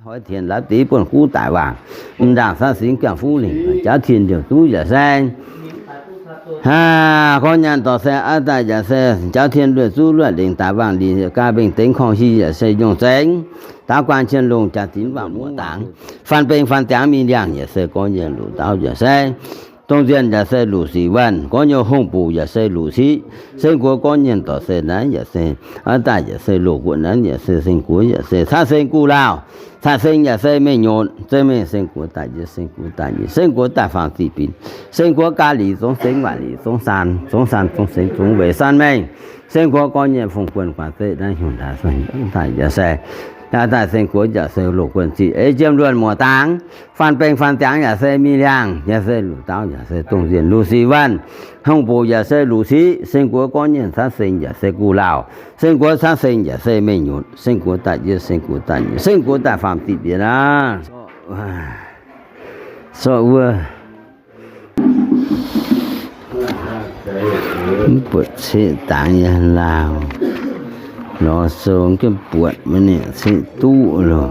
Hoix tienx laaix deix buonv guv daic waangc, m'ndaangc caqv singx gaengh fuqv lingc, jauv tien ndiouc duqv yaac se Haa, gorngv nyanc dorh se aav daaih yaac se jauv tien luoqc zuqv luoqc lengc daaih waangc lingc gaax mbengh dengx korngh hi yaac se nyungc zengx. Daav guaan cien longh jaax dinx waangc muoz dangx, faan beng faan diangx mingh liangh yaac se gorngv nyanc luqc dauh yaac se dongh nzienh yaac se luqc sic wuonh, gorngv nyei hungh buc yaac se luqc ciqv. Seng guoqv gorngv nyanc dorh se naaiv yaac se aav daaih yaac se loz guoqv naaiv yaac se seng guoqv yaac se caqv seng guv lauh. Caqv seng yaac se mengh nyotc, zeiv mengh seng guoqv daaih njiec, seng guoqv daaih njiec, seng guoqv daaih faam ziqc binc, seng guoqv gaax lic zongv sengx waaic lic zongv saan, zongv saan zongv sengx zongx weic saan mengh. Seng guoqv gorngv nyei fungx guonh guaax zeqv naaiv hnyouv daaih daaih yaac se, daaih seng guoqv yaac se loz guonh ziqc ei jiem luonh muoz dangx, faan beng faan diangx yaac se mingh liangh, yaac se luqc dauh yaac se dongh nzienh luqc sic wuonh, hungh buc yaac se luqc ciqv. Seng guoqv gorngv nyanc caqv seng yaac se guv lauh, seng guoqv caqv seng yaac se mengh nyotc, seng guoqv daaih njiec, seng guoqv daaih njiec, seng guoqv daaih faam ziqc binc aqv. Sortv wuov mv buatc ceqv dangx yaac lauh, lorz sou jienv buatc maiv ninh ceqv duqv loh.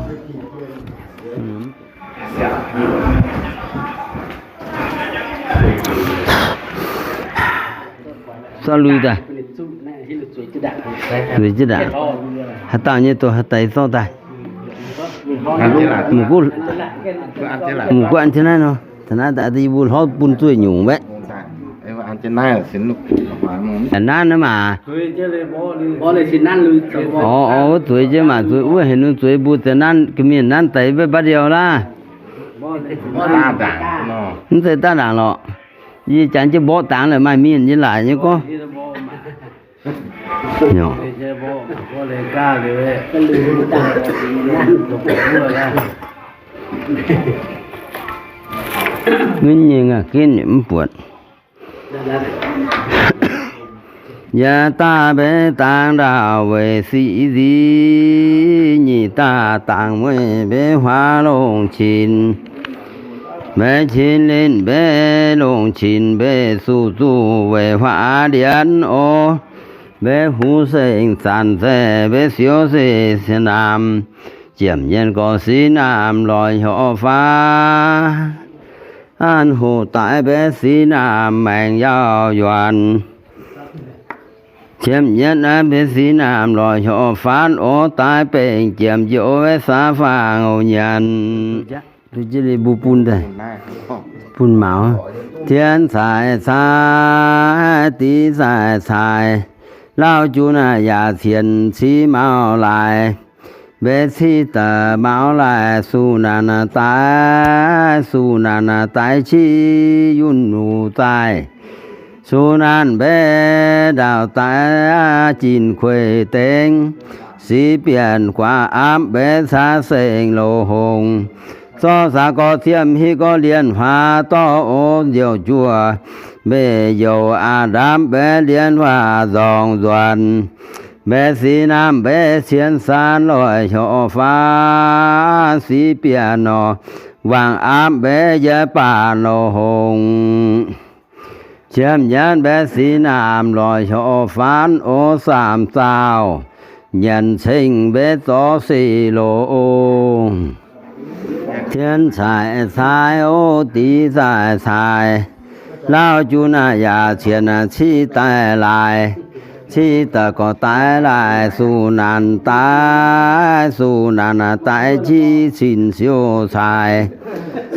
Zorqv lui daaih, zueiz jienv ndaangc. Haaix dauh nyei doz haaix deix zorqv daaih. Mv gunv an jienv naaiv nor, taux naaiv daaih yie mbuo hlorv bun zueih nyungc mbaeqv. Nanv naaiv maah. Orv, orv, wuov zueiz jienv maah, zueiz wuov heuc nunc zueiz mbuo zeix nanv, ga'mienh nanv deix mbaeqv baav ndiouh laav. Mv zeiz daav ndaangc lorqc. Yie jangx jienv mborqv dangx lorqc, maaih mienh nyei laaic nyei gorngv. Mv nyei ngaah ginv mv buatc. Yietc daaih mbenc dangx ndaauh weic sic nziv, nyic daaih dangx weic mbenc huaax longc qinx, mbenc qinx linh mbenc longc qinx mbenc suqv zuqc weic huaax ndienx oc. Mbenc huv seng zanc se mbenc siouv se sienx naamh, ziepc nyeic gorx sic naamh lorz hnyouv faanv. An hoc daaih mbenc sic naamh maengc yaac yuonc. Ziepc nyeic naaiv mbenc sic naamh lorz hnyouv faanv oc. Daaih bengc jiemh njoux mbenc saav faang oc nyanc. Bun maux. Tien caic cai, dic caic cai, lauh junc yaac cien ciqv maux laaix. Mbenc ciqv daaih maux laaix, suqv naanc daaih, suqv naanc daaih ciqv yunh luc zaih. Suqv naanc mbenc ndaauh daaih jin kueiv dengx, sic bienh guaax aapv mbenc caqv seng loz hongx. Zorqv saax gorx ziemh hitv gorx lienh huaax dorv oc njoux juoh, mbenc youc a'ndamv mbenc lienh huaax nzorngc nzuonx. Mbenc sic naamh mbenc cien saan lorz hnyouv faanv, sic bienh nor wangc aapv mbenc yie baanc loz hongx. Ziepc nyeic mbenc sic naamh lorz hnyouv faanv oc. Saamv zaauh nyanc ceng mbenc zorqv sic loz ong. Tien caic cai oc, dic caic cai, lauh junc yaac cien ciqv daaih laaix. Ciqv daaih gorx daaih laaix, suqv naanc daaih, suqv naanc daaih ciqv cin siou cai.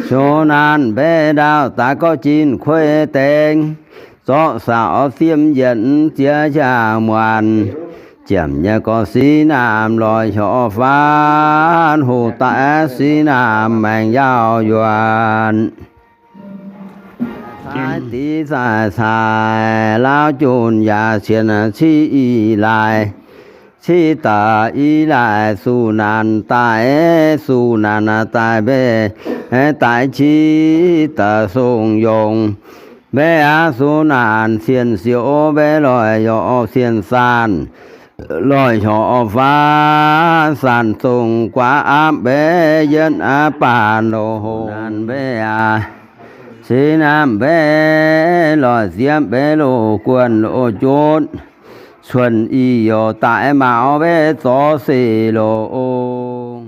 Siou naanc mbenc ndaauh daaih gorx jin kueiv dengx, zorqv saax orv siemv yietc ziex jaa muonc. Ziepc nyeic gorx sic naamh lorz hnyouv faanv, hoc daaih sic naamh maengc yaac yuonc. Cai dic cai cai, lauh junc yaac cien ciqv i laaix. Ciqv daaih i laaix suqv naanc daaih, suqv naanc daaih mbenc daaih ciqv daaih song yongc. Mbenc aqv suqv naanc cien siou mbenc lorz hnyouv cien saan, lorz hnyouv faanv saan zong guaax aapv mbenc yietv aqv baanc loz hongx. Naanc mbenc aqv, sic naamh mbenc lorz ziepc mbenc loz guonh loz jotv, cuonx i youc daaih maux mbenc zorqv sic loz ong.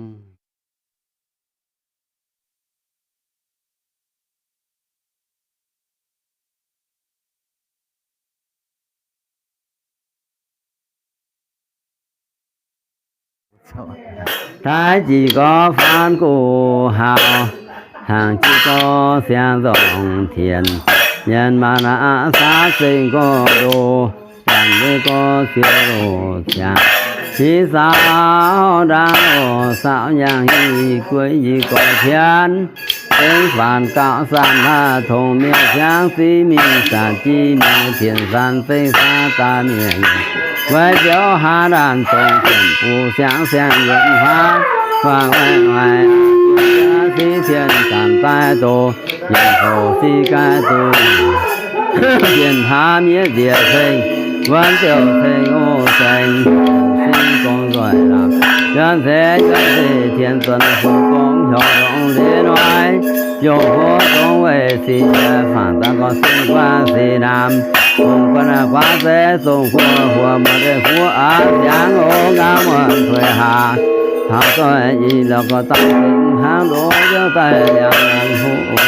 Taaix jiex gorx faanv guv hauh, hnaangx jiex gorx siang nzorngh tien, mienh maah naaiv aqv saav zengh gorx ndoh, zanc nyei gorx siou loz ziangx, hiv saauv ndaauv saauv nyaangh, hiv gueix yie gorx tienv, zengv faanx gauh san hnaav tongx mienh siangv ziv mingh zanc jiv mienh tien san zengv saav daaih mienh, weic ziouc haa ndaanh dongh jienv buo siangv siang yuonx huaav, huaav waaic waaic, siqv tien zanc daaih doz, yiem hoc siqv gaaiv duqv, bienh hlaax miev nziex ceng, wuonv ziouc ceng oc ceng, siqv gong nzoih laangc, yuonv ceix yuonv zeiv tien zuonx, fu gorngv hnyouv longx ndiev hnoi, yongh huov zongx weic sic nyei fangx daaih gorx sin guaav sic naamh, hungh guaav naaiv guaav zeiv zongh guoqv huoqc muonc deix fuqv aqv ziangx oc, ngaamv muonc tuix haax, taux doic ih lorqc gorx daaih zengc hnangv ndoqv nziouv daaih liangx huv oc,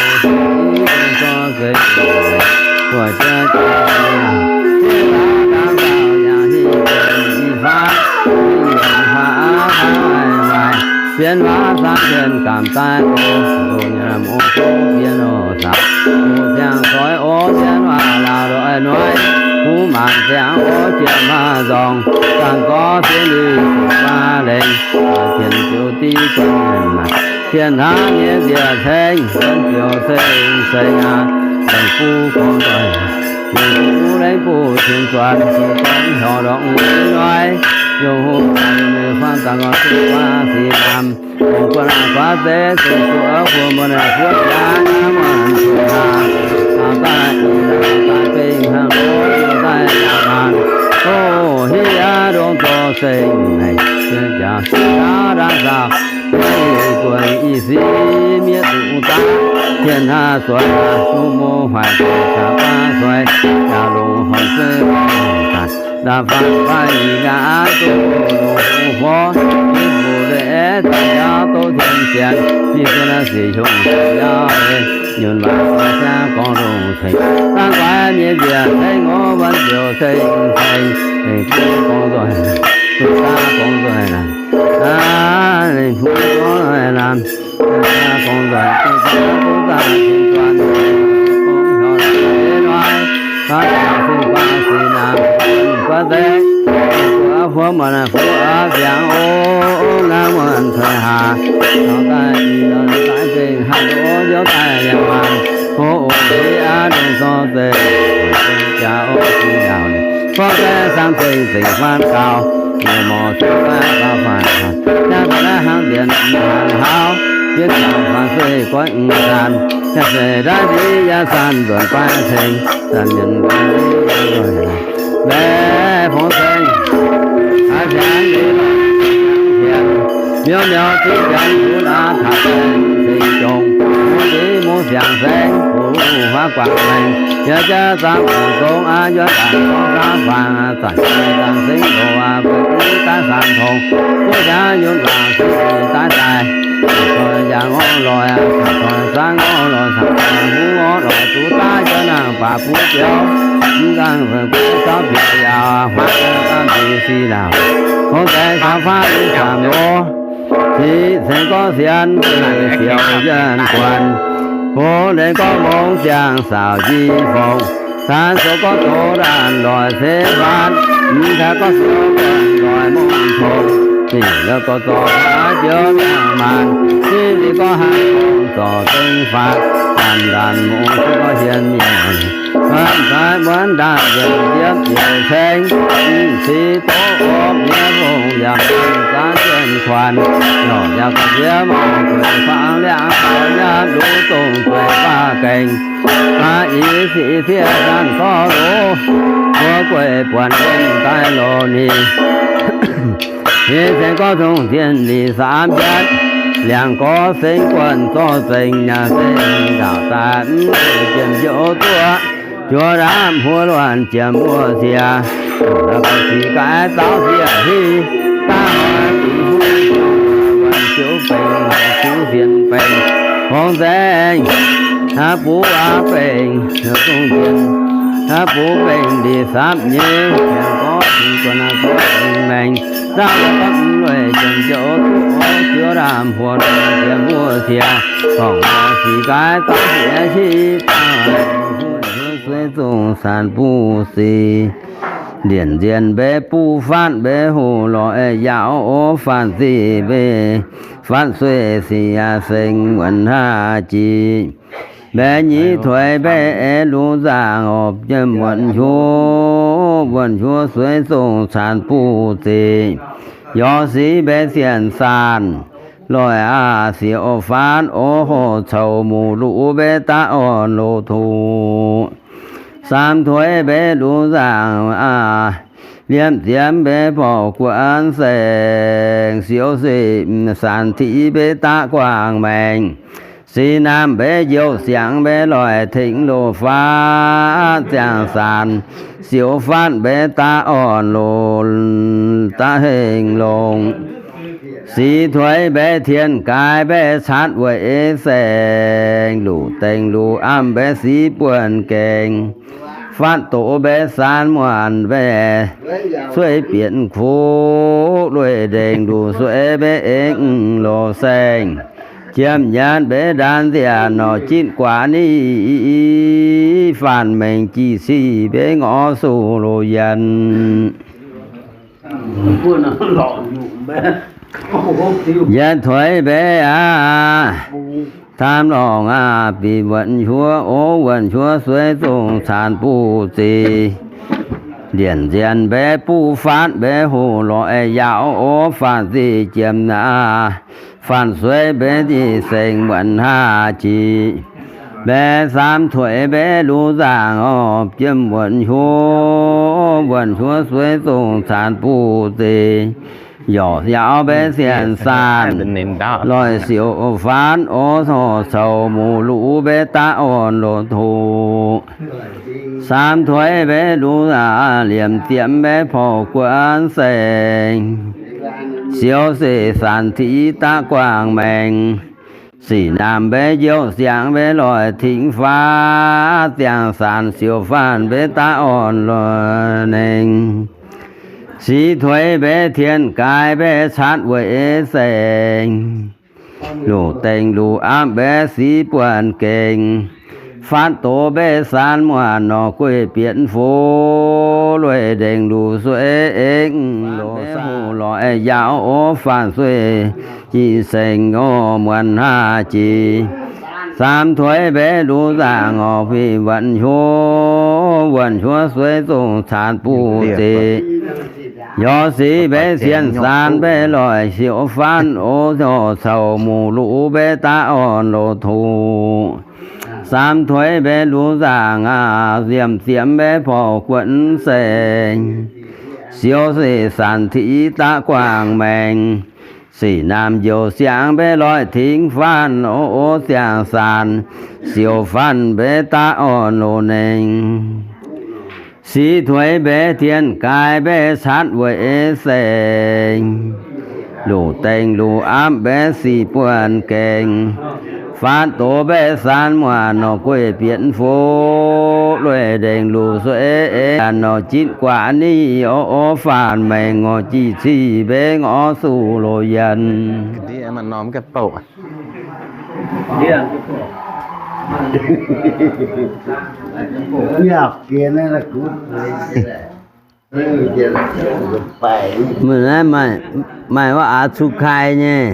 zorqv zeiv buoz jienv daaih, dangh dauh yaac hingh benx i faatv, hingh benx faatv aqv, faatv waaic waaic, bienh faatv saamv bienh gamh daaih oc, loz nyei lamh oc, bienh oc caux, oc ziangh doix oc, bienh waac laauh ndoih noic, kuv maanc ziangx oc, jiex maaz nzorngh, zanc gorx siev liuz zuqc faav lengx, tien ziouc div guanh mienh maanc, tien hnangv nyei nziex ceng, guanh ziouc ceng ceng aqv, ceng buv gorngv doic, mienh buv lengv buv tien zuonx, zuqc gorngv hnyouv lorqc mv noic, yongh huv daaih yungh mienh faanv daaih gorngv zuqc guaav sic naamh, hungh guaav naaiv guaav zeiv zongh guoqv huoqc muonc naaiv fuqv jaax, ngaamv muonc tuix haax, taux daaih i lorqc daaih bengh hnangv ndoqv nziouv daaih yaac maanc, o, hiv aqv ndongc zoux ceng naaic, jiex jaax ndaauv ndaauv saauh, gueix i siqv miev duqv daaih, tien hnaav suonx duqv mouv huaix, caux baav suaix, jaax longx horngc zeiv, ndaauv faanv faanv i nqa'haav duqv longx hungh fov, miev mbuo deix aeqv, daaih yaac doqv tien sienx, miev zien naaiv sic hiuv yaac nyunc waac gorngv siangv gorngv longx ceng, dangh guaix miev nziex ceng, wuonv ziouc ceng ceng, ceng buv gorngv nzoih, duqv daav gorngv nzoih naaic, aav, lengh huv gorngv nzoih naaic, gorngv nzoih duqv daav, duqv daav ceng zuonx, gorngv hnyouv lorqc mv noic, daaih yaac ceng guaav sic naamh, guaav zeiv, guaav huov muonc naaiv fuqv aqv ziangx oc, ngaamv muonc tuix haax, taux daaih i lorqc daaih bengh hnangv ndoqv nziouv daaih liangx maanc, o, o, hiv aqv ndongc zorng zeiv, jaax oc sic yaauc, gorngv zeiv saamv zengc zengc faanv gaux, mienh morc cingx faanv gaux faanv faanv, jaax daaih naaiv hnangv mbienx hnangv hlauv, mbienx hnangv faanv zeiv goiv mv zanc, jaax zeiv ndaauv nziv yaac zanc nzuonx guaix ceng, zanc mienh guaix nziv yaac nzuonx, mbaeqc fongx ceng, aav ziangx liuz lorqc, miuc miuc duqv janx kuv laaix taux ceng jongx, mungv nziv mungv siangx saengv, kuv huaav guangc maengx, yaac jaav zaangc guangc zong aqv, yuonv daaih gorngv zaangc faang, zanc zaangc sengv loz aqv, gueix mv daaih saamx tongx, guv jaav yunh waangc sengv daaih daaih, caux yaac ngorc loic, caux zaangc ngorc loic, caux hungh ngorc loic, zuqc daaih jaav nangh baac buv biouv, mv nzangc feix guv zauv biouv yaac huaav daaih daaih mbuo si laauc, hungh deix caux faanv mv camv loz, sic ceng gorngv sienx deix siouc yienh guanh, hungh deix gorngv mongh ziangh saauc njiec fongc, caux zoux gorngv doz ndaanh loic ceix faatv, mv caux gorngv zoux guanh loic mongh tongx, ninh la'gorx zorc haaix joux mi'aqv maanc, ninh gorngv hnangv gorngv zorc zengv faatv, daanh ndaanh mongh gorngv hienx mienh, faatv faatv muonv ndaanh yiemc yiemc yiouc ceng, mv cingx doqv orv miev fongc yaac mv zanc zienh kuanx, lorc yaac gorngv miev mangc gueix faang liangx faaux nyaanh luv dongh gueix baac gengh, aa, i sic siev zanc gorngv loz, mbuo gueix buonc yiem daaih loz ninh. Ninh ceng gorngv zongh zien ninh saamv yietv, liangx gorx sengv guonh zorqv zengc nyaah zengc ndaauc daaih mv zuqc jiem njoux duqv, juov ndaamv huov luonh jiem wuov ziex, la'gorx sic gaaiv zauv siev hiv, daaih hnoi bingx huv, wuonh ziouv bengx, ziouv sienx bengx, hongx nzengc, hnangv buv aqv bengx, zongh zien, hnangv buv bengx ndie sapv nyei, liangx gorx sengv guonh aqv gorngv bengx maengx, daaih la'gorx mv Jiem jouv duqv ziouv lamh huon jiem mbuo cie, gorngv sic nqaai daaih siex qiex daaih, sueiv zongh caan buv zic. Ndienc nzienh mbaeqv buv fatv mbaeqv hoc lorz yaauv, faanh zic mbaeqv fatv sueih sic seng muonc haav jiex. Mbaeqv nyeiv tuix mbaeqv aeqv, lungh nzaangc orqc, jiem muonc hnyuov, muonc hnyuov sueiv zongh caan buv zic. Yorc sic mbaeqv sienh saanh loic aac, siouc faanv orqc, hoc coux muc luv mbaeqv daav orn loz-toqc. Saam tuix mbaeqv lungh nzaangc aac, liemh ziemx mbaeqv borqc guonv saeng, siouc sic saanx tiqv mbaeqv daav guangc maengx. Sic naamh mbaeqv njoux siangx mbaeqv loic tengx loz-faav ziangh saanx, siouc fatv mbaeqv daav orn loz daav hengx longx. Sic tuix mbaeqv tien gaaix mbaeqv catv weic saeng, luc dengx luc amv mbaeqv sic buonc gaengh, fatv doz mbaeqv saanv muonc mbaeqv sueiv bienx kuv, lueic ndengh luc sueiv mbaeqv eng loz saeng. Jiem nyanc mbaeqv ndaanv nziaauc norqc, jitv guaax ni faanh maengx jiex sic mbaeqv ngorc suc loz yienx. Yietv tuix mbaeqv aac, taamv lorngc aac, bieqc wuonc hnyuov, o wuonc hnyuov sueiv zongh caan buv zic. Ndienc nzienh mbaeqv buv fatv mbaeqv hoc lorz yaauv, o faanh zic jiem aac, faanh sueiv mbaeqv zic seng muonc haav jiex. Mbaeqv saam tuix mbaeqv lungh nzaangc orqc, jiem wuonc hnyuov, wuonc hnyuov sueiv zongh caan buv zic. Yorc yaauv mbaeqv sienh saanh loic siouc faanv orqc, hoc coux muc luv mbaeqv daav orn loz-toqc. Saam tuix mbaeqv lungh aac, liemh ziemx mbaeqv porc guonv saeng, siouc sic saanx tiqv daav guangc maengx. Sic naamh mbaeqv njoux siangx mbaeqv loic tengx faanv ziangh saanx, siouc faanh mbaeqv daav orn loz nengh. Sic tuix mbaeqv tien gaaix mbaeqv catv weic saeng, luc dengh luc amv mbaeqv sic buonc gaengh, fatv doz mbaeqv saanv muonc norqc, gueiv bienx fuv lueic ndengh luc sueiv eng loz saeng, hoc lorz yaauv o faanh sueiv jiex seng o muonc haav jiex. Saam tuix mbaeqv lungh nzaangc orqc, bieqc wuonc hnyuov, wuonc hnyuov sueiv zongh caan buv zic. Yorc sic mbaeqv sienh saanh mbaeqv loic siouc faanv o, hoc coux muc luv mbaeqv daav orn loz-toqc. Saam tuix mbaeqv lungh nzaangc aac, liemh ziemx mbaeqv porc guonv saeng, siouc sic saanx tiqv daav guangc maengx. Sic naamh njoux siangx mbaeqv loic tengx faanv o, o ziangh saanx, siouc faanh mbaeqv daav orn loz nengh. Sic tuix mbaeqv tien gaaix mbaeqv catv weic saeng, luc dengh luc amv mbaeqv sic buonc gaengh, fatv doz mbaeqv saanv muonc norqc, gueiv bienx fuv lueic ndengh luc sueiv eng norqc, jitv guaax ni o, o faanh maengx orqc, jiex cic mbaeqv ngorc suc loz yienx. Meih naaiv maaih, maaih wuov aax cuqv kai nyei.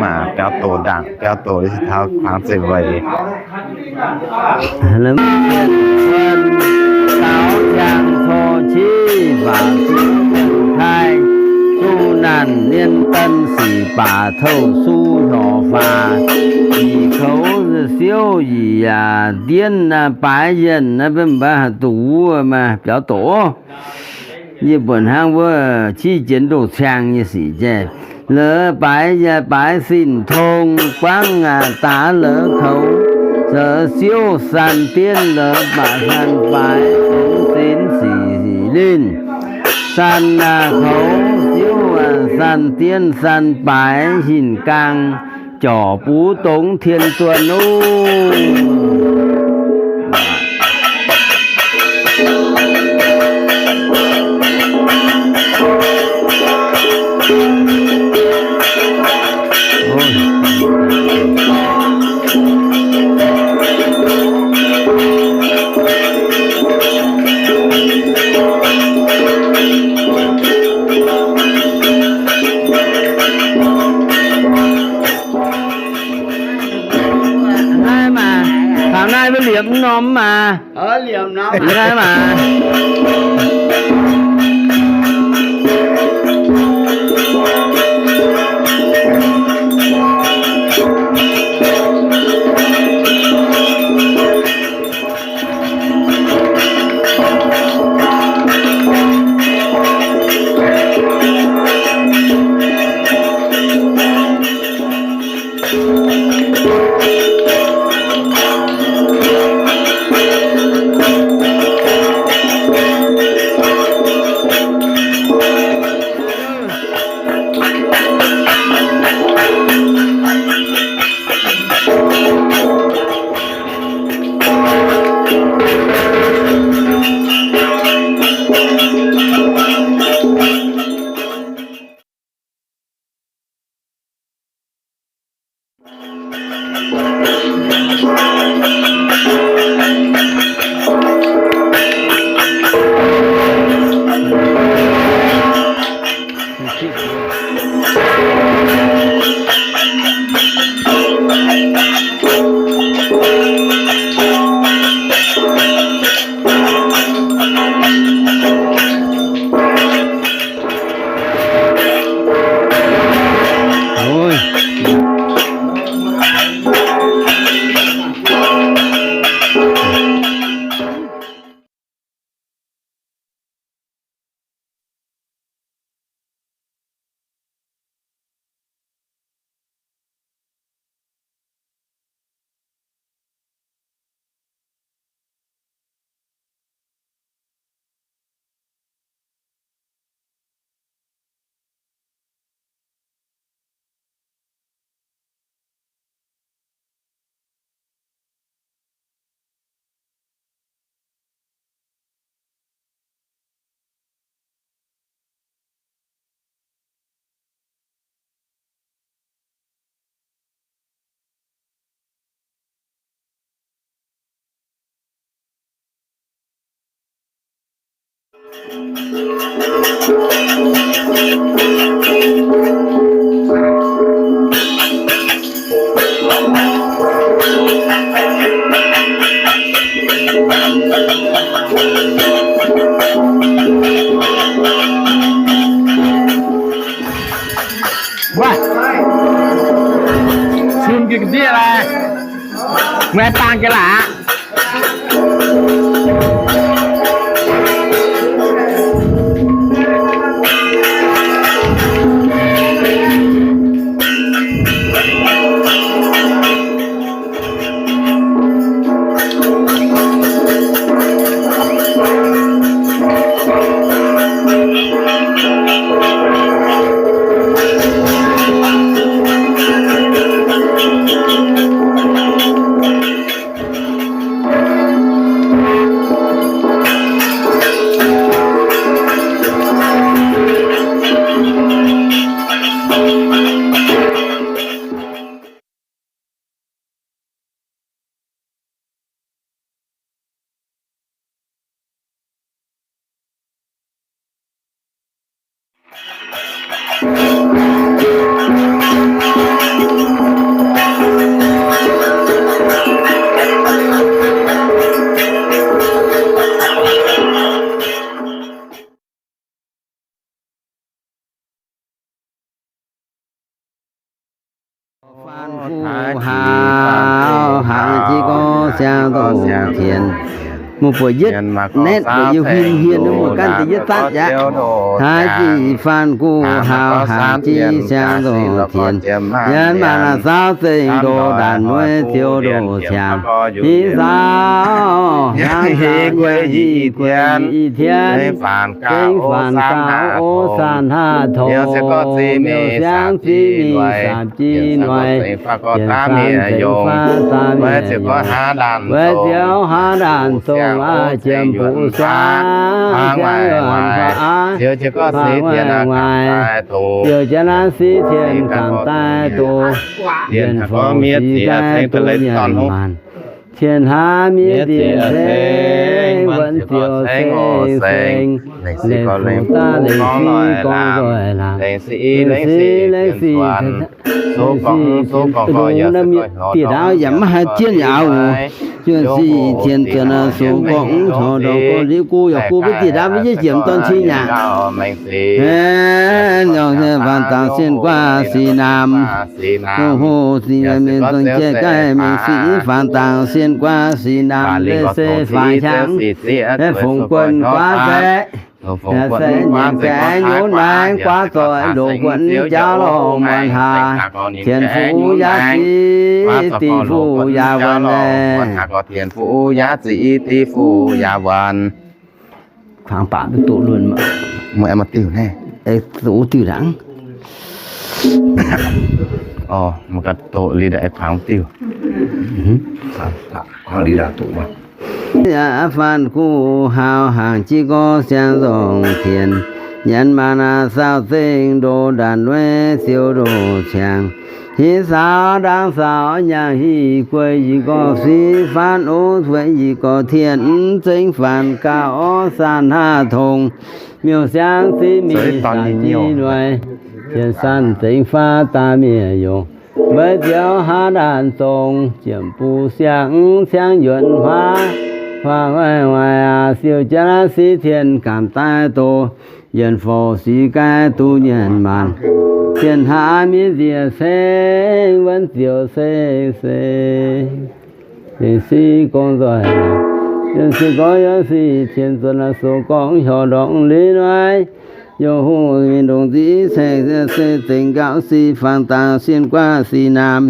Maaih biauv doqc ndaangc, biauv doqc taux kuangx zeiv weic. Daux ziangh coqv civ baac kai, zungh naanc nien daan sic baac touv suv hnorc faah, yietc koux siouv yietc ndienv baaix yienh, mv baac duqv wuov maaih biauv doqc. Yie mbuoqc hnangv wuov qiv jienx ndoh ciang nyei sic jaiv. La'baaix yaac baaix sin tong guangv daax la'koux, zoux siouv san dienv la'baaix san baaix, tongx sin sic linh. San koux siouv san dienv san baaix hinc gaang, jorc buv dongz tien duon oc. Naaiv maah. Wuov, sun ga'ndiev lai, maiv baang ga'laac. Faanh kuv haaix, haaix jiex gorx siang doz tien. Mbuo buatc yietv naetv buatc yietv huin hien, mbuo ganh deix yietv zatv yaac. Haaix jiex faanh kuv haaix, haaix jiex siang doz tien. Yiem maanc naaiv saauv zengx ndoh ndaanc mueiz ziouc ndoh ciangx. Hingv saauv hnyangx hingv guei i tien, gengh faanh gauh o saan haav tov, liuz siang ziv mingh saam jiv noic, yietc faanh zengx faah daaih mienh, weic ziouc haav ndaanc zongh aqv, jiem buv suaav, hmuangx waaic, ziouc jiez gorngv siv tien aqv, ganh daaih doqc, ziouc jienv naaiv siv tien ganh daaih doqc, mienh gorngv miev ziex ceng daaih leiz dorn hungh. Tien haav miev ziex ceng, wuonx ziouc ceng seng, leiz fuc daaih leiz fiv gorngv nzoih laangc, leiz siv, leiz siv, leiz siv, dongh naaiv miev dieh ndaauv yaac maiv haih jienv yaac oc. Juonh sic tien zuonx sou gorngv taux ndortv gorngv liuz gu yaac gu mbuo diqc ndaamv mbuo nyei jiex dorn cing nyanc. Nyorx faanh dangx sienh guaav sic naamh, hoh hoh sic mienh zong jiex gaih mingh sic faanh dangx sienh guaav sic naamh, leiz se faaux hiaangx, fongc guonh guaav zaeqv, se nyanc gaengh nyunv maengx guaav zoih ndoqc guonh jauv lorh muonz haax, tien fuqv yaav ziqc, diqc fuqv yaav wuonh naaiv. Tien fuqv yaav ziqc, diqc fuqv yaav wuonh. Kuangx baac mv duqv lunh, mv diuh naaiv, duqv diuh ndaangc. Orv, mv gaax doqc liuz daaih kuangx diuh. Yaac faanh kuv hauz hangc jiv gorx siang nzongc tien, nyanc maanc naaic saauv zengc ndoh ndaanc lueiv ziouc ndoh ciangx, hiv saauv ndaangc saauv nyaangc hiv guei yie gorx fiv faanv ov, fueix yie gorx tien mv zengv faanx gauh orv san haav tong, miuc siang ziv mingh san jiv lueiz, tien san zengv faanv daaih mienh yongc. Mbeix ziouv haav ndaanh zong, jiem buo siang ciangv yuonx huaav, huaav waaic waaic aac, siou jienv siv tien gaanc daaih doz, yienh forc sic gaih duqv nyanc maanc, tien haav miev nziex ceng, wuonv ziouc ceng se sic gorngv nzoih, yienh sic gorngv yienh sic tien zuonx sou gorngv hiuv ndortv liuz naaiv, yaac hoh mingh ndongc nziv ceng se zengc nqaauv sic faanh dangx sienh guaav sic naamh,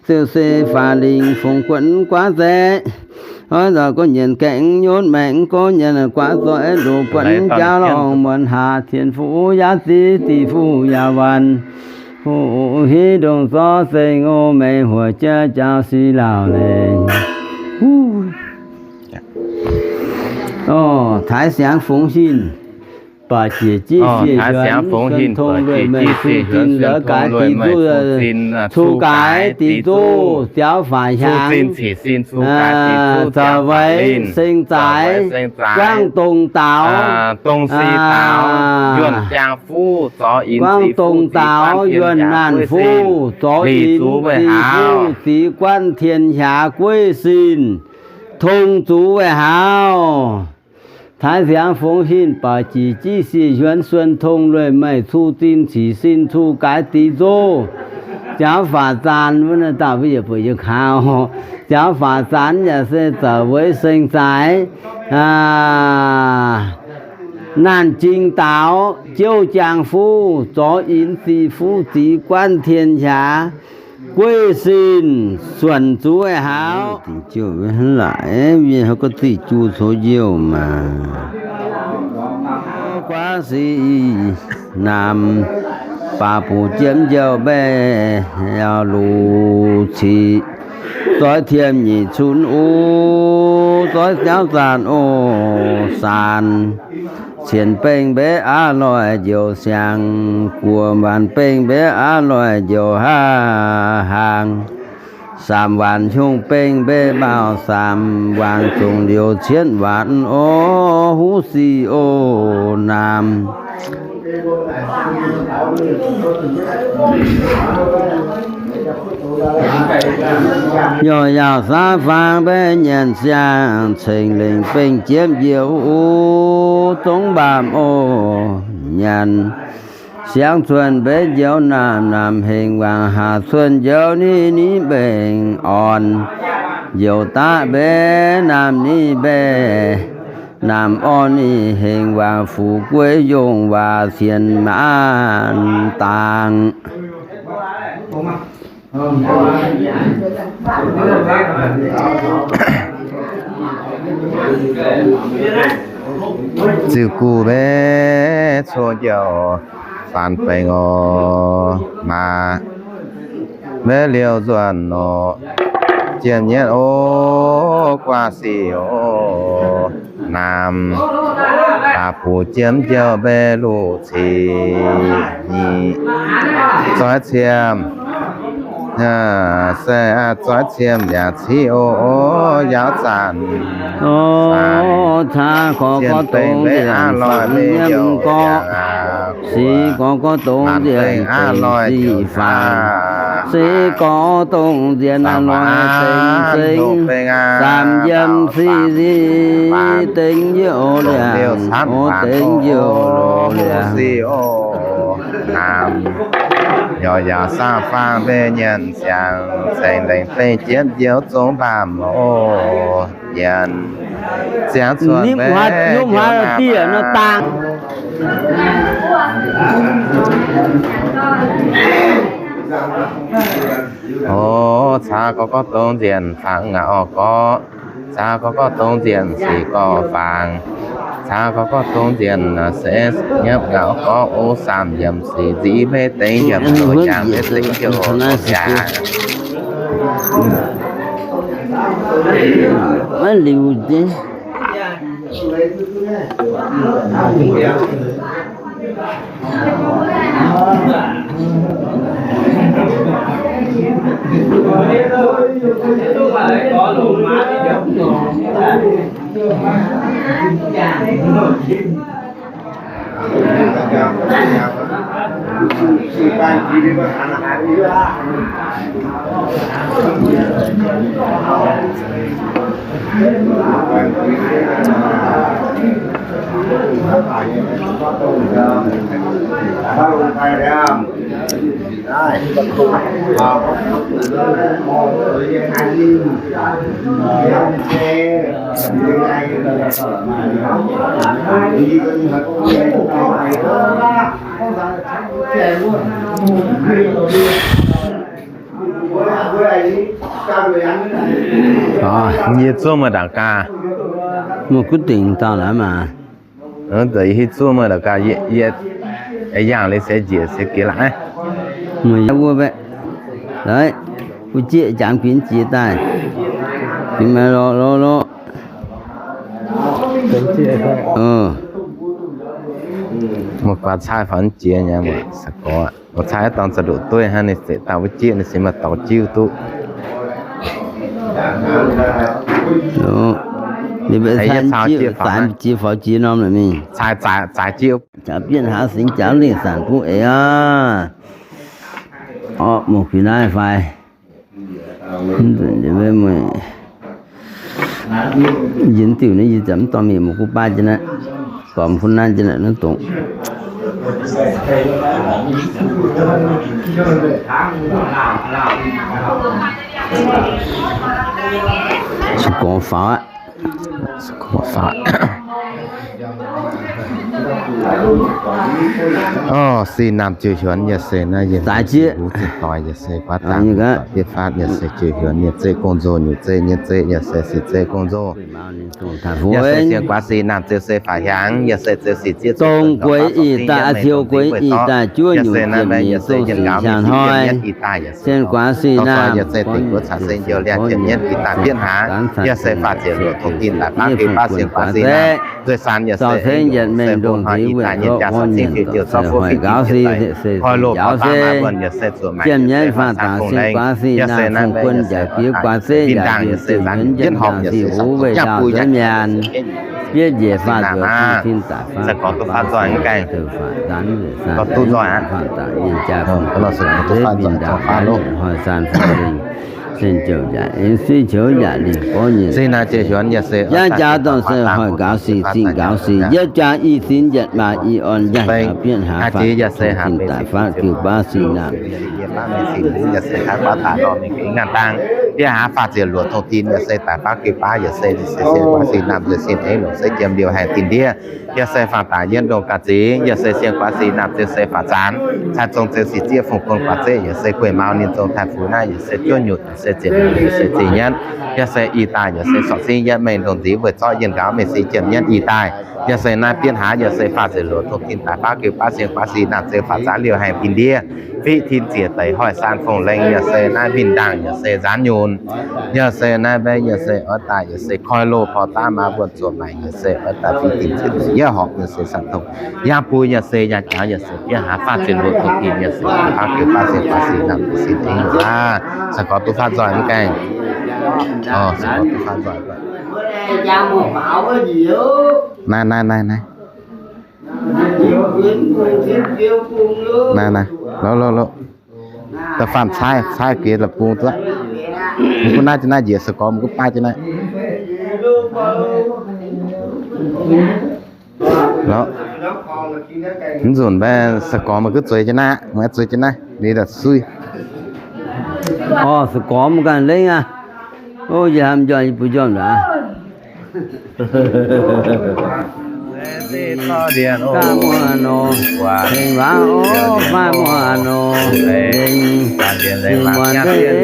ziouc se faaux lingh fongc guonh guaav zaeqv, oix nzauc gorngv nyienc gaengh nyunv maengx gorngv nyienc guaav zoih ndoqc guonh jauv lorh muonz haax, tien fuqv yaav ziqc, diqc fuqv yaav wuonh. Hu hiv ndongc zorqv zengc o, mengh huoc jiex jauv sic lauh leiz. 抬祥逢信, baac jiex jiv sie yuonx suon tong lueic meih suv zinh lorz gaax diqc zuqv, cu gaaix diqc zuqv, ziaux faatv hiaangx, caux weic seng zaaix, guangv dongh daaux, guangv dongh daaux, yuonh naanc fuqv, zorx inc ziqc fuqv, ziqc guanv tien hiaax, gueiv sin, tong zuqc weih haaux. 抬祥逢信, baac jiex jiv sie yuonx suon tong lueic meih suv zinh cic sin cu gaaix diqc zuqv, ziaux faatv zaanx, wuov naaiv dauh mbuo yietc buoc yietc kaux, ziaux faatv zaanx yaac se zaux weic seng zaaix, naanc jing daaux, jouv jaang fuqv, zorx inc ziqc fuqv, ziqc guanv tien hiaax, gueiv sin, suonc zuqc weih haaux. Dingc jouh maiv hnangv laaic, mienh haaix gorngv dingc jouh coux youh maah. Guaav sic naamh, baac buc jiem njiouh mbaeqc yaac luc ciqc, zoix tiem nyic cun o, zoix ziouv zaanc o, saanx cienx bengh mbaeqc aav loic njoux siang, guoqv waanc bengh mbaeqc aav loic njoux haav haang, saamc waanc hiungh bengh mbaeqc mbaaux saamc waanc zongc liouc cietv waanc o, huv sic o, naamh. Yaac yaac saav faang mbaeqc nyanc siang, ceng lengc bengh jiepv njoux o, zongv mbaamh o, nyanc siang cuonx mbaeqc njoux naamh, naamh hengx wangc haac cuonx njoux niv, niv mbengh orn njoux daqv mbaeqc naamh niv mbaeqc naamh orn niv hengx wangc fuqv gueiv yongh waac cien maanc dangx. Ziux guv mbaeqc cuotv njoux faanx bengx oc, maac mbaeqc liouh nzuonx oc, jiem nyietv oc, guaav sic oc, naamh, baac buc jiem njoux mbaeqc luc ciqv nyic, zoix ciem, se zoix ciem yaac ciqv oc, yaauv zanc, cien bengh mbaeqc aav loic mingh youc yangh aqv. sic gorx gorx dongh nzienh zengc sic faanv, sic gorx dongh nzienh a'hnoi zengc zengc, zaamc yiem sic zic dengv youh liangx, o dengv youh liangx. Naamh, yaac yaac saah faang mbe nyienc ziangx, cengx lengc deic jienv njoux zong mbaamh oc. Nyienc ziangx cuotv mbe nyienc naamh. O, caa gorx gorx dongh nzienh faanv ngaac orqc gorqv. Caa gorx gorx dongh nzienh sic gorx faanv. Caa gorx gorx dongh nzienh se nyiemv ngaac orqc gorqv. O, saamv yiem sic nzic mbe dengv yiem loz jangx mbe dengv youh yaac. Maiv liuz deix. Yie zuov meih ndongc gaax. Meih gunv dingc dauh naaiv maah. Hiuv zuov meih ndongc gaax, yie yangh liuz se njiec se geh laaix. Meih yangh wuov baeqv, laaix, wuov jieqv jangx kuinx jiex daaih, kuinx maaih lorqc lorqc lorqc. Meih guaax caaiv faaux jiex nyei, meih cai dorngx za'ndoqc dueiv hnangv, ninh zeqc daaih wuov jieqv ninh se maaih dorngx jiuv duqv. Ninh mbuo cai jieqv faaux jiex norm naaic mingh. Caux bietv hlaax singx jaax lengh zanc buv eix aqv. Orqv, mouc guix naaiv fai. Yie diuc naaiv yie ziouc mv dorh mingh, mouc guv baav jienv naaiv, gormx bun naaiv jienv naaiv, naaiv dongh se gorx faaux aqv. Orqv, sih naamh ziouc hiuonx yaac se naaiv yie ziex doix yaac se guaav dangh bietv faatv yaac se ziouc hiuonx nyei zeqv gong-nzou, nyungc zeqv nyei zeqv yaac se sic zeqv gong-nzou. Yaac se sienx guaax sih naamh ziouc se faatv hiaangx, yaac se ziouc sic zieqv dongh gueix i daaih, ziouc gueix i daaih, juov nyungc ziepc nyeic zungv sic hiaangx hnoi. Sienx guaax sih naamh, yaac se dingc guoqv caux se njoux liangh ziepc nyeiv i daaih bietv hnangv, yaac se faatv ziepc luoqc tongx tin daaih baav gui baav sienx guaax sih naamh. Zueih saanx yaac se hengx yietc mengh ndongc diex weic zorqv gorngv nyienc zoux se hoic gaux sih, se se njaaux se, ziemh nyeiv faatv dangc sienx guaax sih naamh, fungx guon njaaux bieqc guaax zeiv yaac bieqc ziouc nzuonx yietv ndaangc sic huv weic dauh zueiz mienh. Bietv njiec faatv zuoqc zinh tin daaih faatv, faatv zanc faatv dangc yienh jaa fungx guon njaaux zeiv binh ndaangc jaax yietc hnoi san fungx lingh, sen jouh yaac eng suiv qiux yaac lingh borv nyienh. Yangh jaax dorngh se hoic gaux sic zingh gaux sic, yietv jaax i sinx yietc maac i orn, yangh jaax bietv hlaax faatv tongx tin daaih faatv gui baav sic naamh. Bietv hlaax faatv ziepc luoqc tongx tin yaac se daaih faatv gui baav yaac se sienx guaax sic naamh nzueic sin eix longc se jiem liouh haengh dinh ndiev. Yaac se faatv daaih yietv ndongh ga'zingx, yaac se sienx guaax sic naamh ziouc se faatv zaanx, cai zong ziouc sic zieqv fungx guon guaax zeiv, yaac se gueiv mau ninh zong taaih fuix naaiv, yaac se juov nyutc, yaac se ziepc nyeic, yaac se zingh nyienv, yaac se i daaih, yaac se sortv cingv yietv mengh ndongh nziex weic zorqv yienh nqaaux mengh sin jiem nyienv i daaih. Yaac se naaiv bietv hlaax, yaac se faatv ziepc luoqc tongx tin daaih faatv gui baav sienx guaax sic naamh ziouc faatv zaanx liouh haengh dinh ndiev, fiqv tin ziec deix hoic san fongc lengh, yaac se naaiv winh ndaangc, yaac se nzaanx nyunc, yaac se naaiv mbaeqv, yaac se oix daaih, yaac se koiv loh porv daav maa mbuonx zuoqc maengc, yaac se oix daaih fiqv tin ziec deix yietv horpc, yaac se san dongh yangh bui, yaac se yangh jaux, yaac se bietv hlaax faatv ziepc luoqc tongx tin, yaac se faatv gui baav sienx guaax sic naamh ziouc sin eix longc aqv. Caux gorx duqv faatv nzoih mv gaengh. Caux gorx duqv faatv nzoih. Naaiv, naaiv, naaiv, naaiv. Naaiv, naaiv, lov, lov, lov. Da'faanh caaiv, caaiv gec la'bung duqv. Mv gunv naaiv jienv naaiv njiec se gorngv mv gunv baav jienv naaiv. Lov. Mv nzunc mbaeqv se gorngv mv gunv zueiz jienv naaiv, mv zueiz jienv naaiv, liuz daaih sui. Orv, se gorngv mv ganh lengh aqv. O, yie hnamv njormh, yie bun njormh aqv. Ganh muonh nor, tengx waac orv, fai muonh nor, lengh, muonh mbaeqv,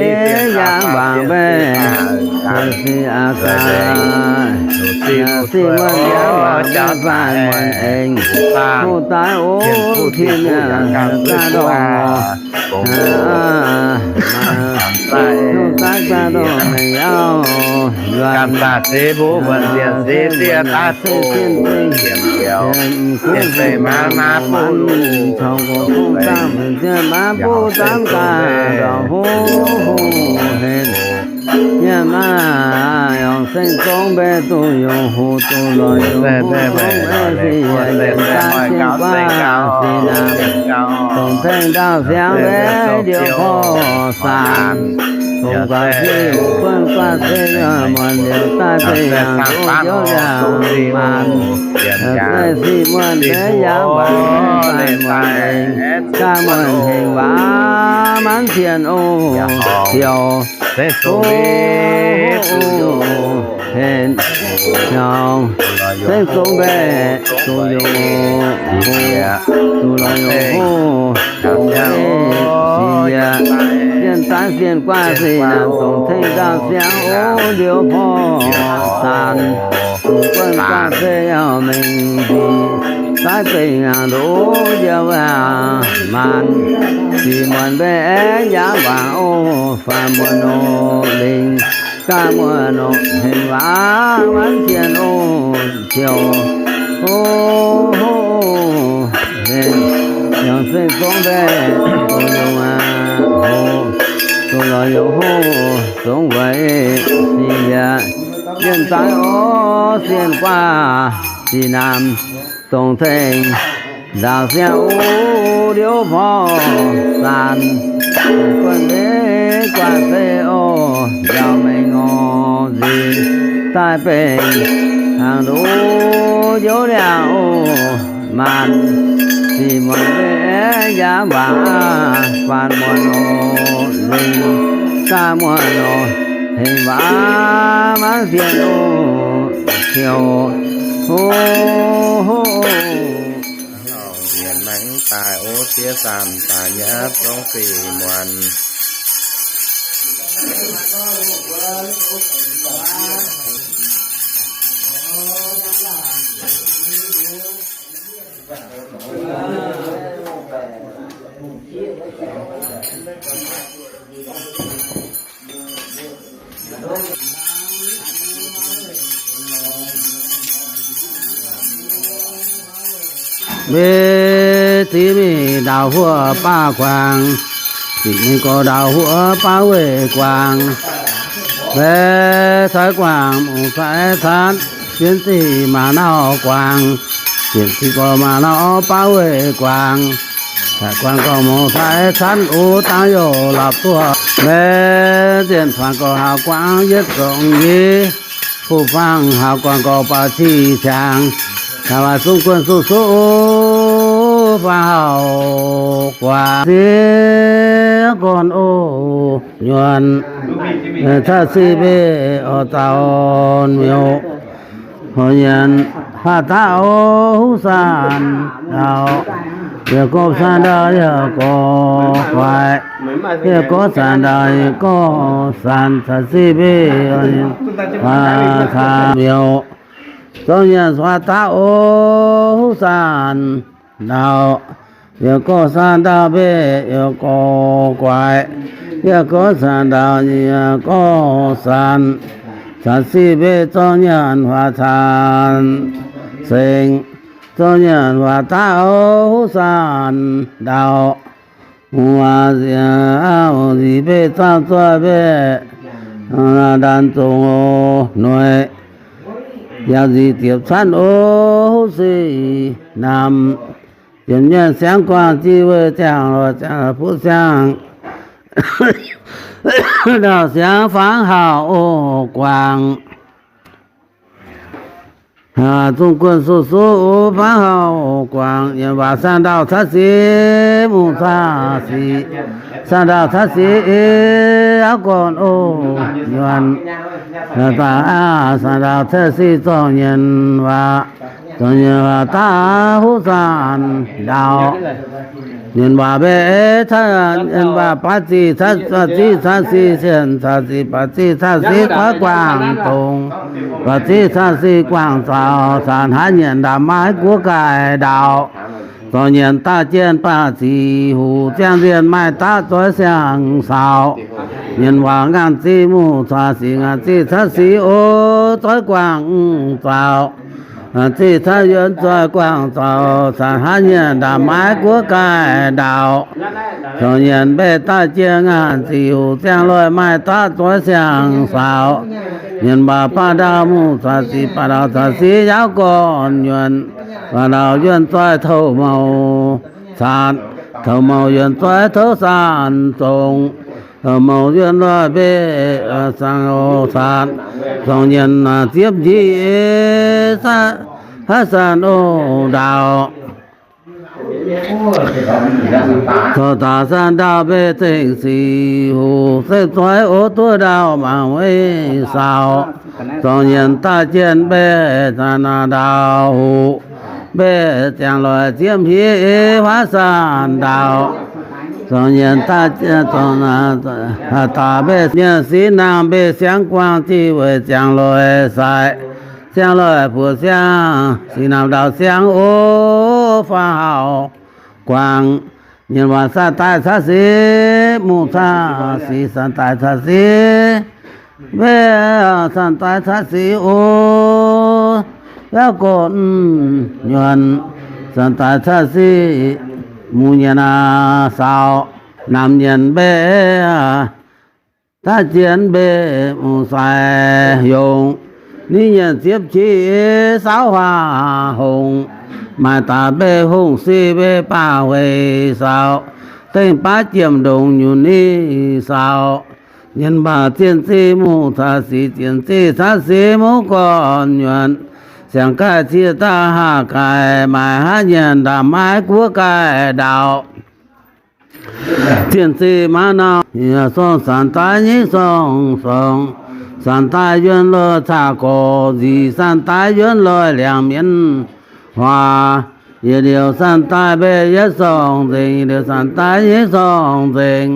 yangh waac mbaeqv, si aqv gaax, si muonh yangh waac mbaeqv, fai muonh aengx, hoqc daaih orv, tien yaac ganh dorngh nor. Ganh daaih zeix mbuo wuonh zienh zeix zienh daaih bungx, zienh ziouc, zienh zeix maaz maaz buv luc, zienh maaz buv zanv gaax, hov hov hov hov hov. Yie maah, yongc seng zong mbaeqc duqv yungh hoc duqv lorz yungh hoc zong mbaeqc, se yie yiem daaih zinh guaav zinh naamh, dongh tengx ndau siangx mbaeqv liuz porv saanc, dongh guaax se guanh guaax se yie muonh liuz daaih benx yangh nduov njoux liangh maanc, se si muonh mbaeqv yaac guaax muonh lengh, ganh muonh hengx waac maanc cien oc, ziouc. Zengv zong mbaeqc zuqc yungh henv nyauv, zengv zong mbaeqc zuqc yungh hoc, zuqc lorz yungh hoc, sic yiec, zienh daaih zinh guaax zinh naamh dongh tengx ndau siangx oc, liuz porv saanc, guanh guaax se yaac mengh nzic, daaih benx yangh nduov njoux liangh maanc, sic muonh mbaeqv aengx yaac guaax oc, faam muonh oc, lengh ganh muonh oc, hengx waac maanc cien oc, ziouc, o, hengx, yangh zengv zong mbaeqc zuqc yungh hoc, zuqc lorz yungh hoc, zong weic sic yiec, zienh daaih orv zinh guaax zinh naamh, dongh tengx ndau siangx oc, liuz porv saanc, guanh mbaeqv guaax se oc, njaaux mengh ngorc nziex, daaih benx hnaangx nduov njoux liangh oc, maanc, sic muonh mbaeqv aengx yaac guaax, faam muonh oc, lengh ganh muonh oc, hengx waac maanc cien oc, ziouc, o, o, o. Mienh maengx daaih ov diev zaanh daaih nyei zong sic muonh. Mbuo ziv mingh ndaauv huoqv baav guangc, ziqc mingh gorx ndaauv huoqv baav weih guangc. Mbaeqc cai guangc, mungz cai canv, bienv ziqc maac nauv guangc, ziqc mingh gorx maac nauv baav weih guangc. Cai guangc gorx mungz cai canv, o, dangv youh lapc duqv. Mbaeqc zienh faanx gorx haux guangc yietv zongc nyei. Fu-fangx haux guangc gorx baac cic qangx, caux maaih zungv guonh suqv suqv, faanx haux guangc sieqv gorn oc, nyuonh caqv siqv mbeqc oix zaux miuc, horc nyanc faatv daav oc, huv saanh ndau, yietc gorx saanh ndau, yietc gorx guaix, yietc gorx saanh ndau, yietc gorx saanh, caqv siqv mbeqc oix faatv daav miuc, zorqv nyanc faatv daav oc, huv saanh ndau, yietc gorx saanh ndau mbeqc, yietc gorx guaix, yietc gorx saanh ndau, yietc gorx saanh, caqv siqv mbeqc zorqv nyanc faatv saanh, sengx zorqv nyanc faatv daav oc, huv saanh ndau, muoz, nzic mbeqc zaamv zoih mbeqc, ndanc zongc oc, noic, yaac nzic diepc canv oc, huv sic namx, Yiemh nyienh siangv guangc jiex weic ziangh loic, ziangh loic fuqv siang, ndau siangv fangx hauh o guangc. Zungv guonh suqv suqv fangx hauh o guangc. Yiem waac sanh ndau caqv sic, mungh caqv sic, sanh ndau caqv sic, auv gorn o nyuonh. Sanh ndau caqv sic zorngh nyienh waac, zorngh nyienh waac daav huv sanh ndau. Nyienh waac mbeih, nyienh waac baav ziqc caqv sic, cien caqv sic, baav ziqc caqv sic doix guangc dongz, baav ziqc caqv sic guangc zaux, caux hnangv nyienh ndaamv-maiv guoqv gaaih ndau. Zorngh nyienh daaih jien baav ziqc huc, ziangh nzienh maaih daav zoix siang caux. Nyienh waac ngaanc ziqc mungh caqv sic, ngaanc ziqc caqv sic o zoix guangc zaux. Ziqc caqv yuonx zoih guangc zaux, caux hnangv nyienh ndaamv-maiv guoqv gaaih ndau. Zorngh nyienh mbeih daaih jien ngaanc ziqc huc, ziangh loih maaih daav zoix siang caux. Nyienh waac baav ndau mungh caqv sic, baav ndau caqv sic auv gorn nyuonh. Baav ndau yuonx zoih touv mouc caanx, touv mouc yuonx zoih touv sanh zongc. Touv mouc yuonx loih mbeih sanh o caanx, zorngh nyienh ziepv njiec haav sanh o ndau. Zoux daaih sanh ndau mbeih zengc sic huc, zengc zoih o duqv ndau mangc weic saux. Zorngh nyienh daaih jien mbeih ndau huc, mbeih ziangh loih ziepv njiec haav sanh ndau. Zorngh nyienh daaih, daaih mbeih nyienh siqv naamh mbeih siangv guangc jiex weic ziangh loih sai. Siang loih buoz siang, siqv naamh ndau siang o, fangx hauh guangc. Nyienh waac sanh daaih caqv sic, mungh caqv sic, sanh daaih caqv sic, mbeih sanh daaih caqv sic o, auv gorn nyuonh, sanh daaih caqv sic, mungh nyienh saux, naamh nyienh mbeih daav jien mbeih mungh sai yongc. Nyiv nyienh ziepv qiex saauv huaax hongh, maaih daaih mbeih hungh sic mbeih baah hueic saux, dengh baav jiem ndongx nyunc ni saux. Nyienh waac zien ziqc mungh caqv sic, zien ziqc caqv sic mungv gorn nyuonh. Siang gaaih zieqc daaih haah gaaih, maaih haav nyienh ndaamv-maiv guoqv gaaih ndau. Zien ziqc maav nauh, yietc sorng sanx daaih nyic sorng sorng, sanx daaih yuonx loih caqv gorx nzic, sanx daaih yuonx loih liangx mienv huaax. Yietc liuz sanx daaih mbeih yietv sorng nzengc, yietc liuz sanx daaih nyic sorng nzengc.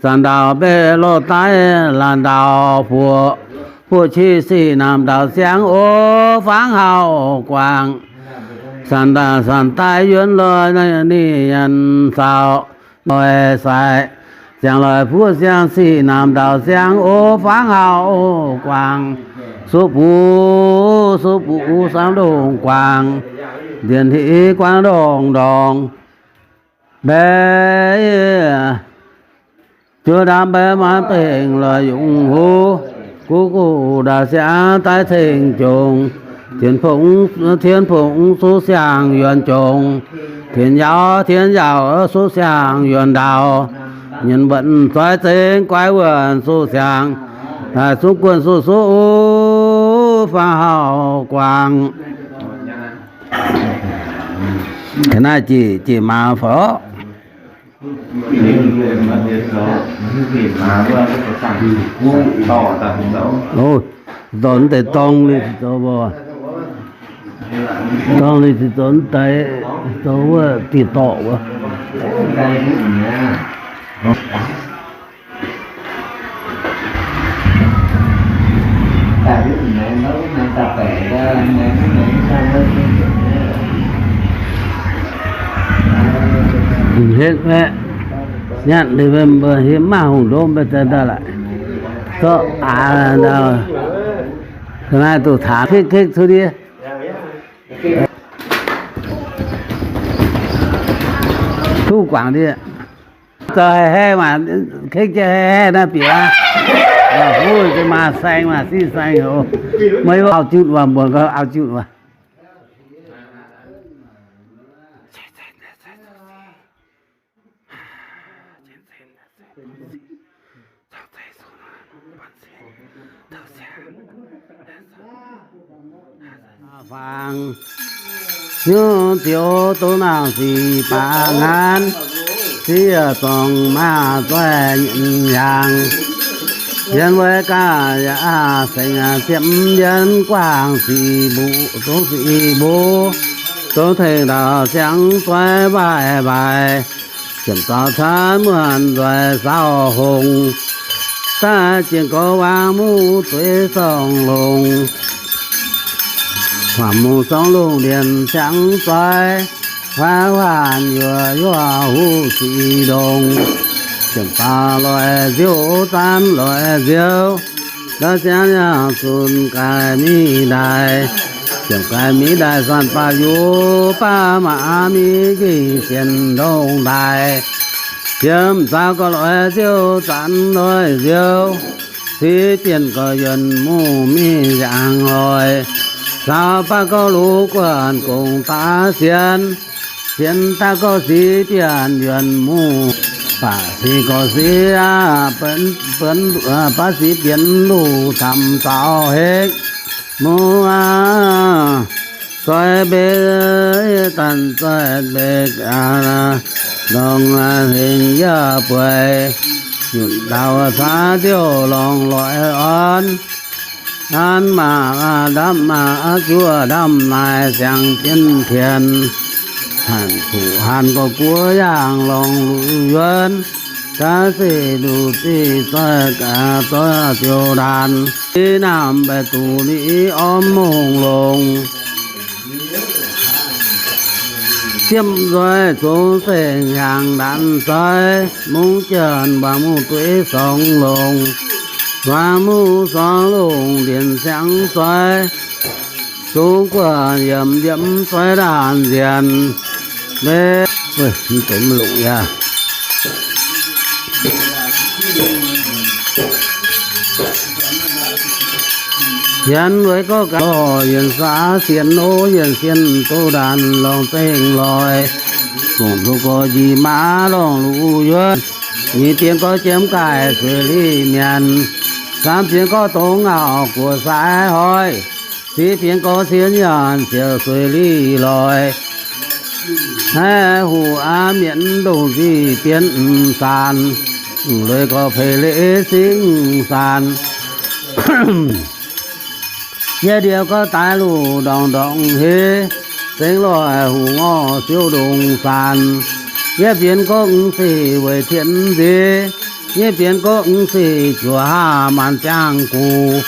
Zanc ndau mbeih loz daaih laanh ndau buoqc, buoqc qiex siqv naamh ndau siang o, fangx hauh guangc. Zanc daaih, zanc daaih yuonx loih ninh nyanc caux loih sai. Ziangh loih buov siang siqv naamh ndau siang o, fangx hauh guangc. Suv buv, suv buv samv ndongh guangc, ndiev hlieqv guangc ndongh ndorngx. Mbaeqc juov ndaamv mbaeqc maanc bengh loih yungz huv, guv guv ndau siang daaih ceng jongc. Tien fongc, tien fongc suv siang yuonx jongc, tien yaauc, tien yaauc suv siang yuonx ndau. Nyienx mbuonx zoih zengx guaix wuonh suv siang, daaih zungv guonh suv suv fangx hauh guangc. Naaiv jiex, jiex maaz fai? Dorh deix dorng liuz zoux, dorng liuz zoux deix, zoux wuov diuh dorh wuov. Hengx aeqv, nyanc liuz mbuo hietv maaih hungh ndouv mbuo zai ndau laaix, zorqv aax ndau, ga'naaiv duqv taux kekv kekv cuotv ndiev, duqv guangc ndiev. Zoux haih haih maah, kekv jienv haih haih naaiv bieqc aqv. Huv, maaih saeng, maaih siqv saeng oc. Meih auv-jutv waac, mbuox gau auv-jutv waac. Fangx nyungc ziouc duqv nangc sic baac ngaanv, sieqv zorngh maah zoih nyei hnyangx. Yien weic gaax yaac sengx ziepc yien guangc sic mbuoqc zungv sic mbuo, zungv tengx ndau siangx zoih mbaaih mbaaih. Ziepc zaux caanv muonh nzueic saauv hongx, daaih jienh gorx wangc muv dueiv sorng longx. Huaang muv sorng longx ndienx siangx zoih, huaav huaanh yuoqc yuoqc huv sic ndongx. Ziepc zaux loic nziouv, zaanv loic nziouv, ndau siangx yaac zunc gaaix miv ndaaih. Ziepc gaaix miv ndaaih saanh baav yuoqc baav maac miv njiec sienx ndongh ndaaih. Ziepc zaux gorx loic nziouv, zaanv loic nziouv, siqv bienh gorx yuonh muv miv nziaangx loic. Zaux baav gorx lux guanh gongx daav sienx, sienx daav gorx siqv bienh yuonh muv, baac siqv gorx siqv, baav siqv bienh luv camv zaux hekv. Muv aac, zoih mbeix daaih zoih mbeix, ndongh hengx yaac bueix, nyutc ndau caav ziouc lorngx loic orn. An maac ndamv maac juov ndamv naaic siangx jienv tienx, hanc kuqc hanc gorx guoqv yaangh lorngx luc yuonv, gaav se nduqc ziqc zoih gaax zoih ziouc ndaanx, i naamh mbaeqc duqv ni ormv mongh longx. Ziepv nzoih zungv zengc hnyangx ndaanx zoih, mungv jienh wangc muv dueiv sorng longx, wangc muv sorng longx ndienx siangx zoih, zungv guanh yiemx yiemx zoih ndaanx nzienx. Mv deix mv longc yaac Hienx weic gorngv gaax, yienc saax sienx o, yienc sienx doz ndaanx lorngx zengc loic, fongc duqv gorx njiec maac lorngx luc yuonv, nyic bienx gorx jiem gaaih sueih liz mienc, saam bienx gorx dongz ngauh guoqv sai hoic, six bienx gorx sienx nyanc ziouc sueih liz loic. Naaiv huc aav mietc ndongc nzic bienx m'saanx, lueic gorx peix leiz singv saanx. Yietv ndie gorx daaix luc ndorngc ndorngc heix, zengx loic huc ngorc siou ndongc saanx. Yietv bienx gorx m'sic weic tienx nziex, yietv bienx gorx m'sic juoz haav maanc ziangh gux.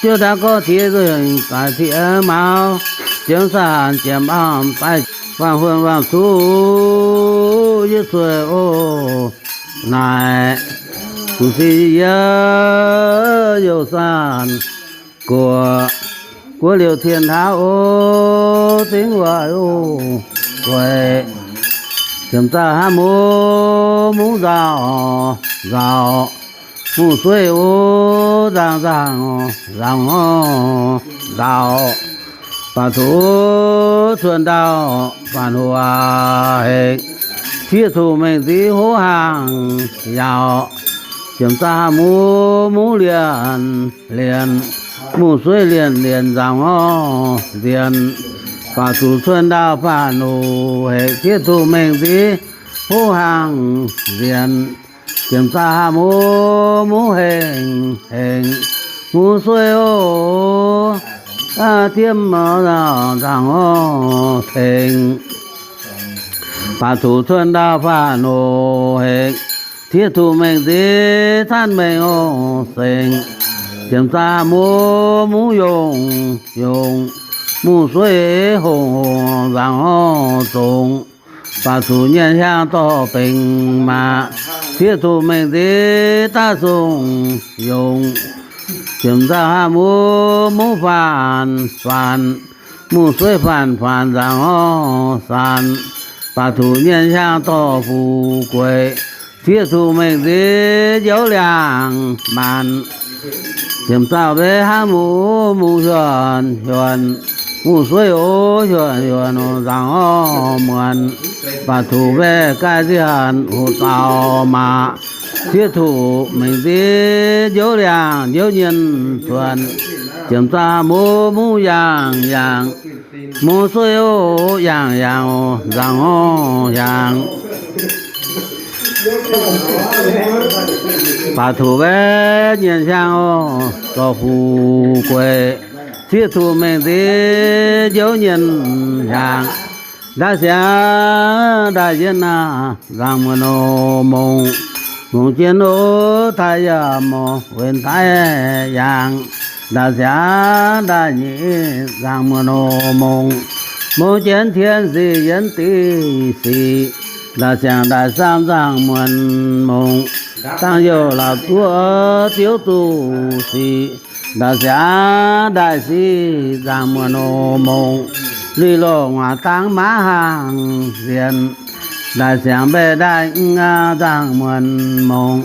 Jiouv daaih gorx tiex nzengc daaih tiex maux, jiemx saanh jiemx amv daaih waangh huonh waangh cuqv yietv sueih oc. Naaic, m'sic yie youh saanh guoqv, guoqv liouh tien hlaav oc, zingv waaic oc, gueix. Ziemx zaah hnamv oc, mungv nzauh nzauh, mungv sueiv oc, nzangc nzangh nzangc oc, nzauh. Baac zuqc cuotv ndau faanv hoc hengx, fiev zuqc mengh nziv hov hangh yaauc. Ziemx zaah hnamv oc, mungv lienh lienh, mungv sueiv lienh lienh nzangc oc, nzienx. Baac zuqc cuotv ndau faanv hoc hengx, fiev zuqc mengh nziv hov hangh nzienx. Ziemx zaah hnamv oc, mungv hengx hengx, mungv sueiv oc, aa, diemv nzangc oc, tengx. Baac zuqc cuotv ndau faanv hoc hengx, fiev zuqc mengh nziv caanv mengh oc, sengx. Ziemx zaah hnamv oc, mungv yongh yongh, mungv sueiv hongh hongh nzangc oc, zongx. Baac zuqc nyienh hiaang dorh bengx maac, fiev zuqc mengh nziv daaih zongh yongh. Ziemx zaah hnamv oc, mungv faanv faanv, mungv sueiv faanv faanv nzangc oc, saanx. Baac zuqc nyienh hiaang dorh fuqv gueix, fiev zuqc mengh nziv njoux liangx maanc. Ziemx zaah mbeix hnamv oc, mungv huonc huonc, mungv sueiv oc, huonc huonc nzangc oc, muonc. Baac zuqc mbaeqc gaaih nziex hanc hoc zaux maac, Sieqv tuqc mengh nziex njoux liangh njoux nyien cuonx, jiem zaah mungv mungv yaangh yaangh, mungv suiv oc yaangh yaangh oc nzangc ngorc hiaangx. Baac tuqc mbaeqv nyienh hiaangx oc zorqv fuqv gueix. Sieqv tuqc mengh nziex njoux nyienh hiaangx, ndaaih siangx ndaaih yienv aac nzangc muonz oc mongc. Mongc jienv oc daaih yaac mongc wenx daaih yaangh, ndaaih siangx ndaaih nyic nzangc muonz oc mongc. Mongc jienv tien sic yienv diqv sic, ndaaih siangx ndaaih saam nzangc muonz mongc. Dangh youh la'zuov ziouv zuqc sic, ndaaih siangx ndaaih sic nzangc muonz oc mongc. Lih loh nguaaz dangh maav hnaangx sienx, ndaaih siangx mbaeqv ndaaih nzangc muonz mongc.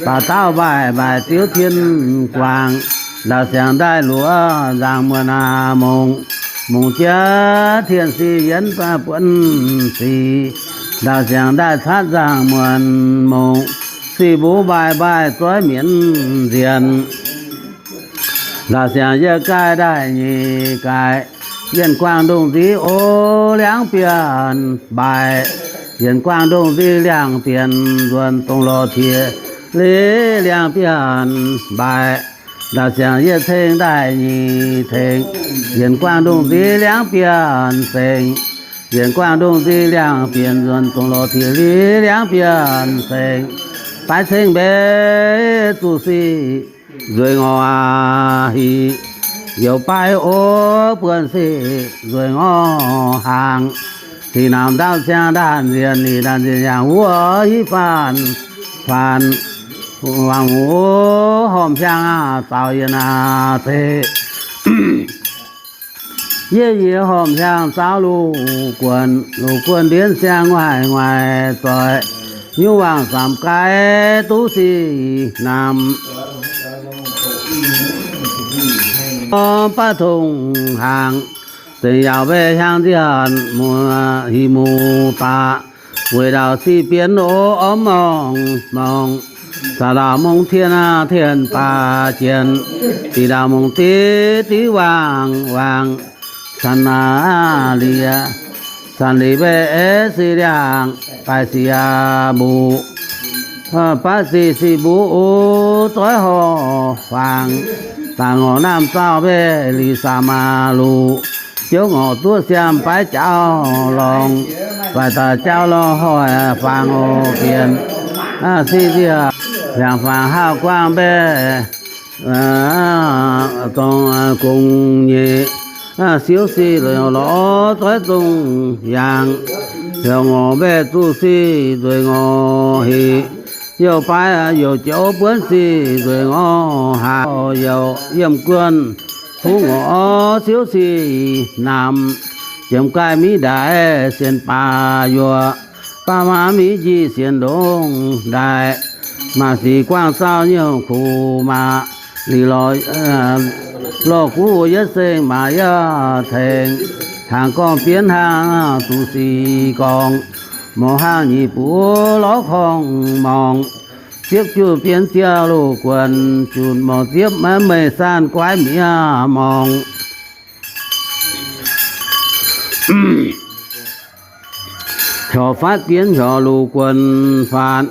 Baac dauh mbaaic mbaaic ziouv tien guangc, ndaaih siangx ndaaih luoqc nzangc muonz aac mongc. Mongc jiex tien sic yienv buonv sic, ndaaih siangx ndaaih catv nzangc muonz mongc. Sic mbuo mbaaic mbaaic zoiv mienv nzienx, ndaaih siangx yietv gaih ndaaih nyic gaih. Yienh guangc ndongh nziv o liangv bienh mbaaic, yienh guangc ndongh nziv liangh bienh nzuonx dongh lorh tiex liz liangh bienh mbaaic. Ndaaih siangx yietv tengx ndaaih nyic tengx, yienh guangc ndongh nziv liangv bienh sengx, yienh guangc ndongh nziv liangh bienh nzuonx dongh lorh tiex liz liangv bienh sengx. Baaix ceng mbaeqv zuqc sic nzueic ngorc hic, youz baaix o buonv sic nzueic ngorc hnaangx. Sic namx ndaauv ziangh ndaanh nzienh, ninh ndaanh nzienh yangh wuov hiv faanh faanh, wangc muc horpc hiaangx aac zaux yienh aac zeiz. Yie yie horpc hiaangx zaux luv guonc, luv guonc ndienv siang nguaaic nguaaic zoih, nyungc wangc samx gaix duqv sic namx. Baav tongx hnaangx, zengc yaauc mbaeqv hiaangx nziaanh, muoz hic muoz baac, weic ndau sic bienx oc orv morngh morngh. Caux ndau mungv tien aav tien baac jien, diqc ndau mungv diqv diqv wangc wangc. Canh aav liez, canh liez mbaeqv sic liangh, baaix sic aav mbuqc, baaix sic sic mbuqc uv zoiv horh fangx. Daaih ngorc naamh zauh mbaeqv liz saam aav luqc, ziouv ngorc duqv siaam baaix jauv lorngx, baaix daaih jauv lorngx hoic fangx oc bienh. Sic nziaauc liangx fangx hauh guangh mbaeqv dongh gong nyei, siouv sic lorz zoiv zongh yangh, heuc ngorc mbaeqv zuqc sic nzueic ngorc hic, youh baaix youh joux buonv sic nzueic ngorc haaix, youh yiem guonh huv ngorc siouv sic namx, jiem gaih miv ndaix sienx baac yuoqc, baav maav miv njiec sienx ndongc ndaaih, maaih sic guangh zauh nyouh kuv maac, liz lorz lorh guv yietv seng maac yietv tengx, hnaangx gorngv bienv hnaangx zuqc sic gorngv, mouz hnaangx nyic buov lorz korngh morngh, ziepv junh bienv ziouh loz guonc, junh morc ziepv maiv meih sanv guaiv miev morngh. Hiorc fatv bienv hiorc loz guonc faatv,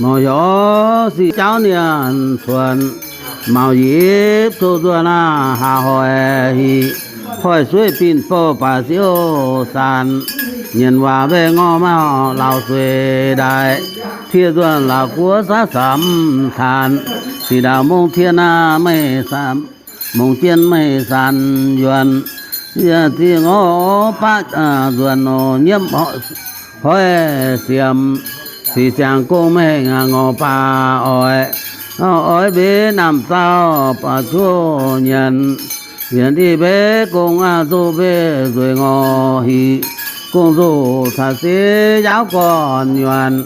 morc hiorc sic jauv nienx cuonx, maux yipv coqv nzuonx aav haaz hoic hic, hoic suiv binh bouh baac siouv saanx, nyienx waac mbaeqv ngorc mauh lauh sueix ndaaih, tiev nzuonx laauh guoqv saav samx taanx, sic ndaauh mongh tien aav meih samx, mongh jien meih saanx yuonx, ziex ngorc baav nzuonx nor nyiemv hoic siemx, sic siangx gong mengh ngorc baac oix, oix mbenc naamh zauh baac cuotv nyienx, nyienx i mbenc gong aav nzuqc mbenc nzueic ngorc hic, gong nzuqc caux seix njaaux gorn nyuonh,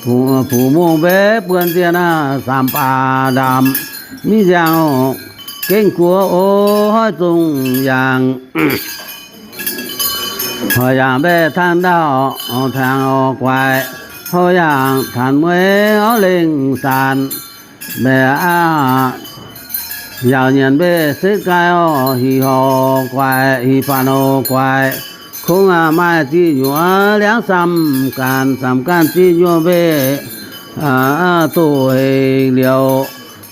puqc mungh mbenc buonv nzienh aav saam baac ndaamc, miv nziangh gengh guoqv oc hoic zongh yaangh. Hoic yaangh mbaeqv tangv ndauh, tangv guaix, Houv yaangh taanx mueiz orv lengh saanc, mbaeqc aqv, yaauc nyanc mbeih setv gaai orv, hih horc guaix, hih faanv orv guaix, kungx aqv maaih zih nyuoz liangv samh gaanv, samh gaanv zih nyuoz mbeih doqc hengx liouc,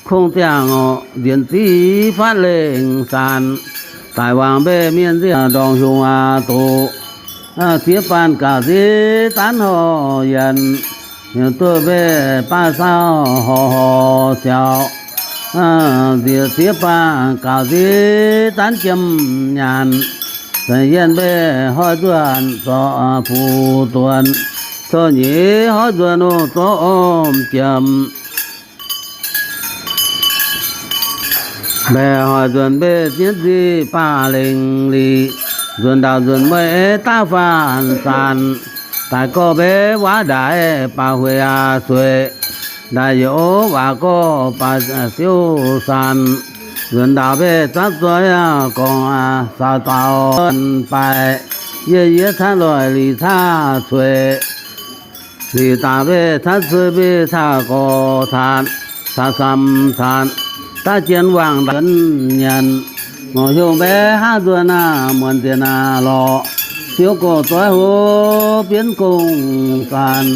kungx ziangh orv nzienx ziv fatv lengh saanc, daic wangc mbeih mienh nziouv ndorngx hiuv aqv doqc. Ziex baanh gaux nziv zanv horh yienc, heuc duqv mbeih baav saauv horh horh siaaux. Nziex ziex baanh gaux nziv zanv jiem nyanc, za'hienh mbeih hoiv nzuonx zorqv fuqv duonx, cou nyeiz hoiv nzuonx nor zorqv orm jiem. Mbaeqc hoic nzuonx mbeih nyietv nzih baav lengh liqc, nzuonx ndaauh nzuonx mueiz daav faanv saanc, daaih gorx mbeih waav ndaaic baav hueix aqv sueic, ndaaic youz waac gorx baav siouv saanc, nzuonx ndaauh mbeih zaapv zuov gorngv saaux daaux baaih, yie yie caaiv loic liqc caaiv cueic. Liqc daaih mbeih caaiv cueic mbeih caaiv gorx caanc, caaiv samx caanc, daav jienv wangc nzuonx nyanc, ngorc hiuv mbeih hnangv nzuonx aav muonc nziex aav lorqc, siouv gorx zoiv hlo bienv gong saanc,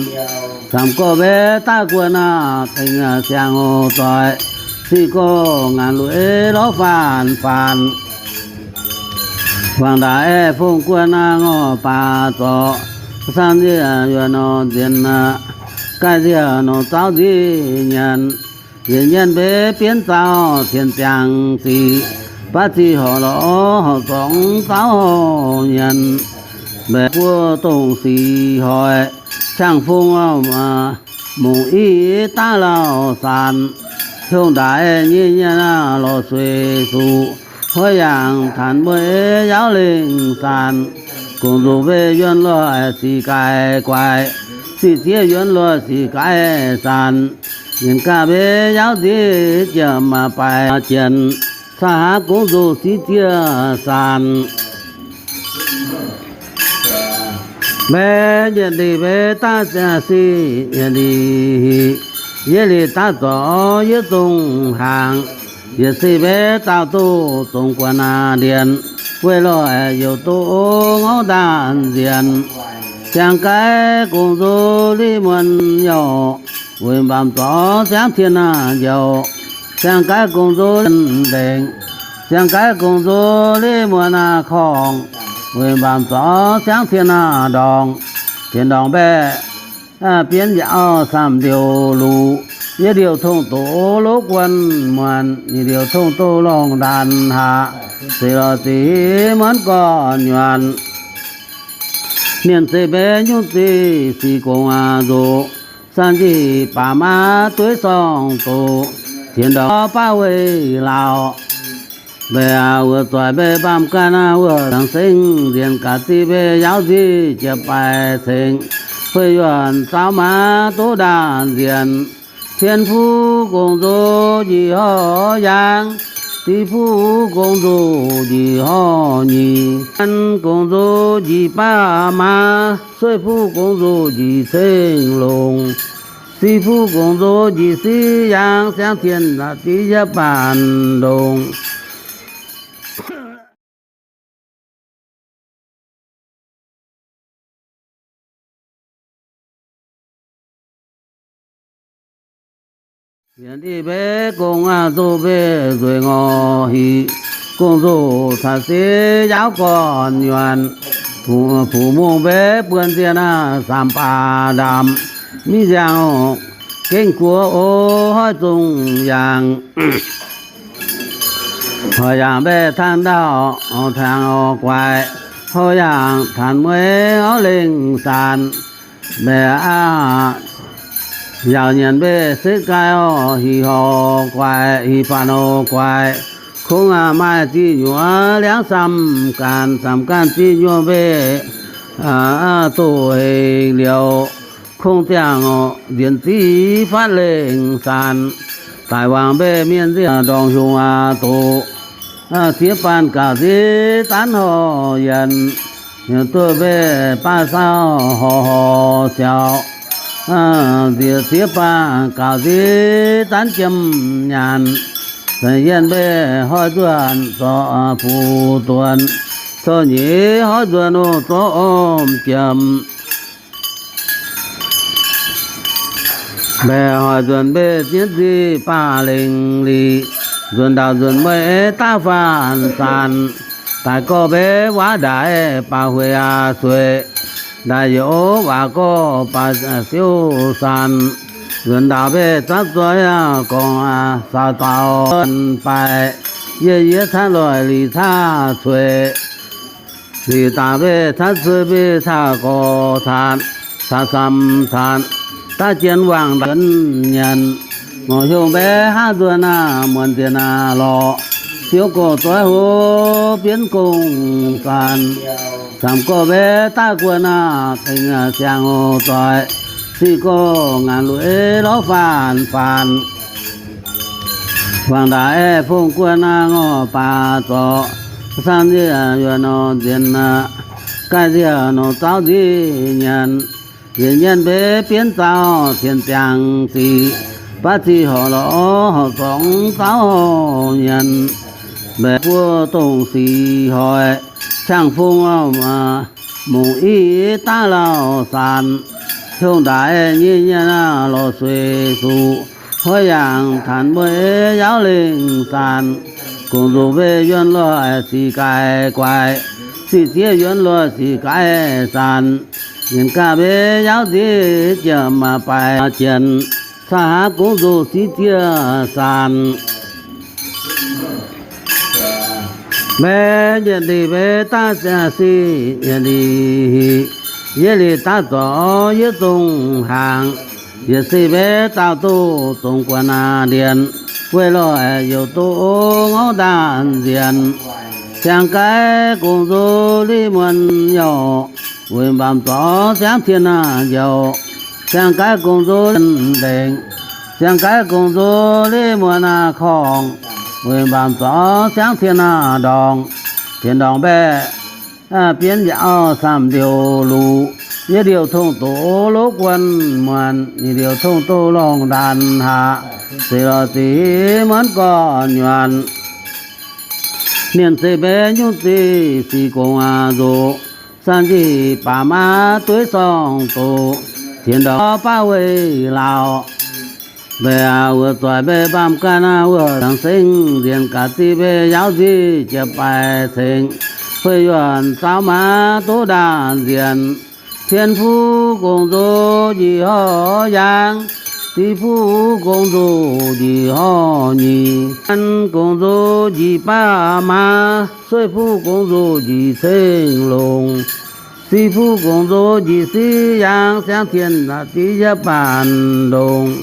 camv gorx mbeih daav guon aav dengx siang zoih, siqv gorx ngaanc lueiz lorz faanv faanv. Wangc ndaaic aeqv, fongc guon aav ngorc baac zorc, saang nziev yuonh nor nzienx aqv, gaaiv nziev nor zauv nziev nyanc, yietc nyanc mbeih bienv zaux tien ziangx ziqc, baav ziqc horc lorz horc zorc zauv horc nyanc, mbaeqc buo dongh sic hoic, qangx fongc mungc i daav lauh saanc, hiuv ndaaic nyei nyanc lorz sueix zuqc, hoiv yaangh tanx mueiz yaauv lengh saanc, gongc nzuqc mbeih yuonx loic sic gaix guaix, sic zieqv yuonx loic sic gaix saanc, yienc gaav mbeih yaauv nziv jiem baaix jienc, caux haav gongc nzuqc sic zieqv saanc. Mbeih nyietc ndeic mbeih daav sic, nyietc ndeic hic, yietv lic daav zorc yietv zongh hnaangx, yietc sic mbeih daauh duqv zongx guanh aav ndienx, weih loic youc duqv ngorv ndaanh nzienx. Siang-gaix gong-nzou liv muonz youc, weic mbaamz zorc siangv tien aav njoux. Siang-gaix gong-nzou ndengc, siang-gaix gong-nzou liv muonz aav korngh, weic mbaamz zorc siangv tien aav ndorngx. Tien ndorngx mbaeqc bienv njaaux samh ndiouc luqc, yietv ndiouc tongh doqc lov guon muonc, nyic ndiouc tongh doqc lorngh ndaanh haac, ziqc lorz ziqc muonv gorn nyuonh. Mienh zeqc mbeih nyungc ziqc sic gong aav nzuqc, san njic baac maav dueiv sorng doqc, tien ndorngx baav weih lauh. Mbeih aac, wuov zoih mbeih mbaamh ganh aac, wuov zaangc sengv nzienh gaax ziqc mbeih yaauv nziv jiepv baaix cengx, huih yuonh zaux maav duqv ndaanh nzienh. Tien fuqv gong-nzou njiec horv yaangh, div fuqv gong-nzou njiec horv nyic, an gong-nzou njiec baav maav, sueih fuqv gong-nzou njiec ceng longc, siv fuqv gong-nzou njiec siv yaangh, siangv tien div yietv baanh ndongc. Yietc ndeic mbeih gong-nzou mbeih nzueic ngorc hic, gong-nzou caux siv yaauv gorn nyuonh. Fuqv mungh mbeih buonv nzienh aav, saamx baac ndaamv, mingh nziangh gengh guoqv o, hoiv zongh yaangh. Hoic yaangh mbaeqc tangh ndau, tangh orv guaix, houv yaangh taanx mueiz orv lengh saanc. Mbaeqc aqv, yaauc nyanc mbeih setv gaai orv, hih horc guaix, hih faanv orv guaix, kungx aqv maaih zih nyuoz liangv samh gaanv, samh gaanv zih nyuoz mbeih doqc hengx liouc, kungx ziangh orv nzienx ziv fatv lengh saanc, daic wangc mbeih mienh nziouv ndorngx hiuv aqv doqc. Ziex baanh gaux nziv zanv horh yienc, heuc duqv mbeih baav saauv horh horh siaaux. Nziex ziex baac gaux nziv zanv jiem nyaanh, yienh mbeih hoi nzuonx zorqv fuqv duonx, cou nyeiz hoi nzuonx oc zorqv om jiem. Mbaeqc hoic nzuonx mbeih nyienz nzih baac lengh liqc, nzuonx ndaauc nzuonx mueiz daav faanv saanc, daaih gorx mbeih waac ndaaic baac hueix aqv sueic, ndaaic youz waac gorx baac siouv saanc, nzuonx ndaauc mbeih zaangv zueiz gorngv saaux daaux baaic, yie yie caqv loic liqc caqv cueic. Liqc daaih mbeih caqv cueic mbeih caqv gorx caanx, caqv samx caanx, daav jien wangc nzuonx nyanc, ngorc hiuv mbeih hnangv nzuonx aqv, muonc nziex aqv lorqc, siouv gorx zoiv hlo bienv gong saanc, camv gorx mbeih daav guon aqv, dingc siang-hoh zoih, siqv gorx ngaanc lueiz lorz faanv faanc. Wangc ndaaic aeqv, fongc guon aqv, ngorc baac zorc, saang nziev yuonh nor nziex aqv, gaih nziev nor zauv nziex nyanc, nziex nyanc mbeih bienv zaux cien ziangx ziqc, baav ziqc horc lorz horc zorngx zauv horc nyanc, mbaeqc buo dongh sic hoic, qangx fong mungc i daav lauh saanc, hiuv ndaaic nyei nyanc lorz sueix zuqc, hoiv yaangh tanx mueiz yaauv lengh saanc, gongc nzuqc mbeih yuonh loih sic gaix guaix, sic zieqv yuonh loih sic gaix saanc, nyienc gaax mbeih yaauv nziv jiem baaix jienc, caa haav gongc nzuqc sic zieqv saanc. Mbeih nyietc liqc mbeih daav sic nyietc liqc hic, yietc liqc daav zorc yietc zungh hnaangx, yietc sic mbeih daauh duqv zongx guanh aqv ndienh, weih loih youc duqv ngorv ndaanh nzienh. Siang-gaix gongc nzuqc liv muonc youh, weic mbaamh zorngx siangv tien aqv njoux. Siang-gaix gongc nzuqc ndengc, siang-gaix gongc nzuqc liv muonc aqv korngh, weic mbaamh zorngx siangv tien aqv ndorngx. Tien ndorngx mbaeqc bienv njaaux samh ndiouc luc, yietc ndiouc tongh doqc lov guanh muonc, nyic ndiouc tongh doqc lorngh ndaanh haac, zeiz lorz zic muonv gorn nyuonh. Mienh zeiv mbeih nyungc ziqc sic gongc aqv nzuqc, san njiec baac maav dueiv sorng doqc, tien ndorngx baav weih laauc. Mbaeqc wuov zoih mbeih mbaamh ganh aqv wuov, zangx sengv nzienh gaax ziqc mbeih yaauv nziv jiex baaix cengx, huih yuonh zaux maav duqv ndaanh nzienh. Tin-Fuqv gongc nzuqc njiec horv yaangh, Div-Fuqv gongc nzuqc njiec horv nyic, An gongc nzuqc njiec baav maaz, Sueih-Fuqv gongc nzuqc njiec ceng longc, Siv-Fuqv gongc nzuqc njiec siv yaangh, siangv tien aqv div yietv baanh ndongc.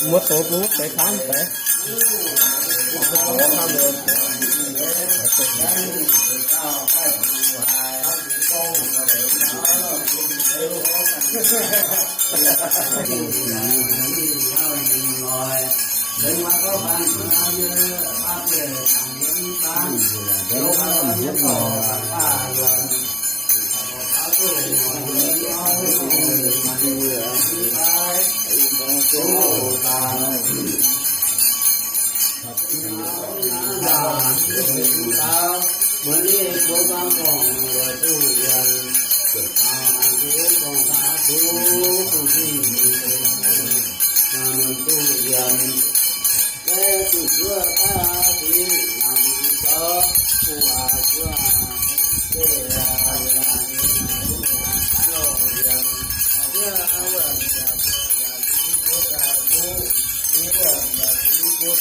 Muoz doqc bungx deix camv deix. Baeqv,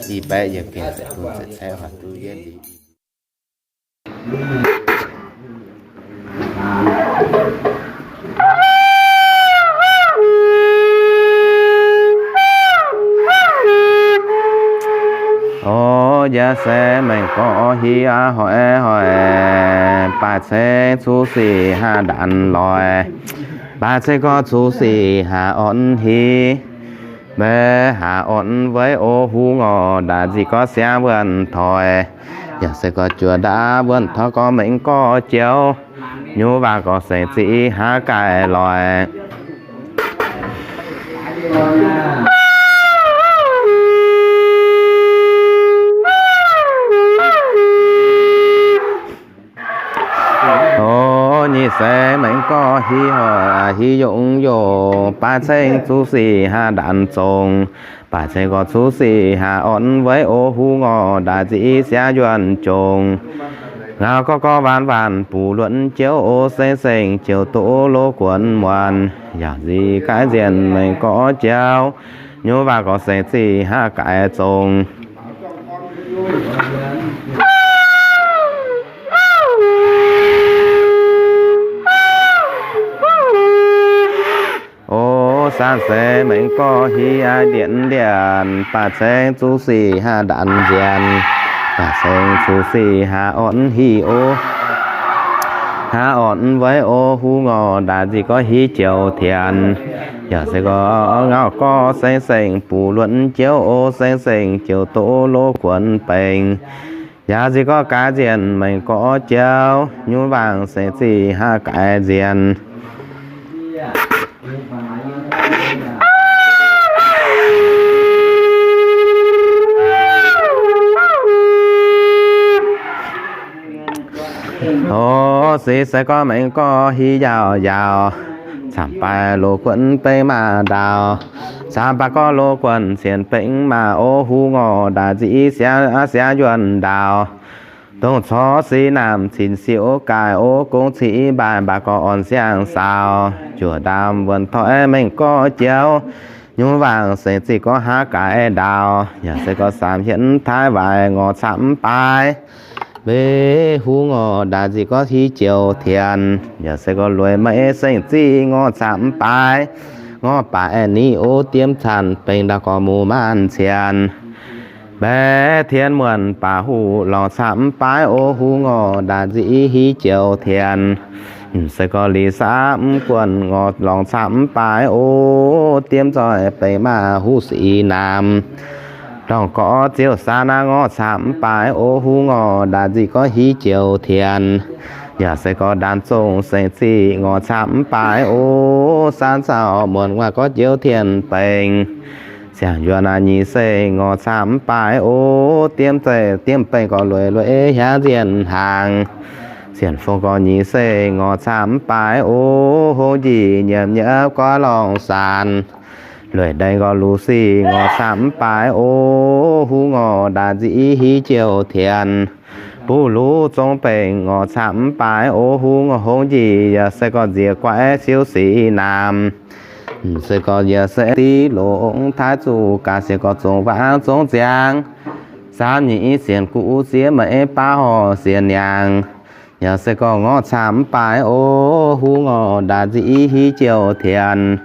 i baeqv yiem gengh za'gengh za'gengh ceix hoic duqv yietv liuz. O, yaac se mengh gorx hiv aqv, hoic hoic, baaix ceng cuv sic haav ndanc loic, baaix ceng gorx cuv sic haav orn hiv. Maiv haav orn weiv o huv ngorc, ndaaih nzic gorx siangx wuonh toic. Yaac se gorx juoz ndaauv wuonh tov gorx mengh gorx jauv, nyuv waac gorx sengx zic haav gaaih loic. O, nyic seix mengh gorx hiv hoic hiv yongh yongh, baaix ceng cuv sic haav ndanc zongc, baaix ceng gorx cuv sic haav orn weiv o huv ngorc, ndaaih nzic siangx yuonh jongc. Ngau gorx gorx waanc waanc buv luonc jauv o seng seng jauv doqc loz guonc muonc, yaac nzic gaaix nzienh mengh gorx jauv, nyuv waac gorx sengx zic haav gaaix zongc. O, saanv seix mengh gorx hiv aqv, ndienx ndienx, baaix ceng cuv sic haav ndanc nzienh, baaix ceng cuv sic haav orn hiv o, haav orn weiv o huv ngorc, ndaaih nzic gorx hiv jauv tienx. Yaac se gorx ngau gorx seng seng buv luonc jauv o seng seng jauv doqc loz guonc bengx. Yaac nzic gorx gaaix nzienh mengh gorx jauv, nyuv waac sengx zic haav gaaix nzienh. O, six se gorx mengh gorx hiv yaauc yaauc, camv baaix loz guonc bengx maah ndaauh. Camv baaix gorx loz guonc cien bengx maah o huv ngorc, ndaaih nzic siangx siangx yuonh ndaauh. Dongh corc sic naamh cin siouc gaaih o, gong civ mbaaih mbaaih gorx orn siang saaux, juoqv ndaamv wuonh toiv mengh gorx jauv, nyuv waac sengx zic gorx haav gaaix ndaauh. Yaac se gorx saamv hietv taaix waaic ngorc camv baaix, mbenc huv ngorc ndaaih nzic gorx hiv jauv tienx. Yaac se gorx lueic maiv sengx zic ngorc camv baaix, ngorc baaix ni o diemv canh bengx ndaauh gorx muv maanc cienx. Mbaeqc tienx muonc baac huv lorngc camv baaix o huv ngorc ndaaih nzic hiv jauv tienx. Se gorx liuz saamv guonc ngorc lorngc camv baaix o, diemv zoih bengx maah huv sic naamh. Ndorngc gorx ziouc saanv aqv, ngorc camv baaix o huv ngorc ndaaih nzic gorx hiv jauv tienx. Yaac se gorx ndaanx zongh sengx zic ngorc camv baaix o, saanv zaux muonc waac gorx jauv tienx bengx. Ziangh yuonh aqv nyic se ngorc camv baaix o, diemv zeiv diemv bengx gorx lueic lueic hiaangx nzienh hnaangx. Sienx fongx gorx nyic se ngorc camv baaix o, hungh njiec nyiemc nyiemc gorx lorngc saanx. Lueic ndaeng gorx luv sic ngorc camv baaix o, huv ngorc ndaaih nzic hiv jauv tienx. Buv luv zong bengx ngorc camv baaix o, huv ngorc hungh njiec yaac se gorx nziex guaix siouv sic naamh. Se gorx yaac se div longx taaix zuqc gaax sienx gorx zongc waangc zongc ziangx. Saamv nyic sienx guv ziex maaih baav horh sienx niangx. Yaac se gorx ngorc camv baaix o, huv ngorc ndaaih nzic hiv jauv tienx.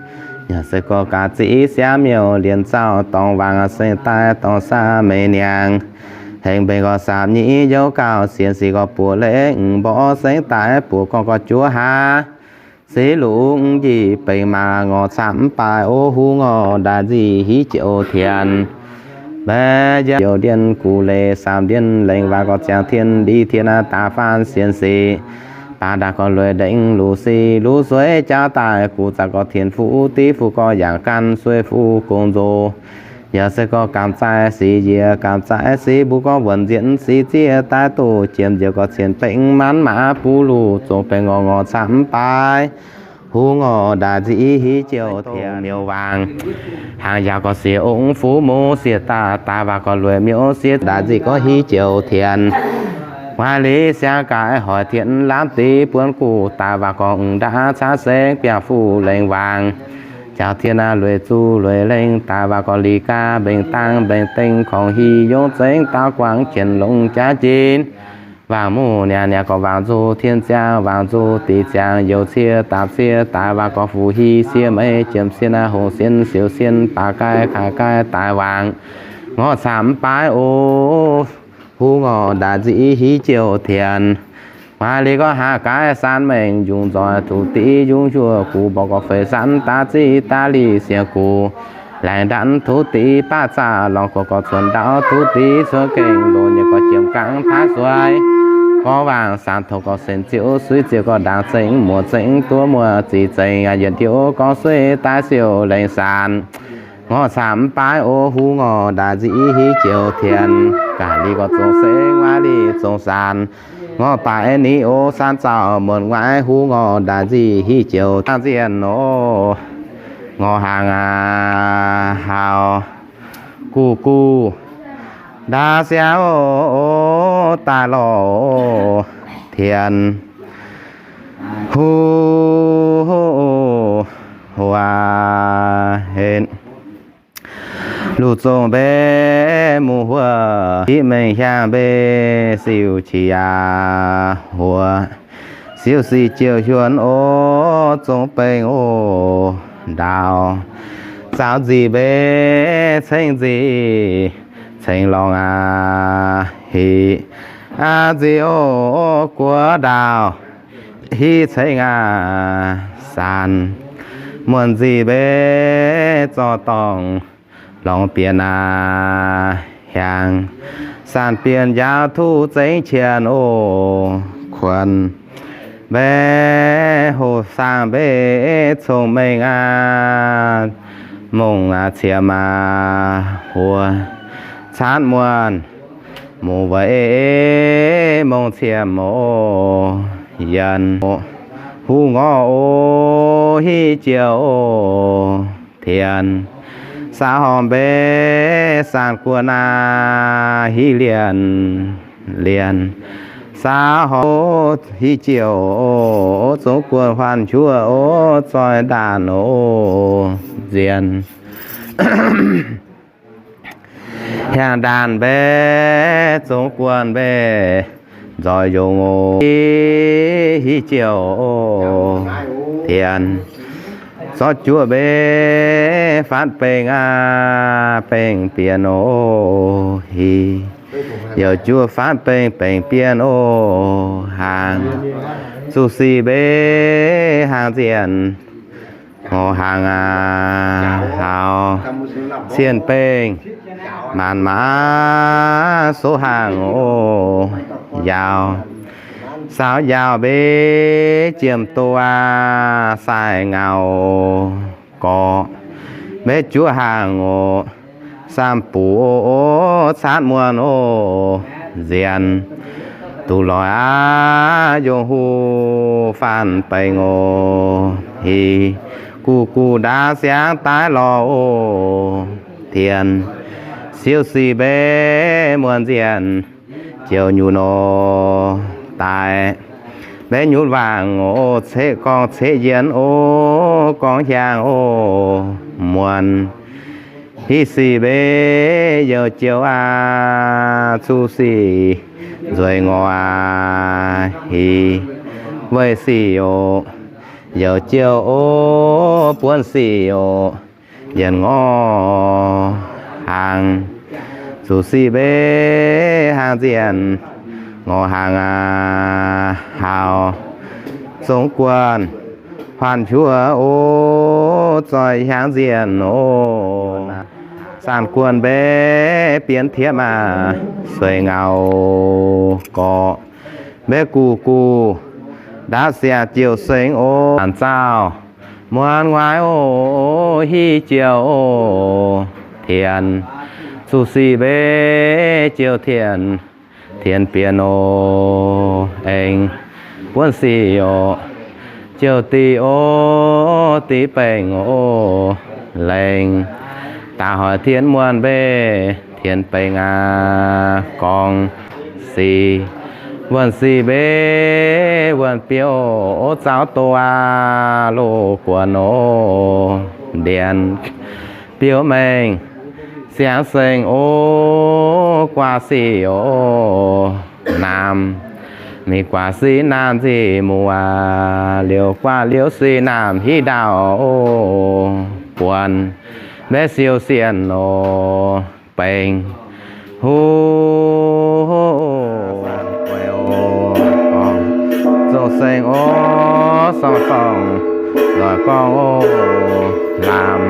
Yaac se gorx gaax zic siangv miuc lienz zaux dorngx waangc sengx daaih dorngx saah meix niangx. Hengx mbenc gorx saamv nyic youv gauh sienx sic gorx buoz lengc mborqv sengx daaih buoz gorngv gorx juov haav. Sic lungh njiec bengx maah ngorc camv baaix o, huv ngorc ndaaih nzic hiv jauv tienx. Mbaeqc youh ndienh guv leiz saamv ndienh lengc waac gorx ziangx tien ndie tien daaih faanv sienx sic. Baac ndaangc gorx lueic ndengc luv sic luv sueiv jauv daaih guv zaqc gorx tien fuqv div fuqv gorx yangh gan sueih fuqv gong nzoh. Yaac se gorx gamh zaih sic njiec gamh zaih sic mbuo gorngv wuonc nzienx sic zieqv daaih doqc jiem nziouc gorx cien bengx maanv maah buv luv zong bengx ngorc ngorc camv baaix Huv ngorc ndaaic nzic hiv joux tienx miuc waangc. Hnaangx yaac gorx siex ong fuv mungv siex daaih, daaih waac gorx lueic miuc siex ndaaic nzic gorx hiv joux tienx. Maaiz liz siang gaaix hoic tienx lamh div buonv guv, daaih waac gorx m'ndaav caav sengx biangh fuqv lengh waangc. Jaux tienx lueic zuqc lueic lengh, daaih waac gorx liz gaax mbengx dangh mbengx dengh, korngx hieh yongv zengx daauv guangc qienx longx jaav jin. Waangc muqv niaa niaa gorx waangc nzuqc tienx ziangx, waangc nzuqc diqc ziangx youz cie daapc cie, daaih waac gorx fuqv hieh siex meix jiemc siex naaiv hongh siex siouc siex baac gaih kaaix gaih daaih waangc. Ngorc camv mv baaix o, huv ngorc ndaaic nzic hiv joux tienx. Maaiz liz gorx haav gaaix saan mengh yungz nzoih tuv div yungz njuov gux, mborqv gorx feix saan daav ziv daav liz sienx gux. Laengz ndanv tuv div baav zaah lorngx gorx gorx cuonx ndau tuv div cuonx gengh loz nyei gorx jiemc gangv taav suaix. Gorx waangc saanc tongx gorx senx ziouc suiv ziouc gorx ndaangc zengx muoz zengx duov muoz zic zengx yietc ndiouv gorx suiv daaih siouc lengh saanc. Ngorc camv mv baaix o, huv ngorc ndaaic nzic hiv joux tienx. Gaax liz gorx zongh sengx, maaiz liz zongh saanc. Ngorc baaix ni o, saan zaux muonc nguaaiv, huv ngorc ndaaic nzic hiv joux hnaangx nzienh o. Ngorc hnaangx aac, haaux guv guv ndaauv siangv o, daaih lorh tienx. Huv huaax henv luv zongh mbenc mu'huoqv, diqv mengh hiaangx mbenc siouc qiex yaac huoqv. Siouc sic jouh hiuonv o, zong bengx o, ndaauv zaaux nzic mbenc ceng nzic ceng lorngx aac, hiv aav nzic o, guoqv ndaauv hiv ceng aac, saanc muonc nzic mbenc zorqv dorngh lorngx bienh aac, hiaangx saanc bienh njaaux tuv zengx qienh o, kuonx mbenc hoqc saangv mbenc cong-mengh aac, mongh aac ciemx aac, huoqv caatv muonh mungh weic mongh ciemx o, yienh huv ngorc o, hiv joux o, tienx saau horngh mbenc saanc guonh aac, hiv lienh lienh saau horngh o, hiv joux o, zungv guonh huaanh njuov o, zoih ndaanh o, nzienh hiaangx ndaanh mbenc zungv guonh mbenc nzoih yungz o, hiv joux o, tienx zorqv juoqv mbenc faatv bengx aac, bengx bienh o, hiv youc juoqv faatv bengx bengx bienh o, hnaangx zuqc sic mbenc hnaangx nzienh ngorc hnaangx aac, haaux cienh bengh maanc maac soqv hnaangx o, yaauc saaux yaauc mbenc jiem doz aac, sai ngau gorqv mbenc juov hnaangx o, saamv buc o, caatv muonh o, nzienh duqv loic aac, yungz huv faanv bengx o, hiv guv guv ndaauv siangv daaih lorh o, tienx siouc sic mbenc muonh nzienh joux nyunc o, daaih mbenc nyunc waangc o, ceqv gorngv ceqv yienx o, gorngv hiaangx o, muonh hiv sic mbenc youc joux aac, zuqc sic nzueic ngorc aac, hiv weic sic o, youc joux o, buonv sic o, yienc ngorc hnaangx, zuqc sic mbenc hnaangx nzienh ngorc hnaangx aac, haaux zungv guonh huaanh njuov o, zoih hiaangx nzienh o, saanc guonh mbenc bienx tiepv aac, sueih ngau gorqv mbenc guv guv ndaauv siangv jouh sengx o, zaanc zaauh muonc nguaaiv o, hiv joux o, tienx zuqc sic mbenc jouh tienx, tienx bienh o, aengx buonv sic o, Youh diqv o, diqv bengh o, lengh daaih hoic tien muonh mbeih tien bengh aqv. Gorngv sic wuonh sic mbeih wuonh biouv o, zaux doz aqv loz guon o, ndienx biouv mengh siangx sengx o, guaax sic o, naamh mingh guaax sic naamh nzic muoz, liouh guaax liouh sic naamh hiv ndaauh o, buonc mbaeqv siou sienh o, bengh huv zoqc sengx o, sorng-sorng nzoih gorngv o, lamh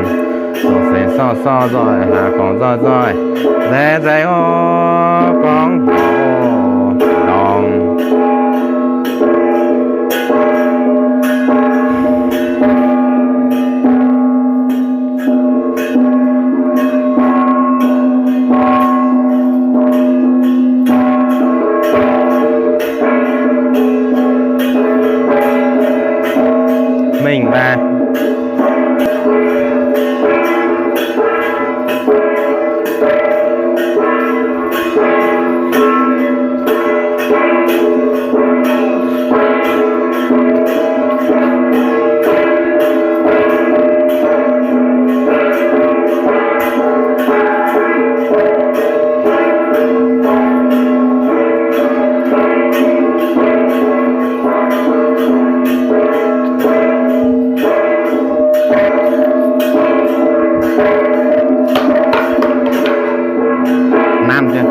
zoqc sengx sorng-sorng nzoih hlaax gorngv nzoih nzoih nzaeng nzaeng o, gorngv o, lorngx mengh maah. Nanv jienv.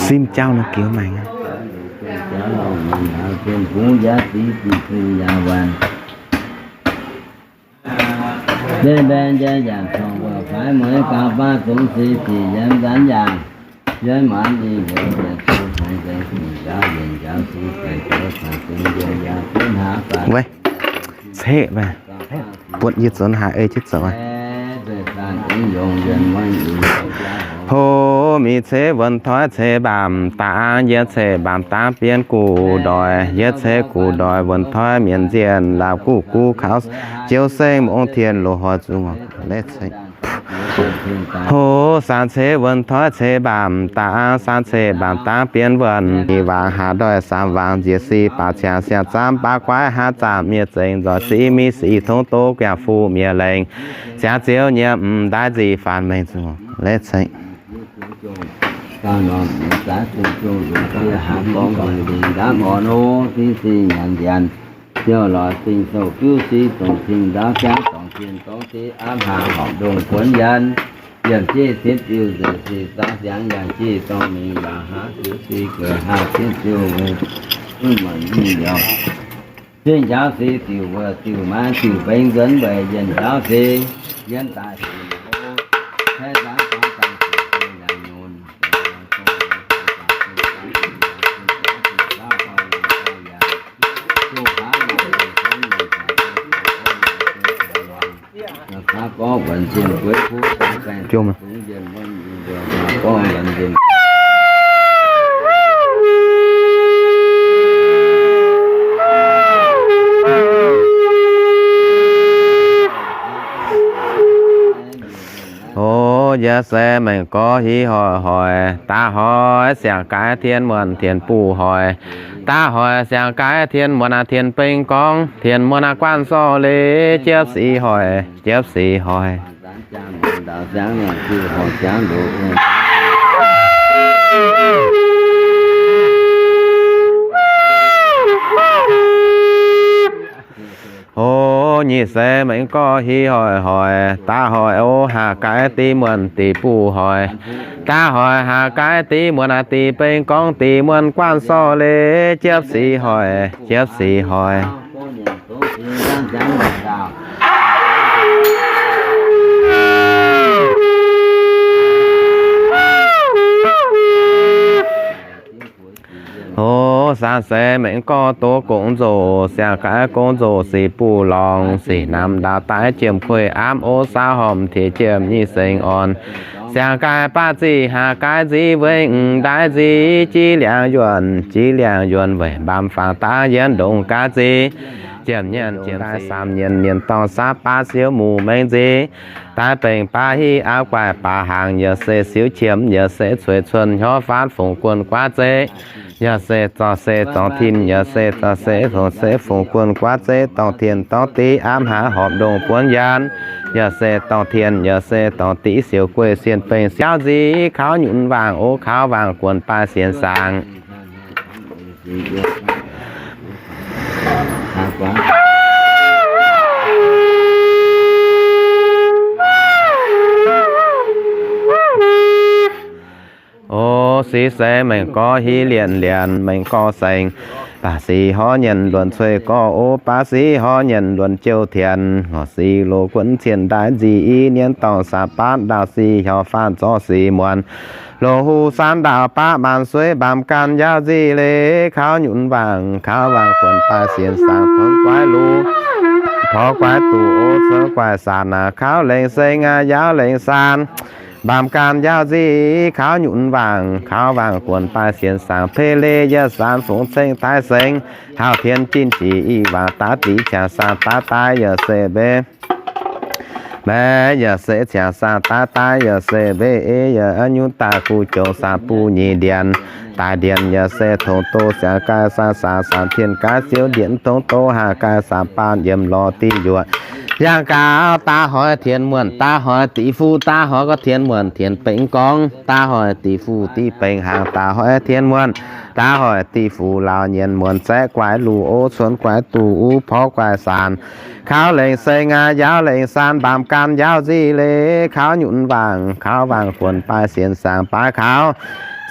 Sim jauv nor giux maengx. Weic, ceqv maiv buatc yie zoux haaix ei jienv zoux. Hlo mingh ceix wuonh toi ceix mbaamc dangh, yie ceix mbaamc dangh bienx gux ndoic, yie ceix gux ndoic wuonh toi mienc nzienh, laapc guv guv kaux jiouv seng mongh tien loz-hnoi zuqc. Hlo saang ceix wuonh toi ceix mbaamc dangh, saang ceix mbaamc dangh bienx wuonh, i waangc haac ndoih saamx waangc njiec si, baac ciangx siang zaamv baav guaiv haav zaamc miev zengx nzoih ziv mingh si tongv doz guangc fu miev lengc, ziangx ziouv nyei m'daaih nzic faanx mengh zuqc. Leiz ceng Ziouv lorz zingh sou-biuv si dongh zingh ndaauv jangv dorngc zinh dongv deix aav hnaangx horpc ndongh buonv yanv. Yangh jeiv cien diuh nzengc se zaav siangx, yangh jeiv dorngh mingh yaac haav ziux se gueic haah cien diuh weic zunv maanc nyingh yaac. Cien njaaux se diuh wuoc diuh maiv diuh bengx nzuonx weic yienc njaaux se yienx daaih sic o. Caeqv nzaangv gorngv dangh sic se yaac nyunc. O, yie se mengh gorx hiv hoic hoic, daaih hoic siang-gaix tien muonh tien buv hoic, daaih hoic siang-gaix tien muonh aac tien beng gorngv, tien muonh aac guanh sorh leiz jiepv sic hoic, jiepv sic hoic. O, nyic seix mengh gorx hiv hoic hoic, daaih hoic o haah gaix dih muonh dih buv hoic, daaih hoic haah gaix dih muonh aac dih beng gorngv dih muonh guanh sorh leiz jiepv sic hoic, jiepv sic hoic. O, saam seix mengh gorx doz gong nzoh, siang-gaix gong nzoh sic buv lorngx, sic namx ndaauv daaih jiem kueih aapv o saauv hormh tiex jiem nyic sengx orn. Siang-gaix baav ziqc haah gaix nziv weic m'ndaaih nziv jiv liangx yuonh, jiv liangx yuonh weic mbaam fangx daav yienv ndongc gaav nziv. Jiem nyienz jiem daaih saam nyienz mienh dorngh saav baav siouv muc mengh nziv. Daaih bengc baav hiv aapv guaih baav hnaangx, yaac se siouv qiemx, yaac se cueix cuon hnyouv faatv fungx guon guaav zeiv. Yaac se zorc se zorc tin, yaac se zorc se zorc se fungx guon guaav zeiv, dorngh tien dorngh div aapv hnangv horpc ndongh buonv yaanv. Yaac se dorngh tien, yaac se dorngh div siouc gueiv sien bengh siauv nziv, kaux nyunc waangc o kaux waangc guonc baaih sienx saangx. O, sic seix mengh gorx hiv lienc lienc mengh gorx sengx. Baav sic horv nyienc luonc cueiv gorx o, baav sic horv nyienc luonc jouh tienx. Ngorc sic loz guonv cien ndaaih nzic i, nyienz dorngh saah baav ndaauh sic hnyouv faanv zorqv sic muonc. Loz huv saanv ndaauh baav maanc sueiv mbaamh ganh yaauv nzic leiz, kaux nyunc waangc kaux waangc guonc baaih sienx saangx, porv guaiv luv porv guaiv duqv o, cuonx guaiv saanc aac, kaux lengc seng aac, yaauv lengc saanc. Mbaamh ganh yaauv nzic, kaux nyunc waangc kaux waangc guonc baaih sienx saangx, pei leiz yietc saanc fungx ceng taaix sengx, hauv tien jin jiex i waangc daav diqc qangx saangx daav daaih yaac se mbeix. Mbeix yaac se qangx saangx daav daaih yaac se mbeix ei yaac nyunc daaih guv jongc saangx buv nyic ndienx. Daaih ndienx yaac se tongx doz siangx gaih saangx saangx saangx tien gaav siouv ndienx tongx doz haah gaih saangx baan yiem lorz diuh yuoqc. Yangh gaax daaih hoic tien muonh, daaih hoic diqc fuqv, daaih hoic gorx tien muonh tien bengx gorngv, daaih hoic diqc fuqv diqc bengx hnaangx, daaih hoic tien muonh, daaih hoic diqc fuqv laauh nyienx muonc zaeqv guaix luv o, cuonx guaix duqv uv porv guaix saanc. Kaux lengc seng aac, yaauv lengc saanc, mbaamh ganh yaauv nzic leiz, kaux nyunc waangc kaux waangc guonc baaih sienx saangx baaix kaux.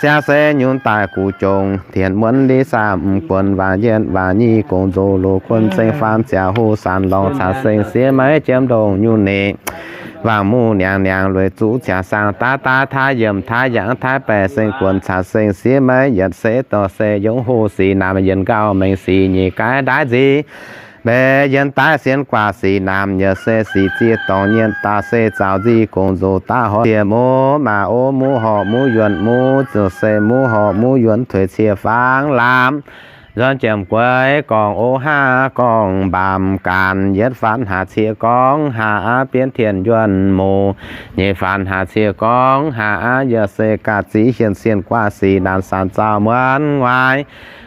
Siangx se nyunc daaih guv jongc tien muonc li saam guonc waangc yietv waangc nyic gong nzoh loz guonc zengx faam ziaauc hoh saanc lorngx caax seng siev maiv jiem ndongc nyunc ninh. Waangc muv niangx niangx lueic zuqv qangx saangx daav daaih taaix yiemc taaix yangh taaix baeqc seng guonc caax seng siev maiv yietc se dorh se yongc hoh sic naamh yienx nqaauh mengh sic nyeic gaaiv ndaaiv nzic. Mbeix yienx daaih sienx guaax sic naamh yaac se sic ziex dorngc nyienh daaih se zaaux nzic gong nzoh daav horc ziec mov maac o mov horc mov yuonc mov ziouc se mov horc mov yuonc tuix cie faang lamh. Nzuonx jiem gueix gorngv o haav gorngv mbaamh ganh yietv faanx haaix cie gorngv haav aqv, bienv tien yuonh mouz nyeic faanx haaix cie gorngv haav aqv, yaac se gaax ziqc hienx sienh guaax sic naanc saanx zaauh muonc nguaaic.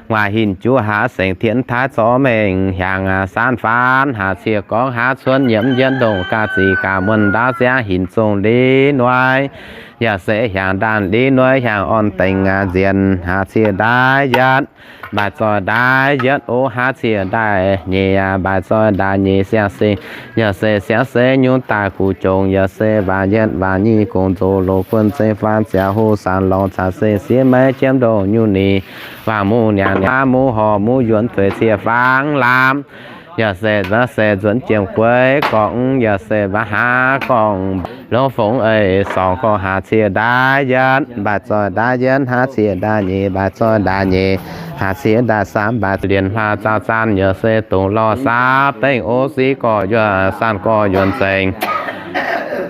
Nguaaic hinc juv haaix sengx tienv taaix zorqv mengh hiaangx, saanv faanv haaix ciex gorngv haaix cuotv, nyiemv yietv ndongh ga'zic ga'muonh ndaauv ziangv hinc zongh liv nuaiv. Yaac se hiaangx ndaanh liv nuaiv hiaangx orn dengx nzienx, haaix ciex ndaaiv yietv mbaaix zoih ndaaiv yietv, ov, haaix ciex ndaaiv nyeic mbaaix zoih ndaaiv nyeic, siang-seix, yaac se siang-seix nyungc daaih guv jongc, yaac se waac yietv waac nyic gongc nzoh loz guon zengv faanv ziangh hoh saanx lorngx caax seng siev maiv jiemv ndongh nyungc ni, waangc muv niangx niangx, muv horc muv yuonx tuix ciev fangx lamh. Yaac se, yaac se nzuonx jiem gueix gorngv, yaac se mbaaix haav gorngv, longc fongx eix sorngx gorngv, haaix ciex ndaaiv yietv mbaaix zoih ndaaiv yietv, haaix ciex ndaaiv nyeic mbaaix zoih ndaaiv nyeic, haaix ciex ndaaiv saamv mbaaix, lienx hlaax zaah zaanh, yaac se dongh lorh saav bengv, ov, siqv gorx yuonh, saanh gorx yuonh zengx,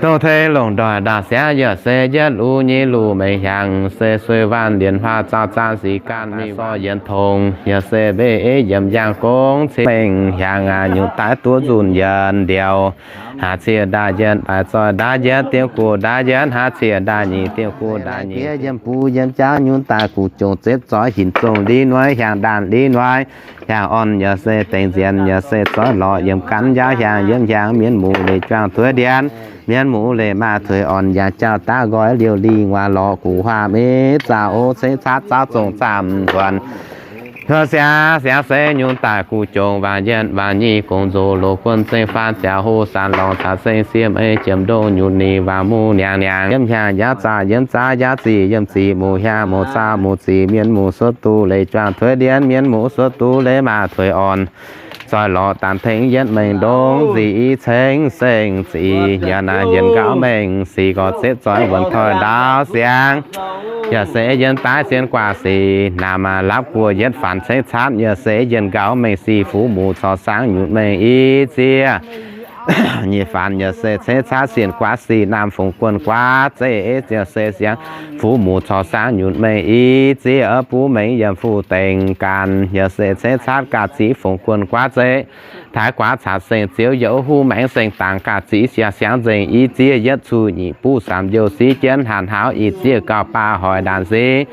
dongh tengx longc ndoih ndaauv siangv, yaac se yietv luv nyic luv mengh hiaangx, se sueih waanc lienx hlaax zaah zaanh sic ganh mingh sorc yienx tongx, yaac se mbev yiem yangh gong cin mengh hiaangx, nyungc daaih duqv nzunc yienx ndiouh. Haaix ciex ndaaiv yietv mbaaix zoih ndaaiv yietv, diemv guv ndaaiv yietv, haaix ciex ndaaiv nyic, diemv guv ndaaiv nyic, yiem buv yiem jaauv nyungc daaih guv jongc, zepv zoih hinc zongh liv nuaiv, hiaangx ndaanh liv nuaiv, hiaangx orn, yaac se dengx nzienx, yaac se zoih lorz yiem gaanv njaaux hiaangx, yiem hiaangx mienv muoz leiz juangc tuix ndienx, mienv muoz leiz maah tuix orn, yaac jauv daav nqoi liouh lingh waac lorz guv huaam meiv zaah, ov, cengx caatv zaauv zongh zaamh nzuonx. Siang, siang-seix nyungc daaih guv jongc, waangc yietv waangc nyic gongc nzoh loz guon zengv faanv ziangh hoh saanx lorngx caax seng siev maiv jiemv ndongh nyungc ni, waangc muv niangx niangx, yiem hiaangx yaav zaah yiem zaauv, yaav zic yiem zic, muoz hiaangx muoz zaauv muoz zic, mienv muoz suotv duqv leiz juangc tuix ndienx, mienv muoz suotv duqv leiz maah tuix orn. Zoih lorz daanh tengx yietv mengh ndongx nzic, ceng seng zic, yaac naaic yienc nqaaux mengh sic, gorx zepv zoih wuonh toiv ndaauv siangx. Yaac se yienc daaih sienx guaax sic namx, lapv guoqv yietv faanx cengx caatv, yaac se yienc nqaaux mengh sic, fuqv muc corc saangv nyutc mengh i ziev. Nyic faanx yaac se cengx caatv sienx guaax sic namx, fungx guon guaax zeiv, yaac se siangx fuqv muc corc saangv nyutc mengh i ziev, buv mengh yiem fuqv dengx ganh, yaac se cengx caatv ga'zic fungx guon guaax zeiv. Taaix guaax caax seng ziouv yaac huv maengx seng dangx ga'zic siang siangv nzengc i ziev, yietv cuh nyic buv saamv youh siv jienv hanc hlauv i ziev gauh baac hoic ndaanx sic.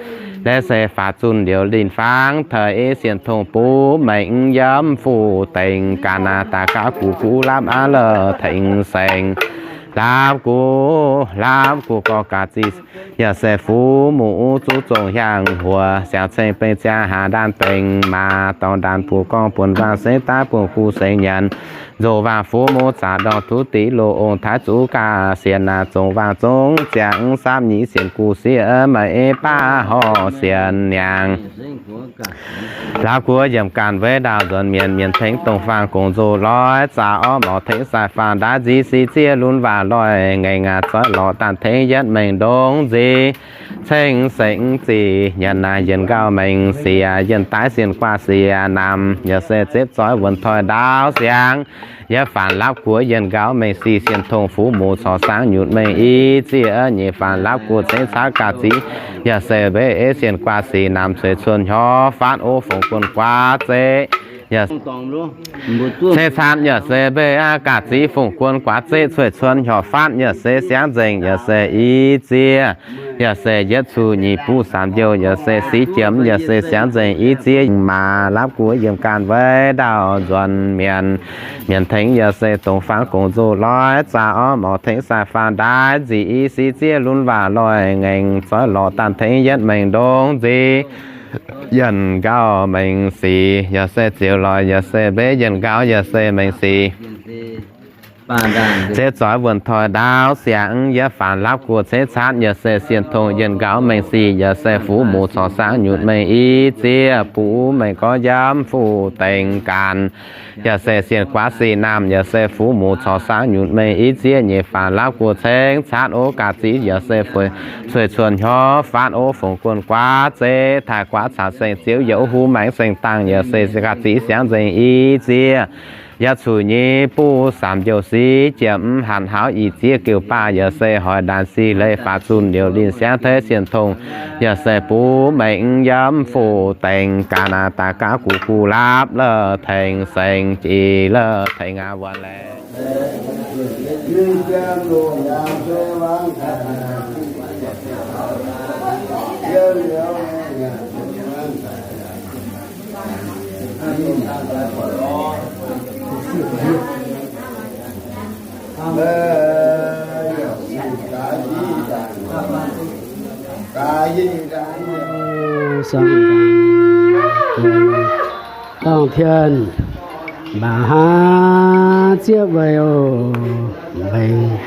Leiz se faaux zunh liouc linh fangx taux ei sienh tongx buv mengh yiem fuqv dengx ganh, daaih gauh guv guv lapv aqv lorh tengx seng. Lapv guv, lapv guv gorx ga'zic, yaac se fuqv muc zuqv zongh hiaangx huoc, siangx ceng beng ziangx haaix ndaanh bengx maaz, dorngx ndaanh buoz gorngv buonc waangh sengx daaih buonc guv sengx nyanc, nzoh waangh fuqv muc zaqc ndorngh tuv diqv loz ong taaix zuqv gaax sienx naaic, zongh waangh zongv ziangx saapv nyic sienx guv siev maiv baav horh sienx niangx. Lapv guv yiem ganh weic ndaauv nzuonx mienv, mienv tengx dongh faang gong nzoh loiv zaah orv, morc tengx sai faang ndaaiv nziv sic ziev lunx waac loih ngaengc, zoih lorz daanh tengx yietv mengh ndongx nzic, ceng seng zic, yaac naaic yienc nqaaux mengh sic, yienh daaih sienx guaax sic namx, yaac se zepv zoih wuonh toiv ndaauv siangx. Yietv faanx lapv guv yienh nqaaux mengh sic, sienh tongx fuqv muc corc saangv nyutc mengh i ziev. Nyic faanx lapv guv cengx caatv ga'zic, yaac se mbev ei sienh guaax sic namx, cueiz cuonx hnyouv faatv ov fungx guon guaax zeiv. Cengx caatv yaac se mbev aqv ga'zic fungx guon guaax zeiv, cueiz cuonx hnyouv faatv yaac se siangv nzengc, yaac se i ziev. Yaac se yietv cuh nyic buv saamv youh, yaac se siv jiemx, yaac se siangv nzengc i ziev. Maaz lapv guv yiem ganh weic ndaauv nzuonx mienv, mienv tengx yaac se dongh faang gong nzoh loiv zaah orv, morc tengx sai faang ndaaiv nzic i sic ziev lunx waac loih ngaengc, zoih lorz daanh tengx yietv mengh ndongx nzic, yienh nqaaux mengh sic. Yaac se ziouc loic, yaac se mbev yienh nqaaux, yaac se mengh sic. Zepv zoih wuonh toiv ndaauv siangx. Yietv faanx lapv guv cengx caatv, yaac se sienh tongx yienh nqaaux mengh sic, yaac se fuqv muc corc saangv nyutc mengh i ziev, buv mengh gorx yiem fuqv dengx ganh. Yaac se sienh guaax sic namx, yaac se fuqv muc corc saangv nyutc mengh i ziev. Nyic faanx lapv guv cengx caatv ov ga'zic, yaac se cueiz cuonx hnyouv faatv ov fungx guon guaax zeiv. Taaih guaax caux seng ziouv yaac huv maengx seng dangh, yaac se ga'zic siangv nzengc i ziev. Yietv cuh nyic buv saamv youh siv jiemx hanc hlauv i ziev geuh baac, yaac se hoic ndaanx sic leiz faaux zunh liouc linh siangv teiv sienh tongx, yaac se buv mengh yiem fuqv dengx ganh, daaih gauh guv guv lapv lorh tengx seng jiex lorh tengx aqv wuov laeh. Dongh tien mbaac haav zieqv weic oc, mbaengx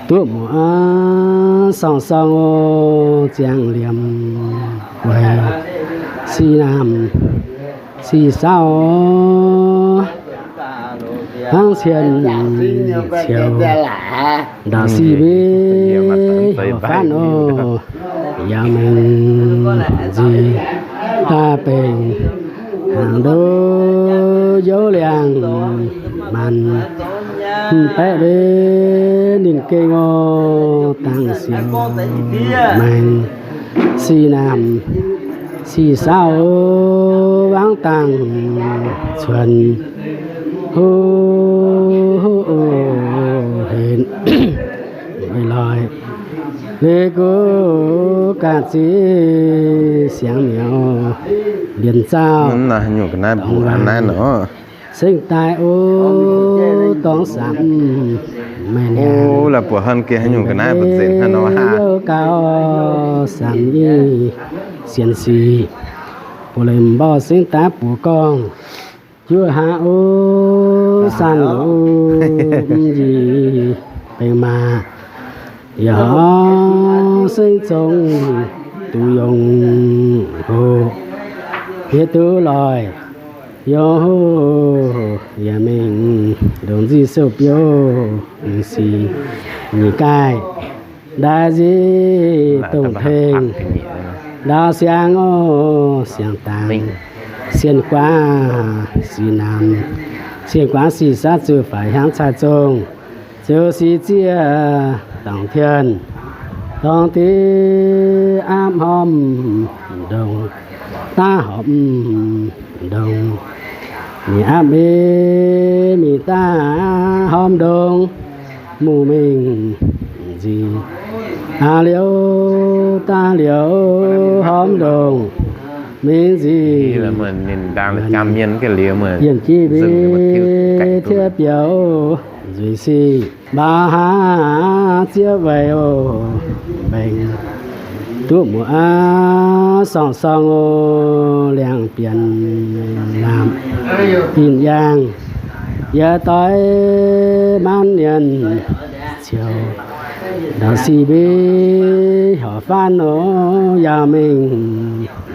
duqv muoz sorng-sorng oc, ziangh liemh weic sic naamh sic saauv oc, hnangv cien ciouv ndaauv sic mbiv horpc faanv oc. Yaac mingh nziec daaih benx hnaangx ndoqv youz liangh maanc, mv-baeqv mbenv ninh gengh oc, dangh siouc maengx sic naamh sic saauv oc, wangv dangh cuonx huv henv weic loix. Liuz guv ganh ziqc siangx mi'aqv, mbienx zaauh sengx daaih oc, dorngx samx meih niangx, youh gaux samx nyei sienx sic, buo leiz mborqv sengx daaih buoz gorngv, juov haav oc, saanh loz njiec benx maaz, yaac horngh sengx zongx duqv yongh hoc, yie duqv loic yongh hoc, yaac mingh ndongc nzih sou biouv mingh sic nyeic gaaih ndaix nzih dongh tengx ndaauv siangx oc, siangx dangx sien-guaav sic naamh, sien-guaav sic saauv ziouc faix hiaangv caaiv zongh, ziouc sic zieqv dorngc tien, dorngc div aapv hormh ndongc, daav hormh ndongc, mingh aapv mingh, mingh daav hormh ndongc, mungh mingh nziec, daav liouh, daav liouh hormh ndongc, mingh nziec yienh jiv mbiv tiev biouv nzueic sic. Mbaac haav zieqv weic oc, mbaengx duqv muoz sorng-sorng oc, liangx bienx naamh inh yaangh, yietc doix maanv nyienz ciouv, ndaauv sic mbiv horpc faanv oc, yaac mingh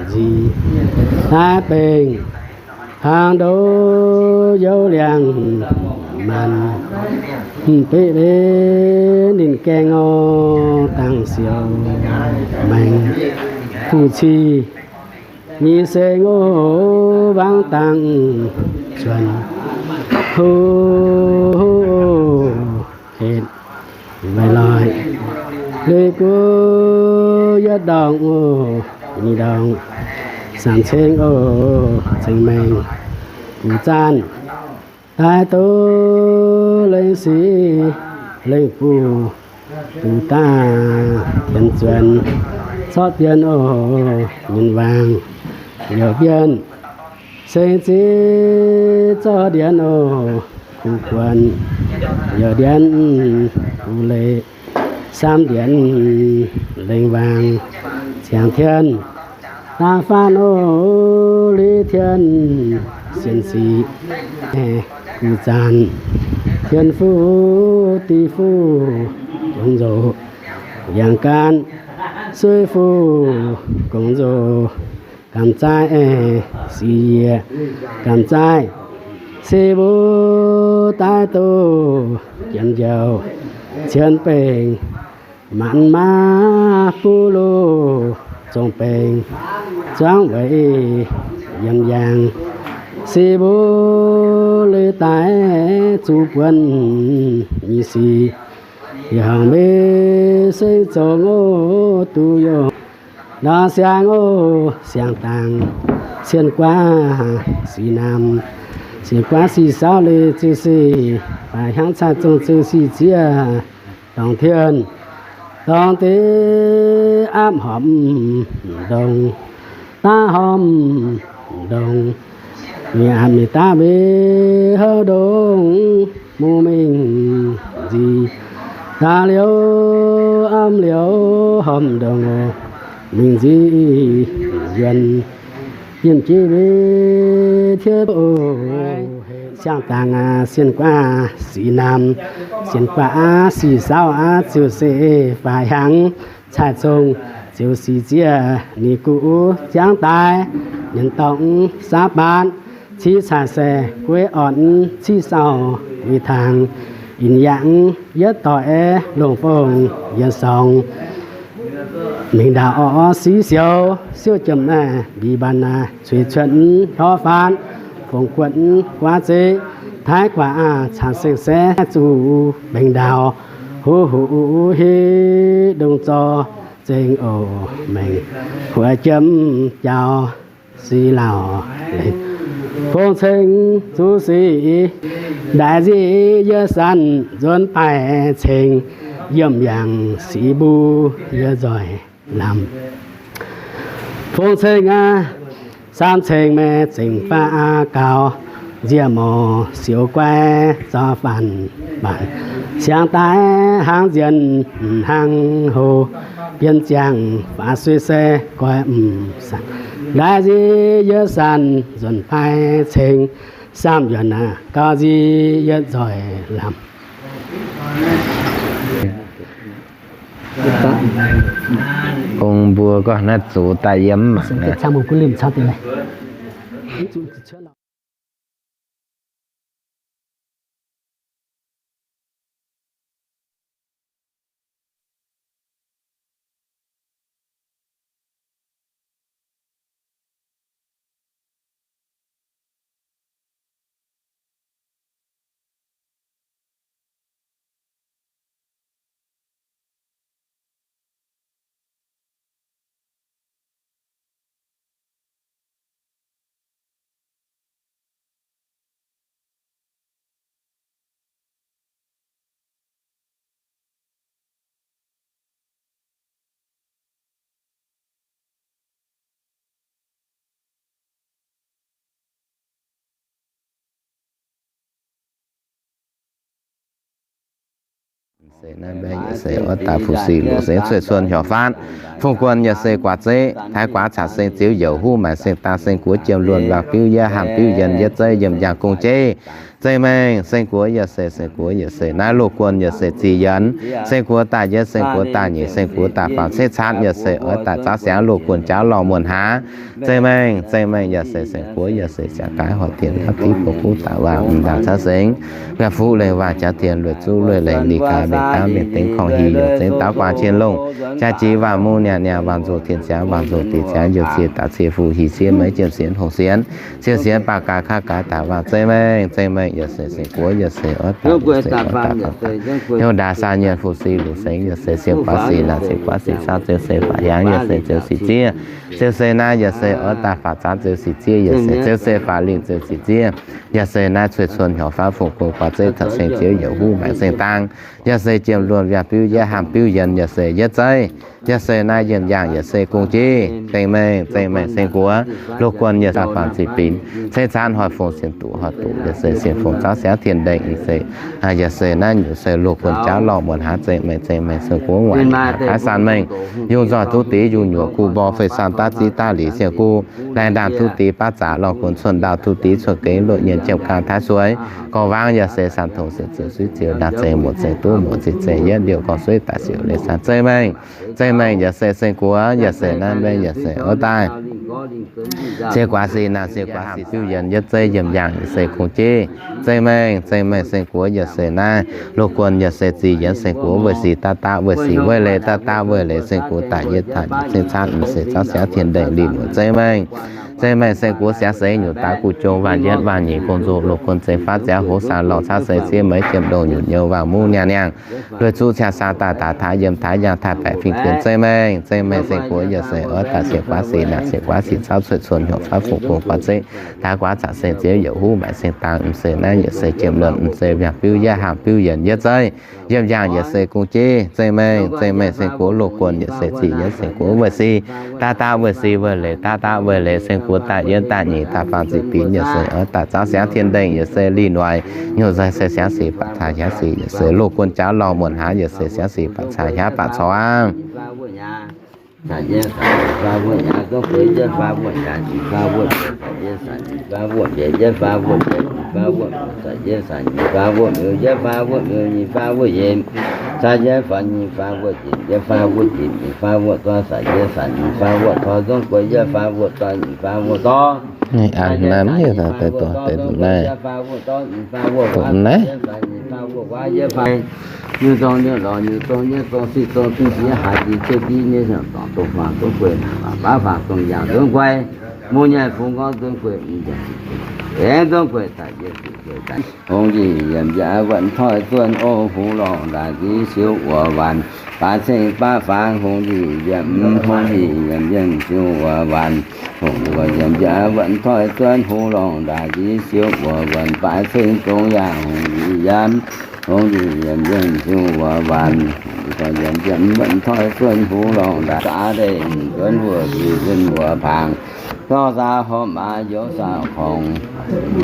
nziec daaih benx hnaangx ndoqv youz liangx maanc, mv-baeqv mbenv ninh gaengh oc, dangh siouc maengx fuqv-ciq nyei seng oc, wangv dangh cuonx huv henv weic loic. Leiz guv yietv ndorngx oc, nyic ndorngx, samc ceng oc, ceng maengx, guv zaanh daaih doz lengh sic lengh fuqv, duqv daaih tienx zuonx, corc dien oc, nyienz waangc, youc dien, seng ziv zorqv ndiev oc, guv guonx, youc ndiev, guv leiz, samv ndiev, lengh waangc, ziangx tien, daav faanv oc, liz tien, sienx sic, guv zaanh, tien fuqv, div fuqv, gongx nzoqc, yangh gaanv, suiv fuqv, gongx nzoqc, gamh zaaiv, sic yiec, gamh zaaiv, se mbuo daaih doz, janx njoux, cien bengx, maanc maav buv loh, zongh bengx, zuangv weic yiem yaangh, se mbuo leiz daaih zuqc buonc nyei sic, yie horngc mbe seng zongx oc, duqv yongh nor siang oc, siang dangx, cien guaav sic naamh, cien guaav sic saauv leiz ziouc sic, baaix hiaangv caaiv zongh ziouc sic zieqv, dorngc tien, dorngc div aapv horpc ndongc, daav horpc ndongc, Mienh mingh daav mbe houv ndongc, mungz mingh nzic daaih liuz, am liuz horpc ndongc oc, mingh nzic yuonh, yiem jiex mbe tiev oc. Siang-dangx sien guaav sic namx, sien guaav aav sic saauv aav ziux se faaux hiaangx, cai zong ziux sic zieqv ninh guv jangv daaih, nyienx dorngh sav-baatc civ cai se gueiv orn civ sauh guix tangx, inh yangh yietv doic aeqv, longh fong yietc sorngx. Mingh ndaauh orv siv sioux, siouv jiem naaiv mbic mbaanh naaic, cuix cuotv hlorv faatv, fongc guotv guaav zeqv, taaix guaax aav caux seng saeqv zuqc mbengx ndaauh, huv huv hiv ndongc zorqv zengx oc maengx, huox jiem jaaux si lauh. Fong ceng zuqc sic, ndaix nzic yie sanc nzuonx baih ceng, yiem yangh sic mbuo yie nzoih lamh. Fong ceng aav, saam ceng meih zengc faah aav gaux, nziec morc sioux guai zorqv faanh mbaanc, siangx daaih hnangv nzienh hnangv hlo, bienx ziangh faaux suiv se goix m'sanc, ndaix nzic yie sanc nzuonx baih ceng, saam yuonc aav gaux nzic yie nzoih lamh. Ong mbuo gorngv naaiv zuqc daaih yiem mangc naaiv. Se naaiv mbaeqv yaac se oix daaih fu-sux longc seix cuotv cuotv hiuv faatv. Fongc guon yaac se guaax zeqv, taaix guaax caux seng ziux youc huv maengx seng dang seng guoqv jiem luonh waac biuv yaac hamh biuv yienx yietv zeiv yiem yangh gong-jeiv. Zeiv mengh seng guoqv yaac se, seng guoqv yaac se naaiv loz guon yaac se zic yienx. Seng guoqv daaih yietv, seng guoqv daaih nyeic, seng guoqv daaih faam, ceix caanv yaac se oix daaih zaauv siangx loz guon jaauv lorh muonc haaix. Zeiv mengh, zeiv mengh yaac se seng guoqv yaac se siang gaaix hoic dienx hnamv div buoz buv daaih waac m'ndaangc caux seng, ga'fuqv lengh waac jaax dienx lueic zuqv lueic lengh li gaax mbenc dangv mbenc dengx korngh hic youc zengx daaux guaax qiex longh, jaax jiex waac mungv niaa niaa waac nzoqc tien ziangx waac nzoqc deix ziangx youc cie daaih cie fuqv hic cie meiv jiem sienx hongh sienx, cie sienx baac gaax kaav gaax daaih waac zeiv mengh, zeiv mengh yaac se seng guoqv yaac se oix daaih, yaac se oix daaih faam daaih. Hnyouv ndaix saa nyienh fu-sux longc seix yaac se sienx guaav sic naaic, sienx guaav sic saauv ziux se faatv hiaangx yaac se ziux sic zieqv. Ziux se naaiv yaac se oix daaih faatv zaanv ziux sic zieqv yaac se ziux se faatv lingh ziux sic zieqv. Yaac se naaiv cuotv cuotv hiuv faatv fongc guon guaax zeqv caux seng ziux youc huv maengx seng dang. Yaac se jiem luonh waac biuv yaac hamh biuv yienx yaac se yietv zeiv. Yaac se naaiv yiem yangh yaac se gong-jeiv. Zeiv mengh, zeiv mengh seng guoqv, loz guon yaac se faam zic binx, ceix caanv hoic fongc sienx duqv hoic duqv yaac se sienx fongc zaauv siangx tien ndengh se. Yaac se naaiv nyungc se loz guon jaauv lorh muonc haaix. Zeiv mengh, zeiv mengh seng guoqv waaic haaix san mengh, yungh nzoih duqv dix yungh nyuoqc guv mborh fei san daav ziv daav lic sieng guv, laengz ndaamv duqv dix baav zaqc lorh guon cuotv ndau duqv dix cuotv gengh loz nyienh jiem gaang taaix sueix, gorngv waangv yaac se san tongx sienx ziux suiv ziux ndaangc zengx muoc zengx duqv muoc zengx zengx yietv liouh gorngv suiv daaih siouc leiz san. Zeiv mengh, zeiv mengh yaac se seng guoqv yaac se naaiv mbaeqv yaac se oix daaih sienx guaax sic naaic, sienx guaax sic biuv yienx yietv zeiv yiem yangh yaac se gong-jeiv. Zeiv mengh, zeiv mengh seng guoqv yaac se naaiv loz guon yaac se zic yienx seng guoqv weih sic daav daav weih sic weih leiz daav daav weih leiz seng guoqv daaih yietv daaih ceix caanv m'seix zaauv siangx tien ndengh lih muoc. Zeiv mengh, zeiv mengh seng guoqv siangx seix nyungc daaih guv jong waac yietv waac nyeic gong nzoqc loz guon zengx faatv ziangx hoz saang lorh caav seix ciev meiv jiem ndongh nyutc nyouz waac mungv niaa niangh lueic zuqv ciangh saang daaih daaih taaix yiem taaix yangh taaix baeqc fingx fienx. Zeiv mengh, zeiv mengh seng guoqv yaac se oix daaih sienx guaax sic naaic, sienx guaax sic caauv cuotv cuotv hiuv faatv fongc guon guaax zeqv, taaix guaax caux seng ziux youc huv maengx seng dang. M'seix naaiv yaac se jiem luonh, m'seix waac biuv yaac hamh biuv yienx yietv zeiv, yiem yangh yaac se gong-jeiv. Zeiv mengh, zeiv mengh seng guoqv loz guon yaac se zic yienx seng guoqv weih sic daav daav weih sic weih leiz daav daav weih leiz seng Mbuo daaih yietv daaih nyeic daaih faam ziqc binc yaac se oix daaih zaangv siangx tien-ndengh yaac se lih noic nyuoz nzengc se siangx sic baac caux hiaangv sic yaac se loz guon jaax lorngh muonc hnangv yaac se siangx sic baac caux hiaangv baac caux aqv. Nyungc dongh nyungc lorz nyungc dongh nyungc dongh sic dongh fingx haaix jiex cuotv div nyei, dongh faang duqv guei, baav faang dongh yangh nzuonx guai, mungh nyei fungx gorngv nzuonx guei, aengx nzuonx guei daaih yie hungh njiec yiemc yaac wuonh toi zuonv o, hungh lorngh ndaaih nziv siou wuov waanc, baaix ceng baav faang hungh njiec yiemc, hungh njiec yiemc yiemc siou wuov waanc, hungh njiec yiemc yaac wuonh toi zuonv, hungh lorngh ndaaih nziv siou wuov waanc, baaix ceng zong yaac hungh njiec yiemc, hungh njiec yiemc yiemc siou wuov waanc, hungh njiec yiemc yiemc wuonh toi zuonv, hungh lorngh ndaaih zaqc ndeic zuonv wuov nduih zuonv wuov paangx, dorh saah horpc maa youz saah korngx,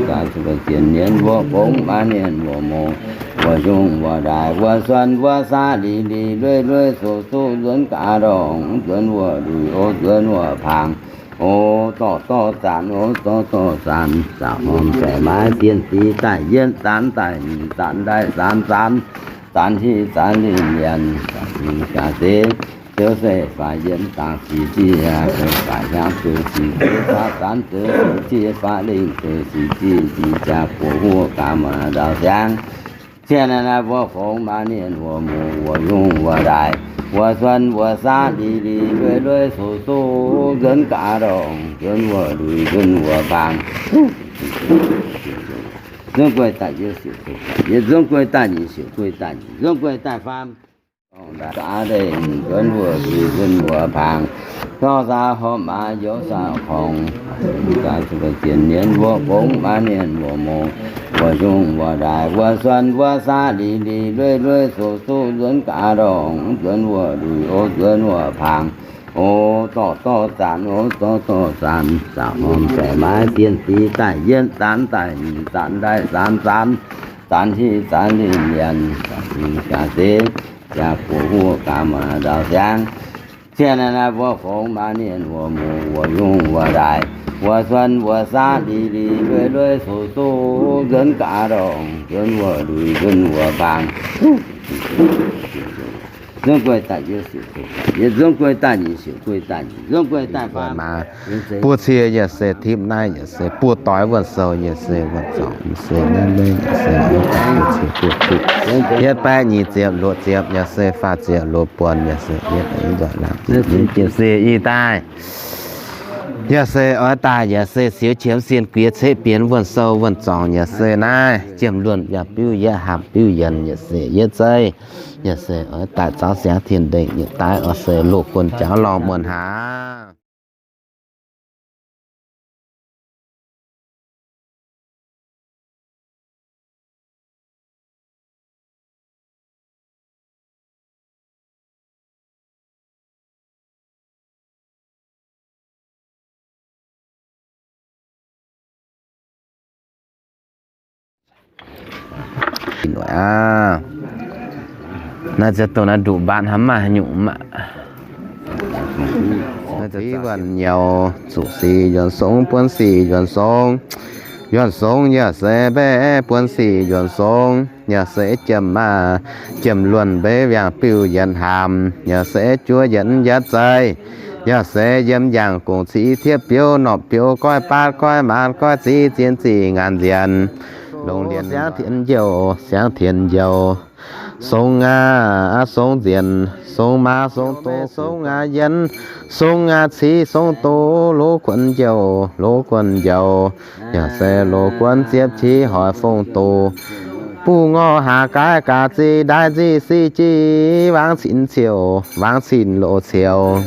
gaax zuqc zienc nienz wuov gongx maa nienh wuov mungz, wuov yungh wuov ndaaih wuov suonv wuov saav lic lic lueiv lueiv suqv suqv nzuonx gaax ndorngx, zuonv wuov nduih o, zuonv wuov paangx o, dorh dorh zanc o, dorh dorh zanc, zaqc horpc baeqc maaiz sienh sic daaih yietv zanc daaih nyeic zanc daaih saam zanc, zanc hiv zanc linh mbienc, gaax zeiv, ziouv se faix yienx dangx sic zieqv, faix hiaangv zoux sic zieqv, faix zanc zoux sic zieqv, faix lingh zoux sic zieqv, jiex jaax buoz huoqv gaax maaih nzaaux siangx. Cien naaiv naaiv mbuo fongx maa nienh wuov mungz wuov yungh wuov ndaaih wuov suonv wuov saav lic lic lueiv lueiv suqv suqv nzuonx gaax ndorngx, nzuonx wuov nduih nzuonx wuov baang. Nzuonx guei daaih yietv siouc guei daaih yietv, nzuonx guei daaih nyeic siouc guei daaih nyeic, nzuonx guei daaih faam. Zaqc ndeic nzuonx wuov nduih nzuonx wuov paangx, dorh saah horpc maa youz saah korngx, gaax zuqc zienc nienz wuov gongx maa nienh wuov mungz, wuov yungh wuov ndaaih wuov suonv wuov saav lic lic lueiv lueiv suqv suqv nzuonx gaax ndorngx, nzuonx wuov nduih o, nzuonx wuov paangx o, dorh dorh zanc o, dorh dorh zanc, zaqc horpc baeqc maaiz sienh sic daaih yietv zanc daaih nyeic zanc daaih saam zanc, zanc hiv zanc linh mbienc, gaax zeiv, jaax buoz huoqv gaax maaih nzaaux siangx. Cien naaiv naaiv mbuo fongx maa nienh wuov mungz wuov yungh wuov ndaaih wuov suonv wuov saav lic lic lueiv lueiv suqv suqv nzuonx gaax ndorngx, nzuonx wuov nduih nzuonx wuov baang. Nzuonx guei daaih yietv siouc guei daaih yietv, nzuonx guei daaih nyeic siouc guei daaih nyeic, nzuonx guei daaih faam. Buo cie yaac se tipv naaiv yaac se buo doix wuonh sou yaac se wuonh zorngx yaac se naaiv meiv yaac se buo cie buo tipv. Yietv baeqv nyic ziepc luoqc ziepc yaac se faah ziepc luoqc buonc yaac se yietv nzoih laangz jienv se ih daaih. Yaac se oix daaih yaac se siou qiemx sienh guiex ceqv bienx wuonh sou wuonh zorngx yaac se naaiv jiem luonh yaac biuv yietv haamh biuv yienx yaac se yietv zeiv. Yaac se oix daaih zaangv siangx tien-ndengh yietc daaih oix se loz guon jaux lorngh muonc hnaangx. Aa, naaiv ziex dongh naaiv nduqc mbaatv hnamv maaih nyungc maah. Naaiv ziex wuonh nyouz, zuqc sic yuonx song, buonv sic yuonx song. Yuonx song yaac se mbaeqv buonv sic yuonx song, yaac se jiem maah, jiem luonh mbeix wiangh biuv yienx haamh, yaac se juov yienx yietv zeiv, yaac se yiem yangh gong civ tiev biouv norqc biouv goiv baatv goiv maanz goiv ziv zien ziqc ngaanc nzienx. Longx lienx siangx tienx njoux, siangx tienx njoux. Song aac, song nzienx, song maa, song doz, song aac yienx, song aac civ, song doz, loz guon njoux, loz guon njoux, yaac se loz guon ziepv qiv hoic fong doz. Buv ngorc haac gaaiv gaax zic ndaix nzic sic jic, wangv cin ciouc, wangv cin loz ciouc.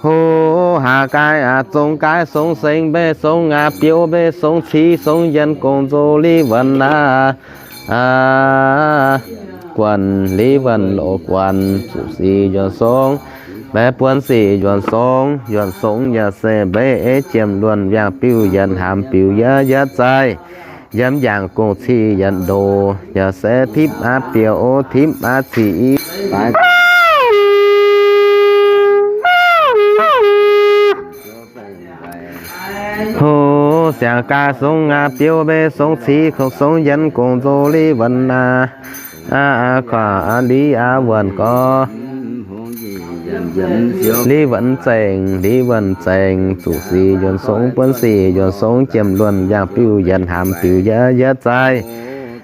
Ho, haac gaaiv aac, zong gaaiv song seng mbeix song aac, biouv mbeix song civ song yienx gong nzoh li wuonx aac. Aa, guanh, Liv Wuonh Loz guanh, zuqc sic njuonx song, mbaeqv buonv sic njuonx song, njuonx song yaac se mbaeqv eiv jiem luonh mbiaangc biuv yienx haamz biux yietv yietv zaih, yiem yangh gong-ciqv yienx ndoh, yaac se tipv aqv biouv tipv aqv ciqv. Ho, siangx gaax song aqv biouv mbaeqv song ciqv kongx song yienx gong nzox Liv Wuonh aqv. Aa, aa, kuaah aa, Liv aa, Wuonh gorx. Liv Wuonh zengc, Liv Wuonh zengc, zuqc sic njuonx song, buonv sic njuonx song, jiem luonh mbiaangc biuv yienx haamz biux yietv yietv zaih.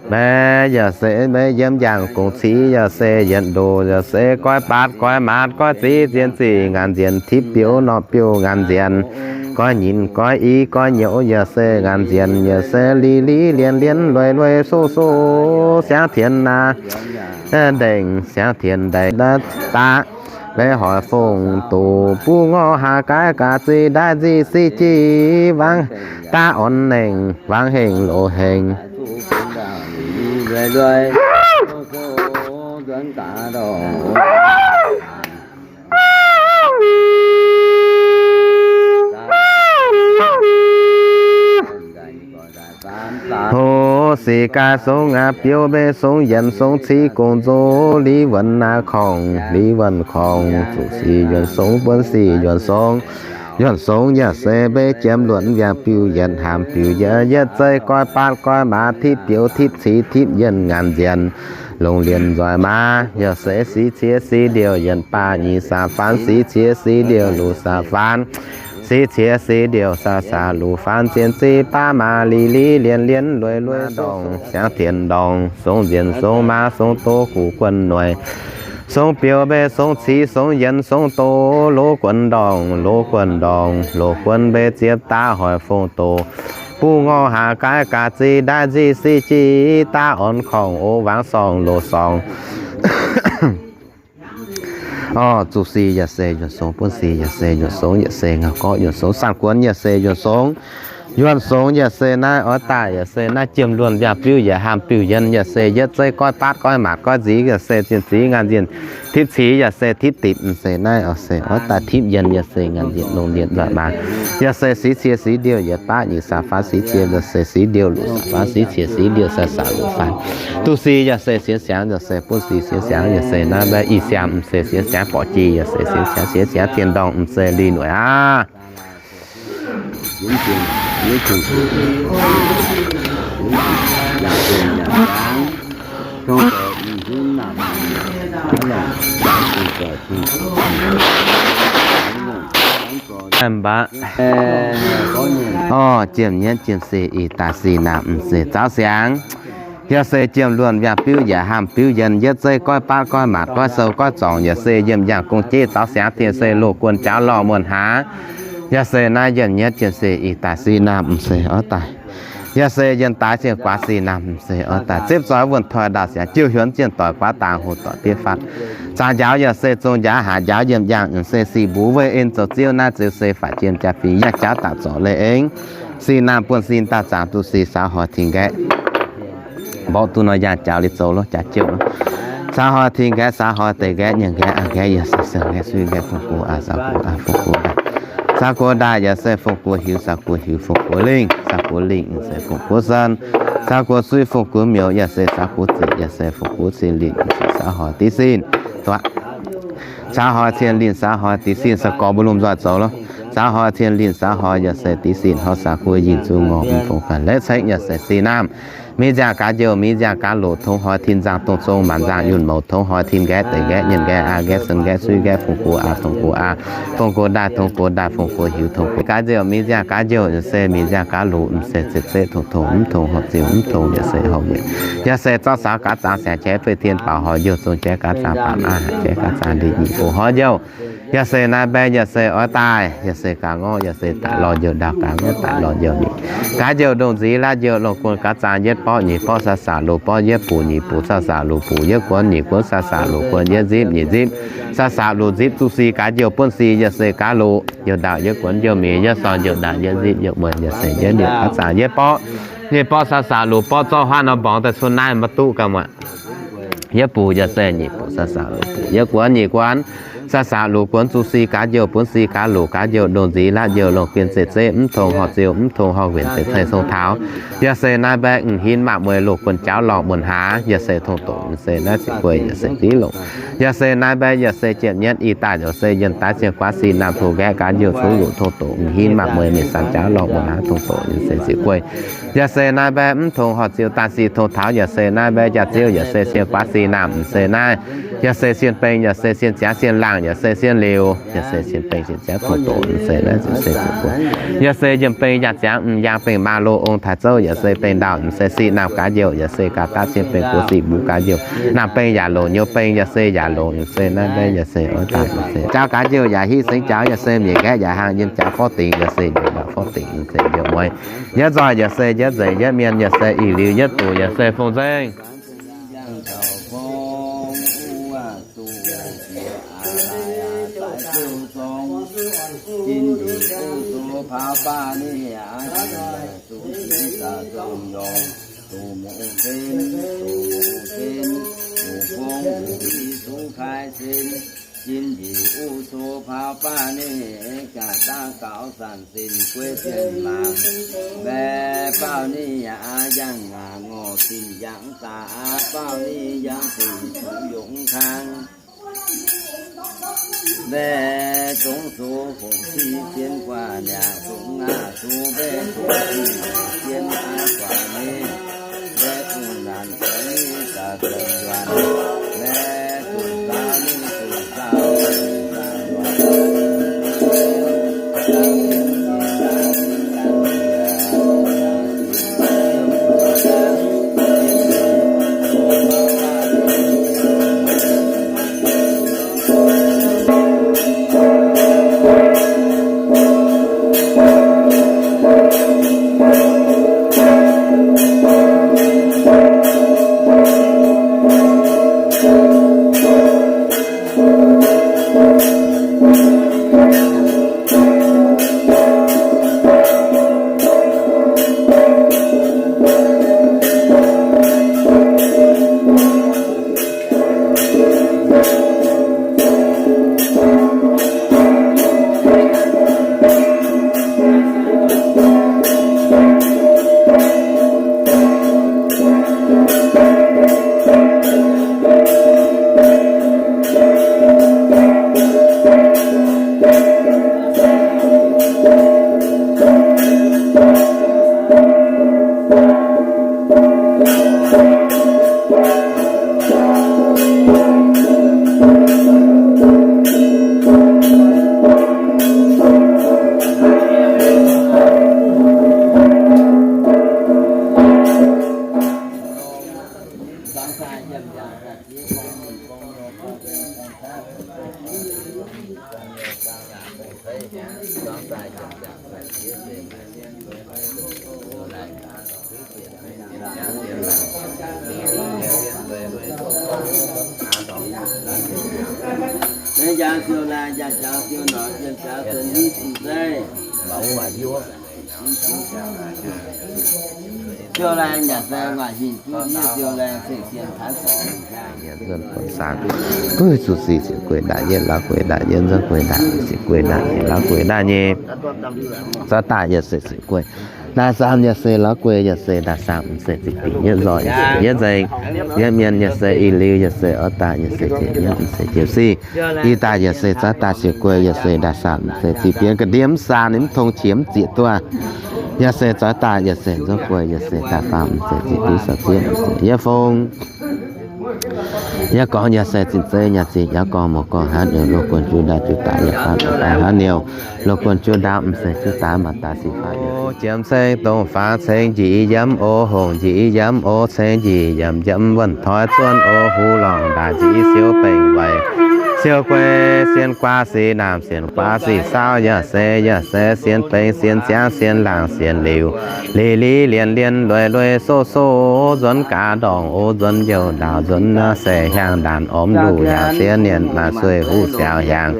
Mbaeqv yaac se mbaeqv yiem yangh gong-ciqv yaac se yienx ndoh, yaac se goiv baatv goiv maatv goiv ziqv zien ziqc ngaanc nzienx, tipv biouv norqc biouv ngaanc nzienx, goiv nyinc goiv i goiv nyouz yaac se ngaanc nzienx, yaac se li li lienx lienx lueiz lueiz soh soh, siangx tienx naaiv ndengc, siangx tienx ndaix daav, mbaeqv hoic fongc doqc, buv ngorc haax gaaiv gaax zih ndaaiv nzic sic jic, wangv daav orn nengc, wangv hengh loz hengx. Ho, sic gaax song aqv biouv mbaeqv song yienx song ciqv gong nzox Liv Wuonh aqv korngc, Liv Wuonh korngc, zuqc sic njuonx song, buonv sic njuonx song, njuonx song yaac se mbaeqv jiem luonh mbiaangc biuv yienx haamz biux yietv yietv zaih, goiv baatv goiv maatv, tipv biouv tipv ciqv tipv yienh ngaanc nzienx, longc lienx nzoih maa, yaac se sic cie sic ndiouh yienx baav nyic sac faanv, sic cie sic ndiouh luoqc sac faanv, sic cie sic ndiouh sac sac luoqc faanv, zien ziqv baav maa li li lienx lienx lueiz lueiz ndorngc, siangx tienx ndorngc, song nzienx song maa, song doz guv guon noic, song biouv mbaeqv song ciqv, song yienx song doz, loz guon ndorngc, loz guon ndorngc, loz guon mbaeqv ziepv daav hoic fongc doqc, buv ngorc haax gaaiv gaax zih ndaaiv nzic sic jic, daav orn korngc o wangv sorngh loz sorngh. Orv, zuqc sic yaac se njuonx song, buonv sic yaac se njuonx song, yaac se ngauh gorqv njuonx song, saanh guonx yaac se njuonx song, njuonx song yaac se naaiv oix daaih, yaac se naaiv jiem luonh mbiaangc biuv yietc haamz biuv yienh, yaac se yietv zeiv goiv baatv goiv maatc goiv nzic, yaac se zien ziqv ngaanc nzienh, tipv ciqv yaac se tipv dipc, m'seix naaiv oix se oix daaih tipv yienh, yaac se ngaanc nzienh longc lienx nzoih maa, yaac se sic cie sic ndiouh yietc baav nyic sac faanv, sic cie yaac se sic ndiouh luoqc sac faanv, sic cie sic ndiouh sac sac luoqc faanv. Duqv sic yaac se sienx siangx, yaac se buonv sic sienx siangx, yaac se naaiv mbaeqv i siangx, m'seix sienx siangx borqc jiex, yaac se sienx siangx sienx siangx tien ndorngh, m'seix li noic aqv. Orv, jiem nyietv jiem sic ih daaih sic naamh m'seix zaaux siangx. Yaac se jiem luonh mbiaangc biuv yietc haamv biuv yienh, yietv zeiv goiv baatv goiv maatc goiv sou goiv zorngc, yaac se yiem yangh gong-jeiv zaaux siangx, yaac se loz guon jaauv lorh muonh haaix. Yaac se naaiv jiem nyietv jiem sic ih daaih sic naamh m'seix oix daaih. Yaac se yienh daaix zienh guaax sic naamh m'seix oix daaih. Zipv zoih wuonh toi ndaauh siangx, jiu hiuonx zienh doic guaax dangx hoc doic diev fatv. Zaangc njaaux yaac se zong njaaux haaix njaaux yiem yangh, m'seix sic mbuo weih en zoux ziouv naaiv ziouc se faatv jiem jaa fingx yangh jauv daaih zorc leiz-eng. Sic naamh buonv sin daaih zaangc duqv sic saax hoic tin nqaeqv. Mborqv duqv nor yangh jaux liuz zoux lov jaax jouv. Saax hoic tin nqaeqv, saax hoic deix nqaeqv, nyiemc nqaeqv, a'hneiv nqaeqv, yaac se siou nqaeqv, suiv nqaeqv, fongx guoqv aa, saax guoqv aa, fongx guoqv aa. Saax guoqv ndaaih yaac se fongx guoqv hiuv, saax guoqv hiuv, fongx guoqv lingh, saax guoqv lingh se fongx guoqv sen. Saax guoqv suiv, fongx guoqv miouz, yaac se saax guoqv ziqc, yaac se fongx guoqv cien lingh, saax hoic div sin. Saax hoic cien lingh, saax hoic div sin, saax gorx mbuo lomh nzoih zoux lov. Saax hoic cien lingh, saax hoic yaac se div sin, hnoi saax guoqv yinh zuqc ngorc mv fongx ganh leiz cengv yaac se sic naamh. Mingh nziangh gaax njoux, mingh nziangh gaax loqc, tongx hoic tin nzangc dongh zong maanc nzangc yunh mouc, tongx hoic tin nqaeqv deix nqaeqv, nyiemc nqaeqv, a'hneiv nqaeqv, suiv nqaeqv, fongx guoqv aa, fongx guoqv aa, fongx guoqv ndaaih, tongx guoqv ndaaih, fongx guoqv hiuv, tongx guoqv gaax njoux, mingh nziangh gaax njoux yaac se mingh nziangh gaax loqc, m'seix ziepc zeiv tongx tongx mv tongx, horpc ziouc mv tongx, yaac se horpc weic, yaac se zorqv saax gaax zaangc siangx qaqv fei tien baaux hoic njoux, zong qaqv gaax zaangc baamh aqv, haic qaqv gaax zaangc ndeic nyic fongx hoic njoux. Yaac se naaiv mbaeqv yaac se oix daaih, yaac se gaax ngorqv yaac se daaih lorz njoux, ndaauh gaax ngorqv daaih lorz njoux, ninh gaax njoux ndongh nziv laav njoux longh guon gaax zaangc yietv borqv nyic borqv, saax saax loqc borqv yietv buc nyic buc, saax saax loqc buc yietv guonv nyic guonv, saax saax loqc guon yietv nzipv nyic nzipv, saax saax loqc nzipv duqv sic gaax njoux buonv sic yaac se gaax loqc, njoux ndaauh yietv guonv njoux mingh yietv sorng, njoux ndaauh yietv nzipv njoux mueiz yaac se yietv liouc gaax zaangc yietv borqv. Nyic borqv saax saax luqc borqv zorqv huaatv nor mborngx daaih cuotv naaiv maiv duqv gauh muoqv. Yietv buc yaac se nyic buc saax saax luqc buc. Yietv guonx nyic guonx saax saax luqc guonx zuqc sic gaax njoux, buonv sic gaax luqc gaax njoux, ndongc nziv laatv njoux, longc guin zeiv zeiv mv tong horh ziou, mv tong horh wuonc zeiv ceng cong taux. Yaac se naaiv mbaeqv m'hinv maanc mueiz loz guonx jaauv lorqc muonc haaix, yaac se tong doqc se naaiv ziqc guei, yaac se div longc. Yaac se naaiv mbaeqv yaac se jiem nyietv ih daaih, yaac se yienh daaih cien guaav sic naamh tong nqaeqv gaax njoux cuotv luqc tong doqc m'hinv maanc mueiz mingh san jaauv lorqc muonc haaix tong doqc yaac se ziqc guei. Yaac se naaiv mbaeqv mv tong horh ziou daaih sic tong taux, yaac se naaiv mbaeqv jaax ziouv, yaac se cien guaav sic naamh m'sei naaiv. Yaac se cien beng, yaac se cien ziangx cien laangh, yaac se cien liuz, yaac se cien beng cien ziangx tong doqc m'sei naaiv ziqc se ziqc guei. Yaac se yiem beng yaac ziangx m'yaangh beng maa lo ong taaix zouv, yaac se beng ndau m'sei sic naamh gaax njoux, yaac se gaax daav cien beng buoz sic mbuv gaax njoux, naamh beng yaac longc nyouz beng, yaac se yaac longc m'sei naaiv mbaeqv yaac se oix daaih m'sei jaauv gaax njoux yaac hiv sengx jaauv, yaac se mietc nqaeqv yaac hlang yiem jaauv forv dingc, yaac se njiec ndau forv dingc m'sei njoux mueiz. Yietv nzoih yaac se yietv nzengc, yietv mienh yaac se ih liuz, yietv buc yaac se fong nzengc. Jin njiec uv so paauv baav ninh, ga'dangv gaux sanc sin guei zien maanc. Mbaeqc baauh ninh yaac yangh ngorc sin yangh daaih, baauh ninh yangh sin zuqc yongh kang. Mbaeqc zongx zoux fungc si zien guaax niaa, zongx aac zoux mbaeqc fungc si zien aav guaax nyei. Nzuonx buonc saang, buov zuqc sic ziepc guei ndaangc yietv, la'guaih ndaangc yietv, nzuonx guei ndaangc ziepc guei ndaangc nyeic, la'guaih ndaangc nyeic, zorqv daaih yaac se ziepc guei. Ndaangc saamv yaac se la'guaih, yaac se ndaangc saamv m'sei ziepc binc yietv nzoih, yietv nzengc, yietv mienh yaac se ih liuz, yaac se oix daaih yaac se ziepc yietv m'sei ziepc sic. Ih daaih yaac se zorqv daaih ziepc guei, yaac se ndaangc saamv m'sei ziepc binc ga'ndiev mv saan, ninh mv tong qiex mv zieqc duqv. Yaac se zorqv daaih yaac se nzuonx guei, yaac se ndaangc faam m'sei ziepc diuv saau zieqv m'sei yietv fong. Yietv gorngv yaac se zinh zeiv nyaah zinh, yietv gorngv mouz gorngv haaix niouh, loz guon juv ndaauv juv daaix, yietv faanv daaih haaix niouh, loz guon juv ndaauv m'sei juv daaix, maaih daaih sic faanv yietv. Jiem ceng dongh faaux ceng njiec yiem o hongh, njiec yiem o ceng njiec yiem, yiem wuonh toi zuonv o huv lorngh ndaaih, njiec siou bengh weic siou guei, sien guaav sic naamh, sien guaav sic saauv, yaac se, yaac se sien bengh, sien ziangv, sien laangh, sien liuz, li li lienh lienh lueiz lueiz soh soh, nzuonx gaax ndorngx o, nzuonx youh ndaauh, nzuonx naaiv se hiaangx ndaanx ormx nduqc, yaac se nienh maaih sueih huv siaaux hiaangx.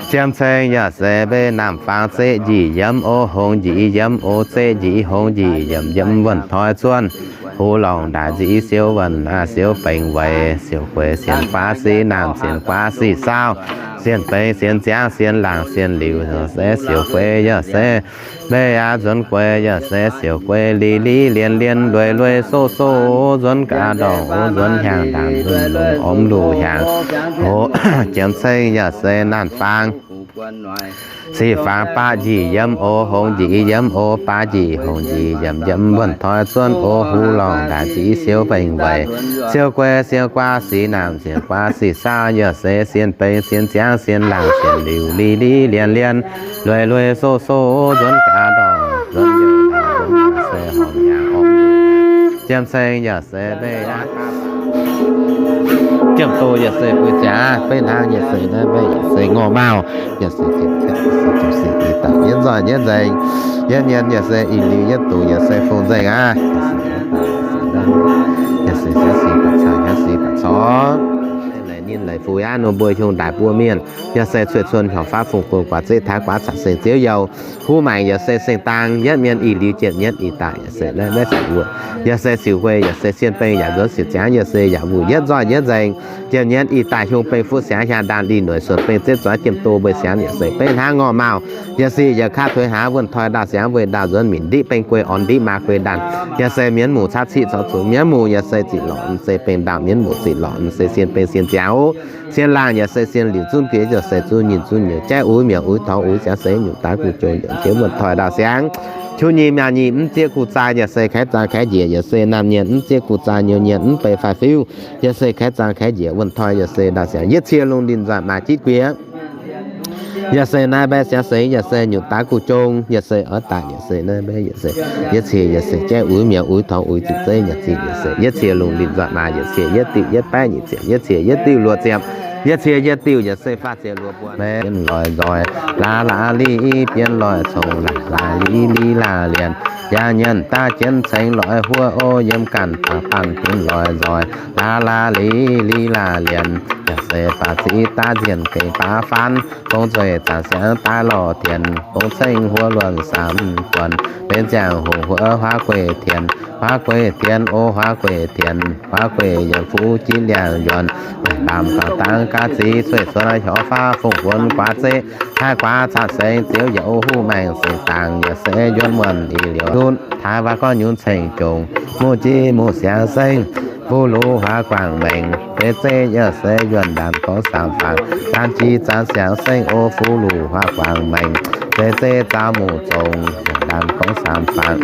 Jiem ceng yaac se mbeih naamh faang zeqv njiec yiem o, hongx njiec yiem o, zeqv njiec hongx njiec yiem, yiem wuonh toi zuonv, hu lorngc ndaaic nzic siou wuonh aav siou bengx weic, siou gueix sienx guaav sic naamh, sienx guaav sic saauv, sienx bengx sienx ziangv, sienx laangc sienx liuc, se siou gueix yaac se mbeih aav nzuonx gueix yaac se siou gueix li li lienh lienh lueic lueic soh soh, nzuonx gaax ndorngc o, nzuonx hiaangx ndaangc, nzuonx lungh ormx luh hiaangx. Jiem ceng yaac se naamh faang sic faang baav njiec yiem o, hongx njiec yiem o, baav njiec hongx njiec yiem, yiem wuonh toi zuonv o, hu lorngc ndaaic nzic siou bengx weic, siou gueix sienx guaav sic naamh, sienx guaav sic saauv, yaac se sienx bengx sienx ziangv, sienx laangc sienx liuc, li li lienh lienh lueic lueic soh soh, nzuonx gaax ndorngc, nzuonx yaac se horngc yaac ormx. Jiem ceng yaac se mbeih aav jiem doh yaac se bueix ziangx, beiv hnangv yaac se naaiv mbeih yaac se ngorc maauh, yaac se jiem ceng yaac se jiem sic i daaih yietv nzoih yietv nzengc, yietv mienh yaac se ih liuz yietv duqv yaac se fungx nzengc aqv. Yaac se sienx sic baac caux hiaangx sic baac corc, leiz ninh leiz fuix aqv, ninh mbuo hiuv daaih buo mienh, yaac se cueiv cuon hiaauc fav fungx gu'nguaaz zeqv taaix guaav caqv seng ziouv youh, huv maengc yaac se seng dang, yietv mienh ih liuz jiem nyienv ih daaih yaac se naaiv maiv sic wuoqc, yaac se siouc gueix yaac se sien bengx yaac nzuonx siouc ziangx, yaac se yaac wuoqc yietv nzoih yietv nzengc. Jiem nyienv ih daaih hiuv bengx fuqv siangx hiaang ndaanh lih noic suonc bengx zeqv zuangx jiem doh mbueiz siangx yaac se beiv hnangv ngorc maauh, yaac se yaac kaav tuix hnangv wuonh toi ndaauh siangx weih ndaauh nzuonx minc ndiqv bengx gueix orn ndiqv maa gueix ndaanh, yaac se mienh muc caqv ciqv corc zuqc mienh muc yaac se ziqc lorqc se bengx ndaauh mienh muc ziqc lorqc se sien bengx sien ziangx oc. Sien laangh yaac se sien liuc zunv gueix yaac se zunv nyinh zunv nyouz jaiv uix miauc uix torngx uix siangx se nyungc daaih guv jong yaac jiex wuonh toi ndaauh siangx. Qu nyic mi'aqv nyic mv zieqv guv zaaix yaac se kaix zaang kaix njiec yaac se naamh nyienx mv zieqv guv zaaix nyouz nyienx mv beix faix fiuv yaac se kaix zaang kaix njiec wuonh toi yaac se ndaauh siangx yietv cie lungh linh nzaac maaih jitv guiex. Yaac se naaiv mbaeqv siangx seix yaac se nyutc daav guv jong, yaac se oix daaih yaac se naaiv mbaeqv yaac se yietv cie yaac se jaiv uix mi'aqv uix torngx uix ziqc zeiv nyanc ziqc yaac se yietv cie lungh linh nzaac maaih yaac cie yietv diuh yietv baeqv nyic ziepc yietv cie yietv diuh luoqc ziepc, yietv cie yietv diuh yaac se faah ziepc luoqc buonc. Mbaeqv bienv loic nzoih laav laav li bienv loic congx laav laav li li laav lienz, yaac nyienz daav jienv ceng loic huov o yiem ganh baac banh bienv loic nzoih laav laav li li laav lienz, yaac se baac ziqc daav nzienh gengh baav faan, gong zueih zaanc siangx daaih lorh tienx, gong ceng huov luonx samx guonx, benx ziangh hoc huov huaav gueiv tienx, huaav gueiv tienx o, huaav gueiv tienx, huaav gueiv yienx fuqv jitv liangx yuonx, mbaamz gauh dangv gaav zic cueiv cuonx hiaauc fav fungx buonc guaav zeqv taaih guaav caqv seng ziouv yaac o huv maengx seng dangx yaac se yuonv muonh ih liouh lunv taaih waac gorngv nyunc ceng jongx, muoz-jeiv muoz-siangx seng, fuqv luqv huaav guangc mengh, deix zeiv yaac se yuonh ndaamv gorngv samx fangx, daan jiex zaanc siangx seng o, fuqv luqv huaav guangc mengh, deix zeiv zaaux muc zongx, yuonh ndaamv gorngv samx fangx.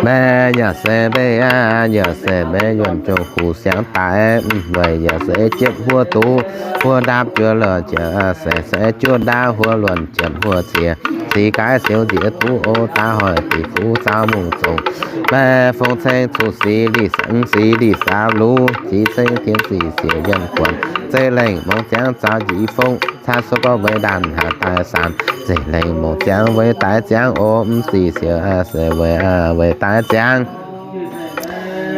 Mbaeqv yaac se mbaeqv aqv, yaac se mbaeqv yuonh jong kuv siangx daaih, weic yaac se jiepv huov duqv, huov ndaapv juov luonc jiex, se se juov ndaapv huov luonc jiex huov ziex, sic gaaiv siou nziex duqv o, daav hoic diqc fuqv zaaux muc zongx. Mbaeqv fong ceng cuqv sic lic sangx sic lic saapv luv, ziqc ceng tien sic siec yienh guonc, zeiv lengh mongh ziangx zaaux njiec fong, caan suov gorngv weic ndaanh haaix daaih saanx, zeiv lengh mongh ziangx weic daaih ziangx o, mv sic siec se weic, weic daaih ziangx.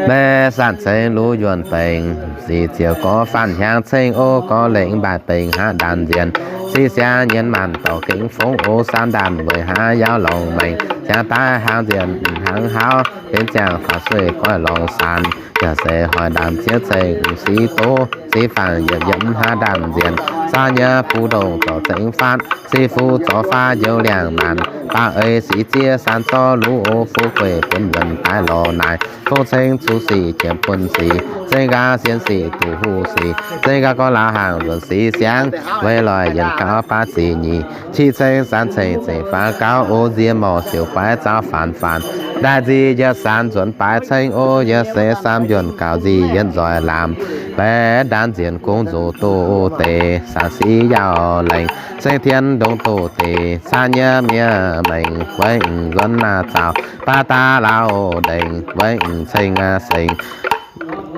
Mbaeqv saanx ceng luv yuonh bengx, sic ziouc gorx faanv hiaangx ceng o, gorx lengx mbaaic bengx hnangv ndaanh nzienh, sic siangx nyienz maanc dorh gengh fongv o, saamv ndaanh weic hnangv yaauv lorngx maengx, ziangx daaih hnaangx nzienh hnaangx hauv, benx ziangh faaux sueih goiv lorngx saanx, yaac se hoic ndaanh ziex ceng sic doz, sic faanv yietc yietc hnangv ndaanh nzienh, saauv nyei buv ndongh zorc ceng faatv, sic fuqv zorc faatv njoux liangx maanc, baav eix sic ziev saanx zorv luv o, fuqv gueiv buonv yuonh daaih lorz naaic, fong ceng cuqv sic jiemx buonv sic, zengv nqaang sienx sic duqv huv sic, zengv nqaang gorngv laauv hnaangx nzuonx sic siangx, weic loic yienh gauv baav zic nyic, qiex ceng saanx ceng zengc faanv gauv o, nziex morc siouc baaix zaaux faanv faanv, ndaaih nzic yietc saanx nzuonx baaix ceng o, yaac se saamv yuonh gauh nzic yienh nzoih laamc, mbaeqv ndaanv nzienh gong nzox doz deix, saanx sic yaauh lengc, ceng tien ndongx doz deix, caan nyei miev mengh, weic nzuonx naaiv zaaux, baav daav laauv ndengc, weic ceng sengx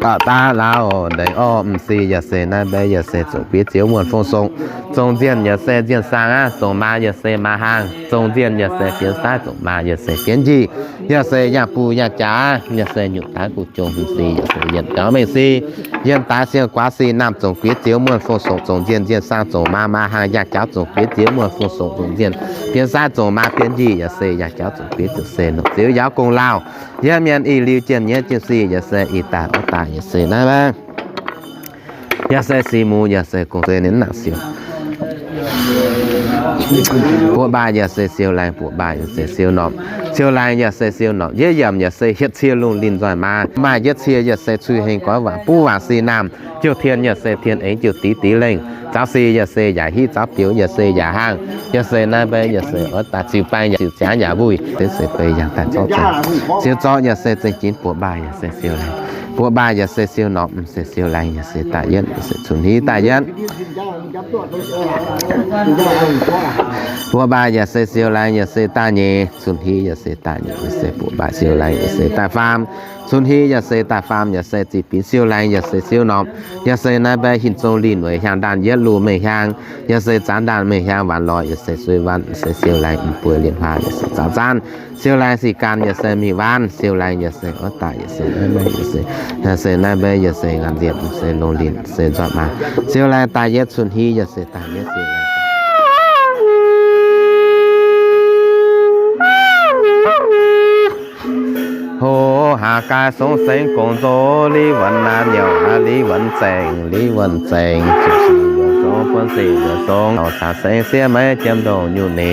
Dauh daav lauh ndeic orv m'sieqv yaac se naaiv mbaeqv yaac se zongc guiev ziouv muonh fong songc, zongc nzienh yaac se nzienh saang aqv, zongc maa yaac se maa hlang, zongc nzienh yaac se fienx saav, zongc maa yaac se fienx njiec, yaac se yangh buh yangh jaax, yaac se nyutc daav guv jong m'sieqv yaac se yienh jauv mengh sieqv, yienh daaix siang guaax sieqv naamh, zongc guiev ziouv muonh fong songc, zongc nzienh nzienh saang, zongc maa maa hlang yangh jauv, zongc guiev ziouv muonh fong songc, zongc nzienh fienx saav, zongc maa fienx njiec, yaac se yangh jauv, zongc guiev ziouv se nongc ziouv yaac gong lauh. Yiem mienh ih liuz jienh nyei jienv sic yaac se ih daaih oix daaih yaac se naaiv mbaeqv. Yaac se sic muc yaac se gong se ninh nangc siou. Buoqc mbaaih yaac se siou laengz, buoqc mbaaih yaac se siou norm, siou laengz yaac se siou norm. Yietv yiemc yaac se hietc cie lungh linh nzoih maa, maaih yietv cie yaac se cui heng goiv waac buv waac sic naamh. Jiouv tien yaac se tien eix jiouv diqv diqv lengh. Zaux sic yaac se yaac hiv, zaux biouv yaac se yaac hlang. Yaac se naaiv mbaeqv yaac se oix daaih ziux baeng yaac ziux ziangx yaac wuih, se se beiv yangh daaih zorqv zengc. Siou zorqv yaac se zengc jinx, buoqc mbaaih yaac se siou laengz, buoqc mbaaih yaac se siou norm, m'sieqv siou laengz yaac se daaih yietv, yaac se cun-hli daaih yietv. Buoqc mbaaih yaac se siou laengz yaac se daaih nyeic, cun-hli yaac se daaih nyeic, yaac se buoqc mbaaih siou laengz yaac se daaih faam, cun-hli yaac se daaih faam, yaac se ziqc binc siou laengz yaac se siou norm. Yaac se naaiv mbaeqv hinc zong linh weic hiaang ndaanh yietv luh mengh hiaang, yaac se zaanv ndaanh mengh hiaang waanc lorz, yaac se suiv waanc, yaac se siou laengz m'buo lienh huaang, yaac se zaanv zaanv siou laengz sic gaanh, yaac se mingh waanc siou laengz, yaac se oix daaih, yaac se naaiv mbaeqv, yaac se, yaac se naaiv mbaeqv, yaac se ngaanc nzienh, yaac se longc linh, se nzoih maa, siou laengz daaih yietv, cun-hli yaac se daaih yietv, siou laengz Hlo haaix gaai song sengx gong nzox, li wuonx naaiv nyouh aqv, li wuonx zengx, li wuonx zengx, zuqc sic yaac song, buonv sic yaac song, caux sengx siev maiv jiem ndongh nyungc ni,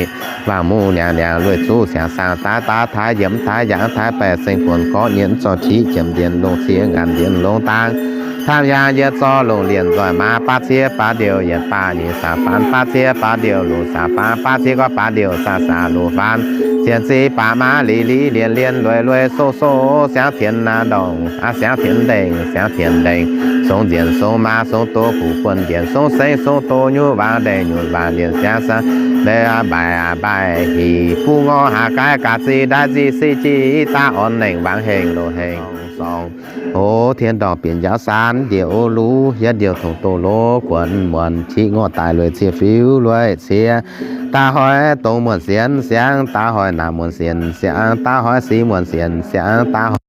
wangc muqv niangx niangx lueic zuqv siangx saangh daav daav taaix yiemx taaix yangh taaix baeqc sengx buonc gorqv nyienz zorqv qiqv jiemx ndienx longx ciex ngaanc ndienx longx dangx, taamh yaangh yietv zorqv longc lienc nzoih maa baav ciev baav ndiouh yietc baav nyeic saah faanv baav ciev baav ndiouh luc saah faanv baav ciev gorqv baav ndiouh saah saah luc faanv, sienx ziv baav maa li li lienh lienh lueiz lueiz sou sou siangx tienx naaiv ndongh aqv, siangx tienx ndengh, siangx tienx ndengh, song nzienh song maa song doz guv buonv njienc song sengx song doz nyuv waangc ndengh nyutc waangc njienc siangx saangv mbeix aqv, mbaaih aqv, mbaaih hih, buv ngorc haaix gaai gaax zih ndaaiv zih sic jih daav orn nengh waangc hengh loz hengh sorng. O, tien ndorngh bieqc njaaux saanv ndiev o luv, yietv ndiouh tongx doz lov guonv muonc, qiv ngorc daaih lueic cie fiuv lueic cie, daaih hoic dongh muonc sienx siangx, daaih hoic naamh muonc sienx siangx, daaih hoic sic muonc sienx siangx, daaih hoic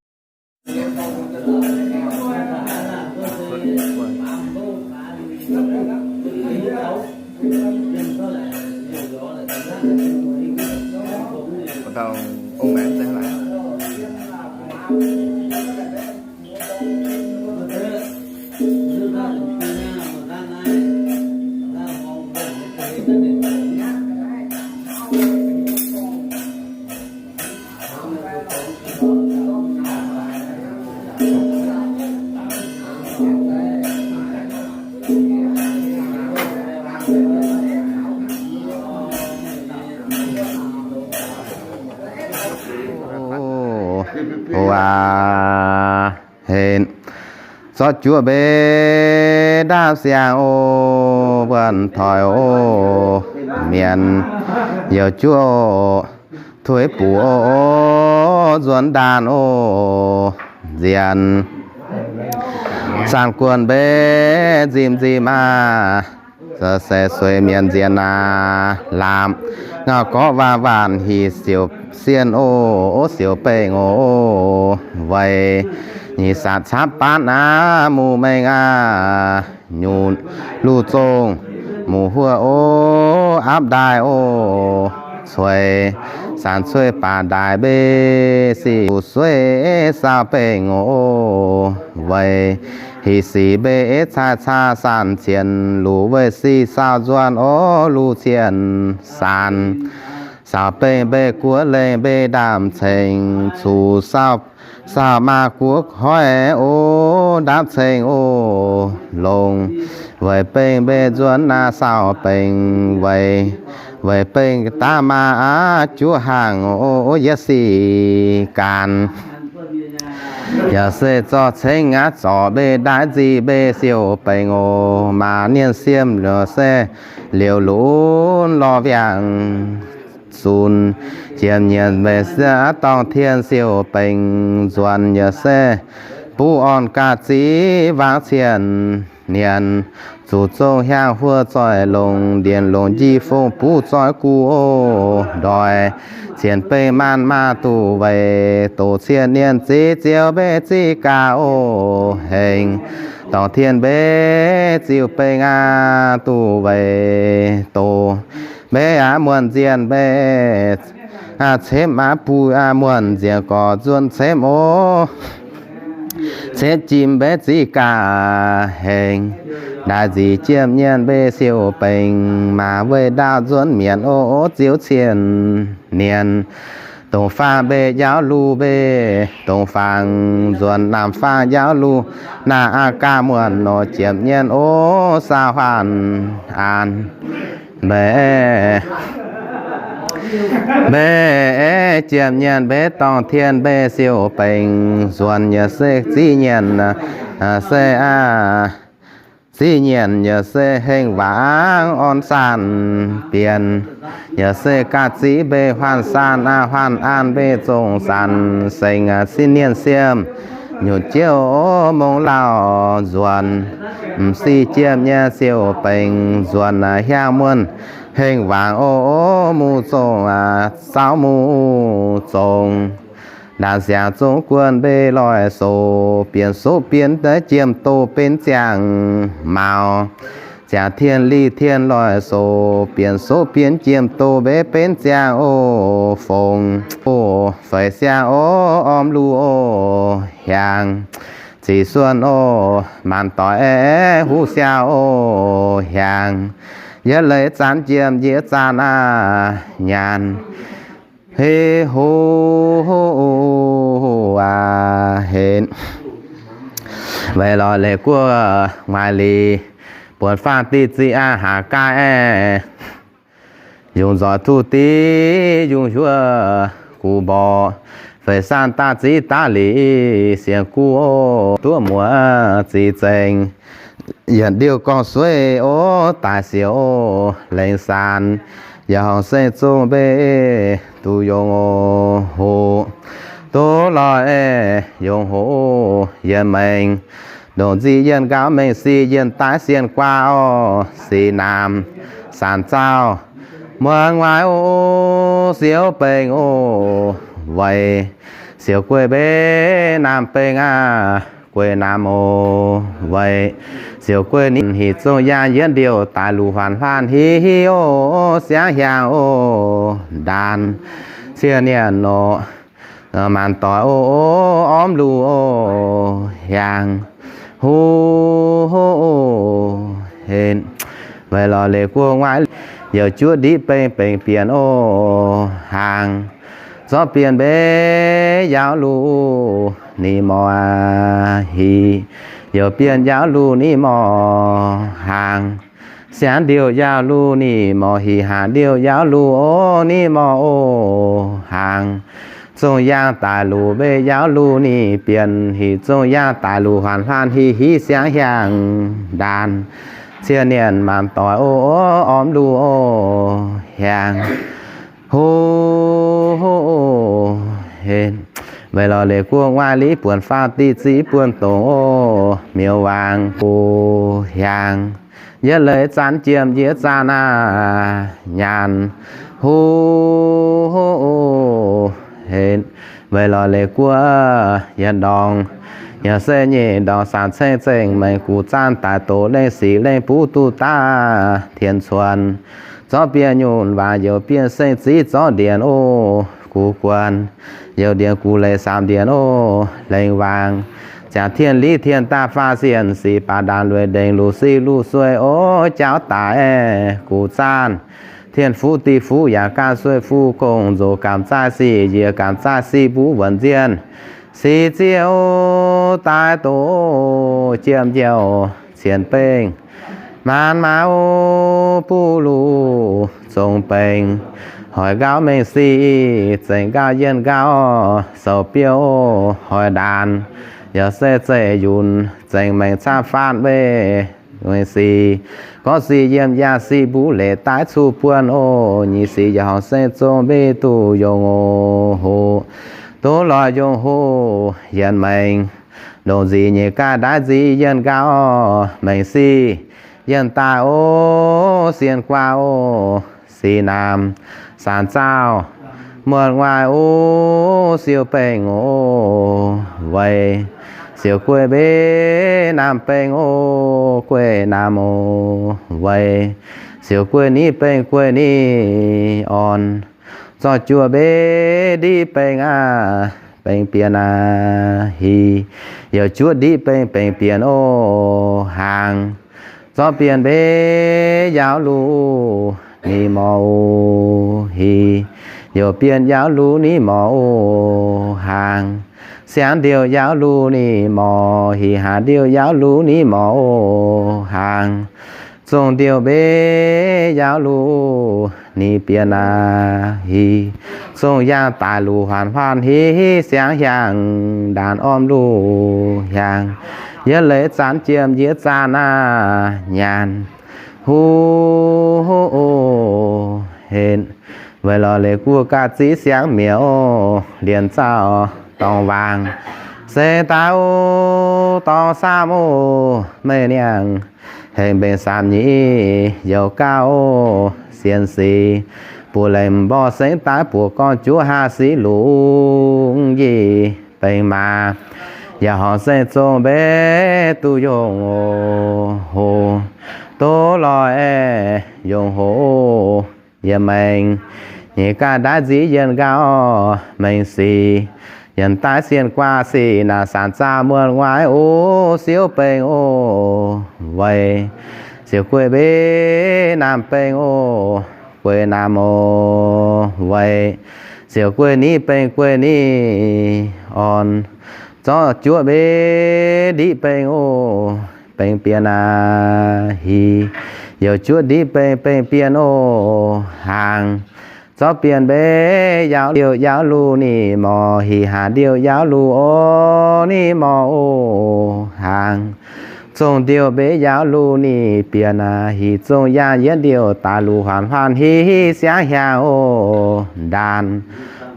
Zorqv juoqv mbeix ndaamv siang oc, buonv toix oc, mienh youc juoqv tuix buc oc, nzuonx ndaanh oc, nzienh zanc guonh mbeix nzimh nzimh aav, se sueih mienh nzienh aav, lamh ngauh gorqv waanc waanc hih siouc sienh oc, siouc bengh oc, weic nyic saatc camv baanv aav, muh mengh aav, nyutc luh zongh muh huoqv oc, apv ndaaih oc, cueix zanc cueix baac ndaaih mbeix sic, sueih saauh bengh oc, weic hih sic mbeix caaih caaih sanc cien luc, weic sic saauh nzuonx oc, luc cien sanc, saauh bengh mbeix guoqv lengh mbeix ndaamv ceng, zuqc saauh saauh maa guoqv hoic oc, ndaamv ceng oc, longc weic bengh mbeix nzuonx naaiv saauh bengh weic, weic bengh daav maa aav, juov hnaangx oc, yietv sic gaanv. Yaac se zorqv cengx aav, zorc mbeix ndaaiv nzih mbeix siouc bengh oc, maa nienh siem liouc se liouc lunx lorh wiangh zunc, jiem nyienc mbeix se aav, dorngh tien siouc bengh nzuonx yaac se Buv orn ga'ziv wangv cien nyanc, zuqc zong hiaang huo zoih longc, ndienx longc njiec fong buv zoih guv oc. Ndoih cien beng maanc maah duqv weic, doqc cien nyanc ziqc ziouc mbenc ziqc gaax oc. Hengx dorngh tien mbenc ziouc beng aqv, duqv weic doqc mbenc aqv, muonc nzienh mbenc aqv, cemv aqv, buv aqv, muonc nzienh gorx nzuonx cemv oc. Cetv jimv mbenc ziqc gaax hengx, ndaix nzic jiem nyanc mbenc siou bengx, maaih weih ndaauv nzuonx mienc oc, ziouc cien nyanc. Dongh faang mbenc njaaux luh mbenc, dongh faang nzuonx naamh faang njaaux luh, naaiv aqv gaax muonc nor jiem nyanc oc, saau huaanh an mbenc, mbenc jiem nyanc mbenc dorngh tien mbenc siou bengx, nzuonx yaac se ziqv nyanc se aqv, ziqv nyanc yaac se hengx wangv orn saanh bienh, yaac se ga'ziv mbenc huaanh saanh aqv, huaanh an mbenc zongh saanh sengx aqv, sin nienh siem nyutc jiouv mongh lauh nzuonx, m'sic jiem nyanc siou bengx, nzuonx hiaang muonc hengx wangv oc, muv zongh aqv, zaux muv zongh. Ndaanx siangx zong guon mbenc loic soux, bienh soqv bienh jiem doz benx ziangh mauz. Ziangx tien liz tien loic soux, bienh soqv bienh jiem doz mbenc benx ziangh oc, fongc oc, feix siang oc, orm luh oc, hiaangx ziqc suonc oc, maanc doic aeqv, huv siang oc, hiaangx yietv leiz zanc jiem yietv zanc aqv, nyaanh heh hoc aqv henv. Weic lorz leiz guoqv nguaaic liz, buonc faang diqv ziqv aqv, haac gaaih aeqv, yungz nzoih duqv diqv yungz hiuv gux mborqc, feix saanh daaih ziqv daaih liz sienx guv oc, duqv muoz ziqc zengc, yietc ndiuh gorngv sueih oc, daaih siouc oc, lengc saanx yaac horngc seng zong mbenc duqv yongh oc, hoc duqv lorh aeqv, yongh hoc yienh mengh, ndongc nzic yienh nqaaux mengh sic yienh daaih sienh guaax oc, sic naamh saanc zauh muonz nguaaic oc, siouv bengx oc, weic siouc gueiv mbenc naamh bengx aqv, gueiv naamh oc, weic siouc gueiv ninh hinc zongh yaangh yietv ndiouh daaih luc huaanc hlaanh hiv hiv oc, siangv hiaangx oc, ndaanx ciev nienh oc, maanc doic oc, ormv luh oc, hiaangx huv oc, henv. Weic lorz leiz guoqv nguaaic, youc juoqv ndiqv bengx bengx bienh oc, haangx zorqv bienh mbenc njaaux luh ninh morc hic, youc bienh njaaux luh ninh morc haangx, siangv ndiouh njaaux luh ninh morc hic, haangx ndiouh njaaux luh oc ninh morc oc haangx, zongh yaangh daaih luc mbenc njaaux luh ninh bienh, hinc zongh yaangh daaih luc huaanc hlaanh hiv hiv siangv hiaangx ndaanx ciev nienh maanc doic oc, ormv luh oc, hiaangx huv oc, henv. Weic lorz leiz guoqv nguaaic liz buonc faang diqv ziqv buonc dongc oc, miuc waangc oc, hiaangx yietv leiz zanc jiem yietv zanc aqv, nyaanh huv oc, henv. Weic lorz leiz guoqv yietc ndorngx yaac se nyeic ndorngx saanc ceng zengc mengh guv zaanh daaih doqc lengh sic lengh buv duqv daav tien cuonx, zorqv bienh nyunc waangc youc bienh seng ziv zorqv ndienx oc, guv guon youc ndienx guv leiz saamx ndienx oc, lengh waangc ziangx tien liv tien daaih faah sienh sic baac ndaanx lueic ndengc luc sic luc sueih oc, jaauv daaih aeqv, guv zaanh tien fuqv diqv fuqv yaac ganh sueih fuqv gong nzoc gamh zaih sic njiec gamh zaih sic mbuv wuonc nzienh sic ziouc daaih doqc jiem njiouh cien bengh maanc maauh buv luc zong bengx hoic nqaauv mengh sic zengc nqaauv yienh nqaauv sou biouv hoic ndaanx yaac se zeiv yunc zengc mengh camv faanv weih mengh sic gorngv sic yiem yaah sic mbuv leiz daaih cuh buonc oc. Nyic sic yaac horngc se zong mbenc duqv yongh oc, hoc duqv lorh yongh hoc yienh mengh Ndongc nzic nyeic gaaih ndaaiv nzic yienh nqaauh, mengh sic yienh daaih o, sienh guaax o, sic naamh saanx zaauh muonh guaax o, siou bengh o, weic siou gueiv mbenc naamh bengh o, gueiv naamh o, weic siou gueiv niv bengh gueiv niv orn. Zorqv juoqv mbenc ndiqv bengh aqv, bengh bienh aqv, hih youc juoqv ndiqv bengh, bengh bienh o, haangx. Zorqv bienh mbenc yaauv luc ninh morz o, hih youc bienh yaauv luc ninh morz o, haangx. Siangx ndiouh yaauv luc ninh morz, hih haangx ndiouh yaauv luc ninh morz o, haangx. Zongh ndiouh mbenc yaauv luc ninh bienh aqv, hih zongh yaangh daaih luc huaanc huaanc, hih siangx hiaangx ndaanx orm luc hiaangx. Yietv leiz zanc jiem yietv zanc aav nyaanh. Huv, huv, o, henv. Weic lorz leiz guoqv ga'ziex siangx mi'aqv o, lienz zauh dorngx waangc. Seng daaih o, dorngx saamv o, meiv niangh hengx mbenc saamv nyic youc gauh o, sienx sic buoz lengc mborh seng daaih buoz gorngv juov haav sic lungh nyic bengh maaz. Yaac horngc seng zongh mbenc duqv yongh o, hoc, doz lorh aeqv, yongh hoc. Yie mengh nyeic gaaih ndaaiv nzic yienh nqaauh, mengh sic yienh daaih sienh guaax sic naamh saanx zaauh muonh guaax o, siou bengh o, weic siou gueiv mbenc naamh bengh o, gueiv naamh o, weic siou gueiv niv bengh gueiv niv orn. Zorqv juoqv mbenc ndiqv bengh o, bengh bienh aqv, hih youc juoqv ndiqv bengh, bengh bienh o, haangx. Zorqv bienh mbenc yaauv ndiouh yaauv luc ninh morz, hih haangx ndiouh yaauv luc o, ninh morz o, haangx. Zongh ndiouh mbenc yaauv luc ninh bienh aqv, hih zongh yaangh yietv ndiouh daaih luc huaanc huaanc, hih siangx hiaangx o, ndaanx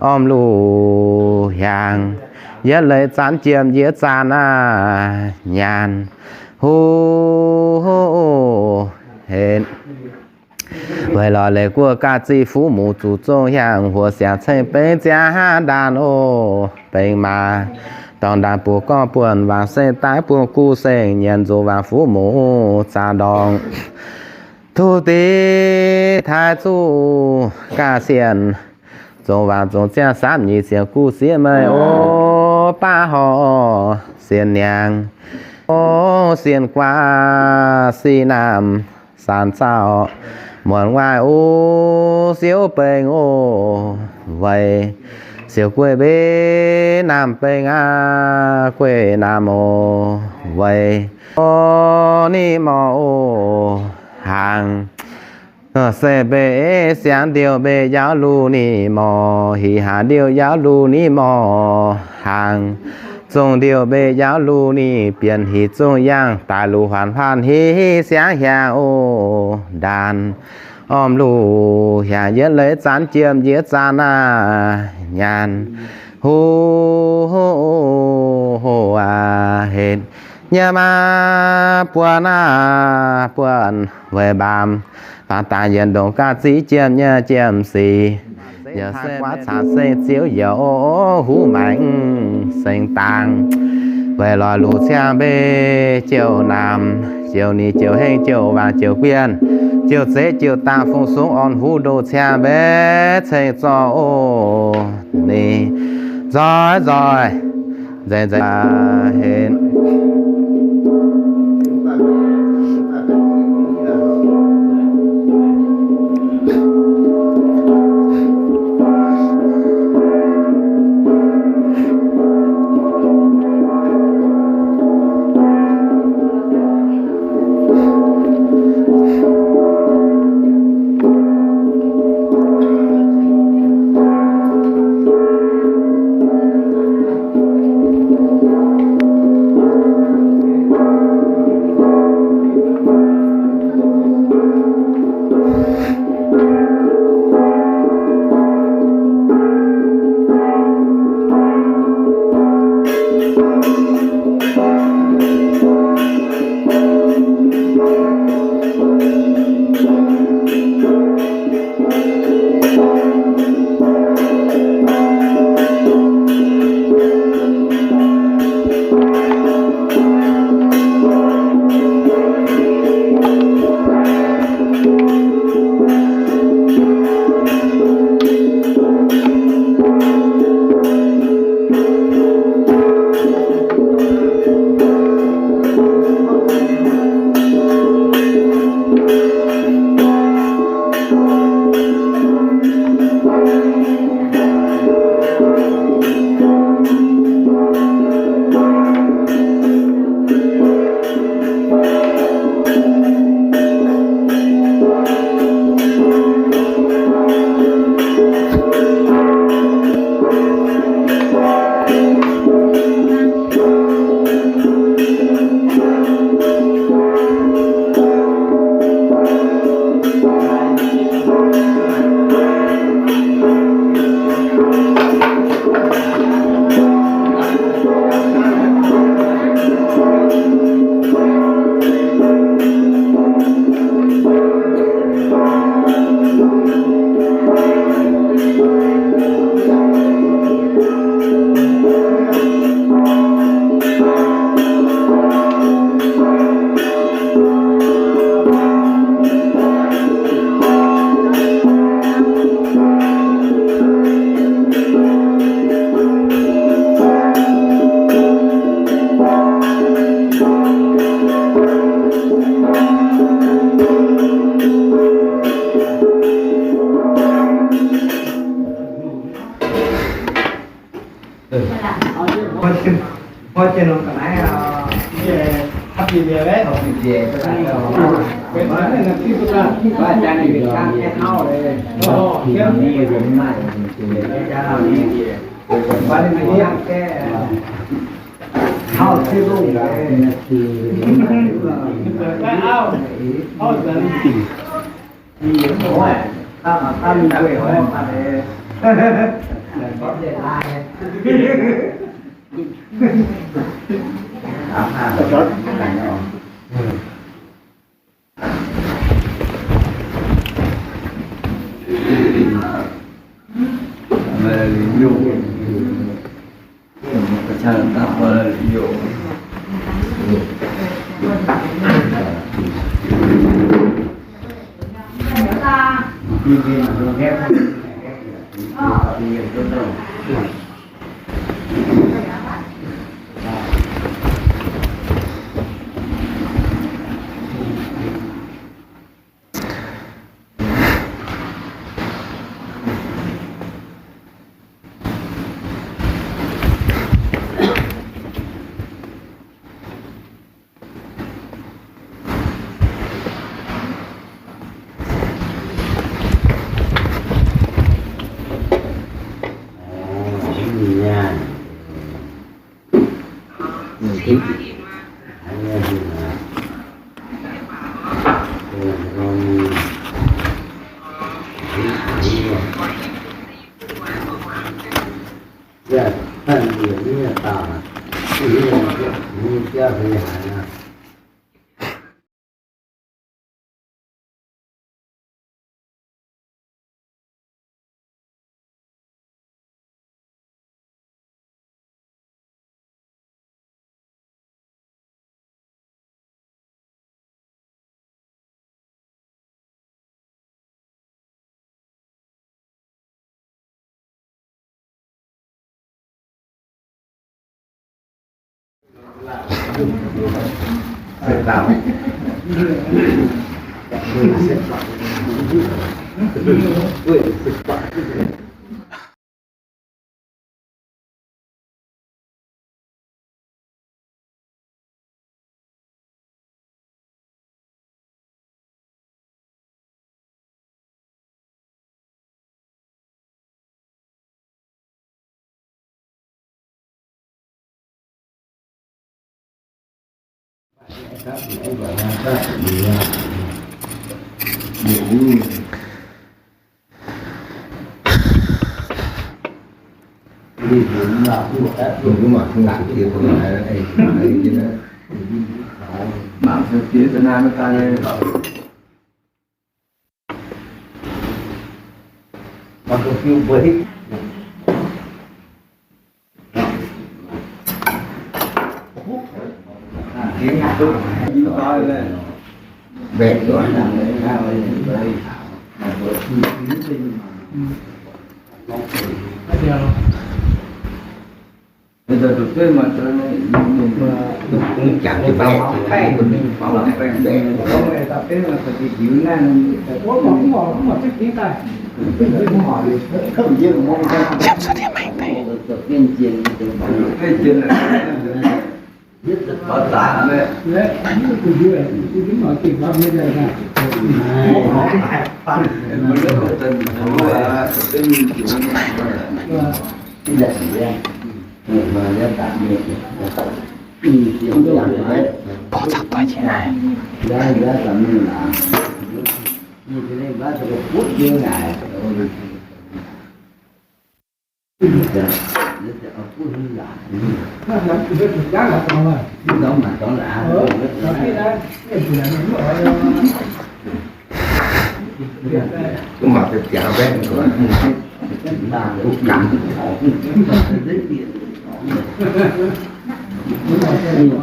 orm luc hiaangx. Yietv leiz zanc jiem yietv zanc aav nyaanh. Huv, huv, o, henv. Weic lorz leiz guoqv ga'ziex fuqv muc zuqc zongh hiaangx huox siangx ceng bengc ziangh hnangv ndaanx o, bengc maaz. Dorngx ndaanx buoz gorngv buonc waangc seng daaih buonc guv seng nyienz nzox waangc fuqv muc zaah ndorngx. Tuv div taaih zuqv ga'sienh, zongc waangc zongc ziangh saamv nyic ziepc guv sieqv meih o, baav horc sienh niangx o, sienh guaax sic naamh saanx zaauh muonc waaic o, siouv bengx o, weic siouc gueiv mbenc naamh bengx aqv, gueiv naamh o, weic o, ni morc o, hnaangx. Se mbe siangx ndiouh mbe yaauv luh ni morc, hih hnangv ndiouh yaauv luh ni morc hnaangx. Zongh ndiouh mbe yaauv luh ni bienh, hih zongh yangh daaih luh huaanc huaanc, hih siangx hiaangx o, ndaanx orm luh hiaangx, yietv leiz zanc jiem yietv zanc aav nyaanh. Hu, hu, hu, aav, henv nyei maa buonc aav buonc weic mbaamz, baac daaih yietc ndongc ga'ziex jiem nyei jiem sic. Yaac se guaav caax seng ziouv yaac o, huv maengx seng dangx. Weic lorz luc ciangv mbe jouh naamh, jouh nix, jouh hengv, jouh waangc, jouh guienh, jouh zeiv, jouh dangh, fungx sungx orn huv ndoh ciangv mbe ceng zorqv o, ni nzoih nzoih nzengc nzengc henv.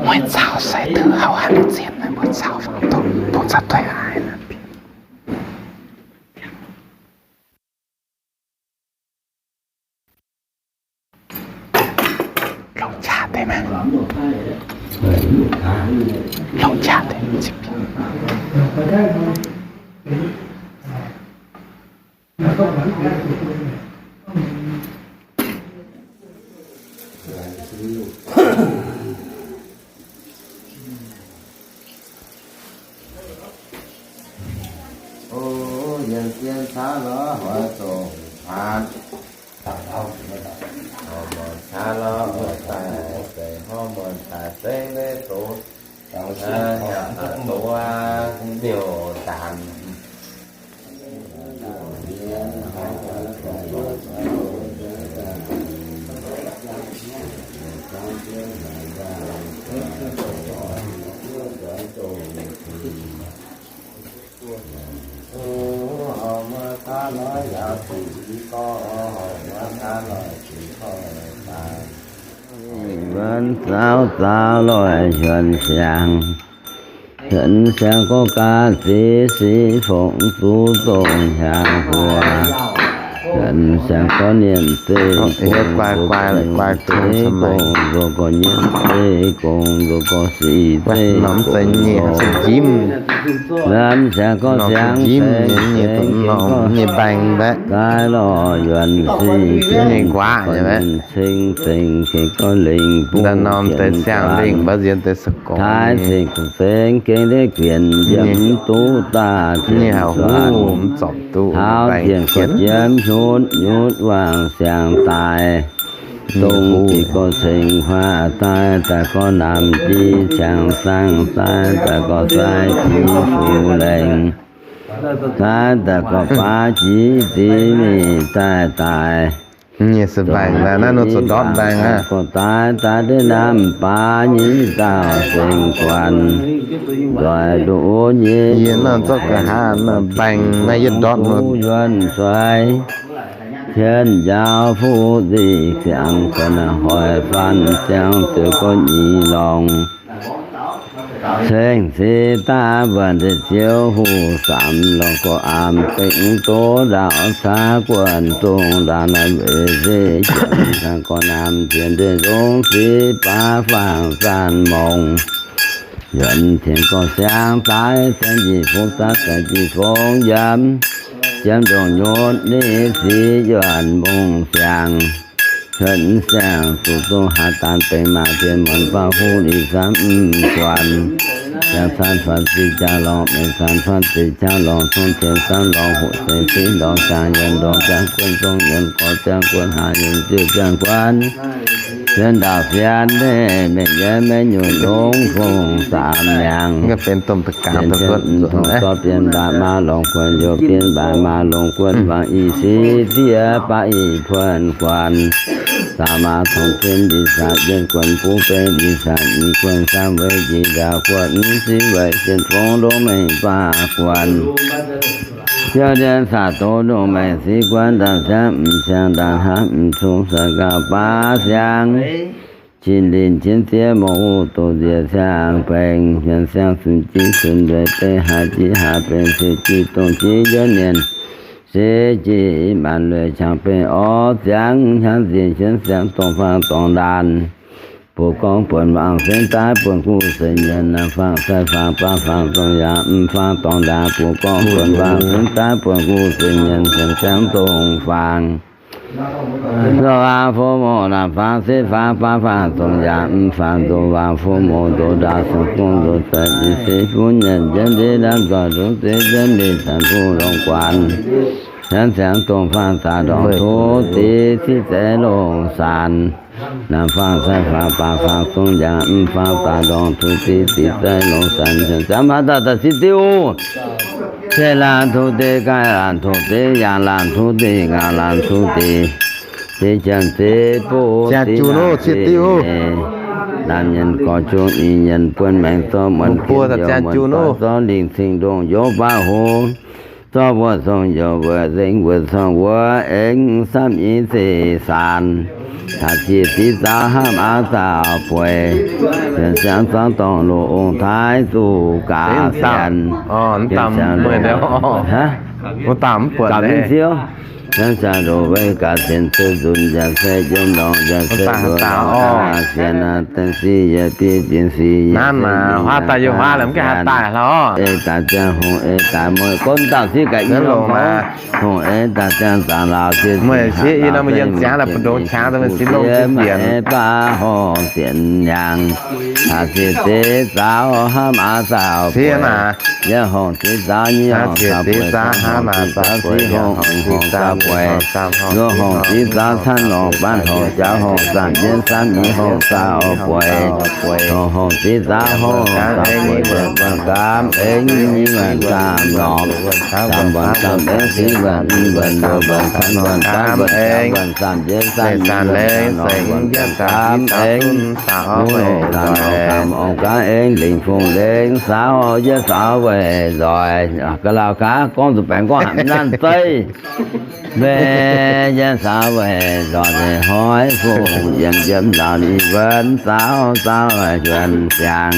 Muoz-zaux sai deix hauv haaix zien naaiv, muoz-zaux fangx dongh, dongh za'deix haaix naaiv. Longc qaqv deix maah. Longc qaqv deix. Zien-zien caav lorz hoix zoqc hnanv, muonc caav lorz hoix daaih, zeiz hnov muonc daaih zengv leiz doz, doz ziouc daanz. Wuonx zaauv zaauv loih yuonx siangx, yuonx siangx gorngv gaax ziqc sic fongc zuqc zongh hnyangx huox, yuonx siangx gorngv nienx zeiv gong, nduov gorngv nyiemv zeiv gong, nduov gorngv sic zeiv gong, nduov gorngv nyiemv, nduov gorngv sic zeiv gong, nduov gorngv nyiemv, nyiemv, nyiemv, nyiemv baeng mbaeqv, gaax lorh yuonx sic, nyiemv guaav, nyiemv ceng, ceng gengh gorngv lengh buv, norm deix siang-lingh mbaav nziex deix se gorngv taaix ceng, ceng gengh deix guenc yiem duqv daaih, nyiemv haaix huv mv zorpc duqv, taux zienh gorx jiemv nyutc, nyutc wangc siangx daaih, dongh jiex gorx ceng huaav daaih, daaih gorx namx jiex ziangx saangv daaih, daaih gorx sai jiex fu lengh, daaih, daaih gorx baav jiex ziqc mingh daaih, daaih nyic se mbaengx daaih naaiv, nor zuqc ndortv mbaengx aqv. Gorx daaih, daaih deix namx baav nyei dauh seng guanh, nzoih nduqc nyei yie nor zorqv ga'haav naaiv mbaengx naaiv yie ndortv nor, yuonx zueiz cien njaaux fuqv nzih siangx, guanh naaiv hoic faanv siangx ziouc gorngv nyic lorngx, ceng se daav mbuonx deix ziouv huv samx lorngx, gorx aamx benx doz ndaauv caax guanh zongh ndaauv naaiv weic se jienv cangx gorx namx jienv deix nzong se baav faang zaanh mongh, yuonx tien gorx siangx daaih cien jiex fungx daaih cien jiex fungx yiem, jiem ndongc nyutc ni sic yuonx mungh siangx, cuotv siang-zuqc zong haaix daan benx maac zien muonc baav huv li samv guanh, ziangh caan faatv ziqc jaa lorngh, mengh caan faatv ziqc jaa lorngh, cong tien samv lorngh, hoqc seix fingx lorngh, ziangh yienh lorngh, ziangh guon zong yienh gorx, ziangh guon haaix yienh ziouc ziangh guon, zien ndaauh zien leiz mengh yiem maiv nyungc longx fongc zaamc miangc, tong zorqv bienh mbaac maa longx guon, njoux bienh mbaac maa longx guon, wangc i sic diev baav i puonx guanh, zaamc maa tongx zien li sac yienh guon, buv beiv li sac nyic guon, samv weic njiec ndaauh guon, sic weic zien fongx longx mengh baav guon, ziouc ndien sac doz ndongc maengc sic guon, ndaangc siangv m'siangv ndaangc hnangv m'zungv sai gauh baav siangv, cin linh cien ziex mouc huv doqc nziex siang baengc, hienx siang cunx jiv cunx nzueic beiv haaix jiv haaix baengc, se jiv dongh jiv yiem mienh, se jiv maanc lueic qangx beiv orv ziangx, hnangv nziex hienx siangv dongh faang dorngx ndaanx, bungx gorngv buonc wangc sengx daaih buonc guv seix mienh, naamh faang sai faang baav faang zong yaac mv faang dorngx ndaanx, bungx gorngv buonc wangc sengx daaih buonc guv seix mienh, sienx siangv dongh faang Ndoh waac fu mouz naamh faang seix faang baav faang zong yaac mv faang. Ndoh waac fu mouz ndoh ndaauv siang gong ndoh zaeqv liz seix fuqv nyanc jienv ndiev ndaamv nzoih ndoh zeix jienv liz zanc fuqv longx guanh. Hienx siangx dongh faang zaac ndorngx tuv deix ciqv zaeqv longx saanx. Naamh faang sai faang baav faang zong yaac mv faang zaac ndorngx tuv deix ciqv zaeqv longx saanx. Hienx siangx maaih daaih daaih ciqv diuv. Se laanh tuv deix, gaih laanh tuv deix, yaangh laanh tuv deix, ngaangh laanh tuv deix, deix janx deix bov deix naamh deix, naamh nyienx gorx jung, ih nyienx buonc maengx zorqv muonc buonc zorqv lingh cing ndongh youz baav hlo, zorqv mbuo zong youz mbuo nzengc mbuo zorqv wuov aengx samv i zeiv saanx. Taux ziex diqv zaux hnamv aav zaux bueix, hienx siangx zorqv dorngh loz ong taaix zuqc gaax sienx. Hienx siangx loz, gapv mingh ziouv. Hnangv jaax ndoqc wei gaax cien zuqc nzunc, yaac se jien longx, yaac se ndoqc longx, sienx naaic dengh sic yaac biei zinh sic. Naaiv maac huaav daaih yiem huaav lorqc, mv gaengh haih daaih lorqc. Ei daaih ziangh hungh, ei daaih mueiz gonv dauh zieqv ga'nyeic longx, hungh ei daaih ziangh zaangc laauh zieqv, meih sieqv yie nor meih yiem ziangx daaih mbu'ndongx qangx daaih meih sieqv longx zieqv dienc. Ei baav horngh sienx hnyangx, aa, zieqc zeix zaux hnamv aav zaux bueix. Yie horngh zeix zaux nyic horngh zaux bueix, aa, zieqc zeix zaux hnamv aav zaux bueix, hungh horngh zaux bueix. Luoqc horngh zeix zaux camv lorngh, baatv horngh jauv horngh, zaamc jienv samv nyic horngh zaux bueix. Horngh horngc zeix zaux horngh horngc zaux bueix, buonc gaamv aengx nyic buonc gaamv lorngh, zaamc buonc gaamv aengx sic buonc, buonc luoqc buonc camv buonc baatv buonc jauv buonc zaamc jienv samv nyic buonc gaamv lorngh, buonc gaamv aengx, buonc gaamv lorngh gaamv orngh gaamv aengx lengc fungx lengc saauv, yietv saauv weic nzoih. Ga'lauh gaax gorngv zuqc baengx gorngv hanc mv nanv zeiv. Mbe yietv saauv weic nzoih hnoi fungx yiem yiem laauh ninh wuonv saauv, saauv weic huonx siangx,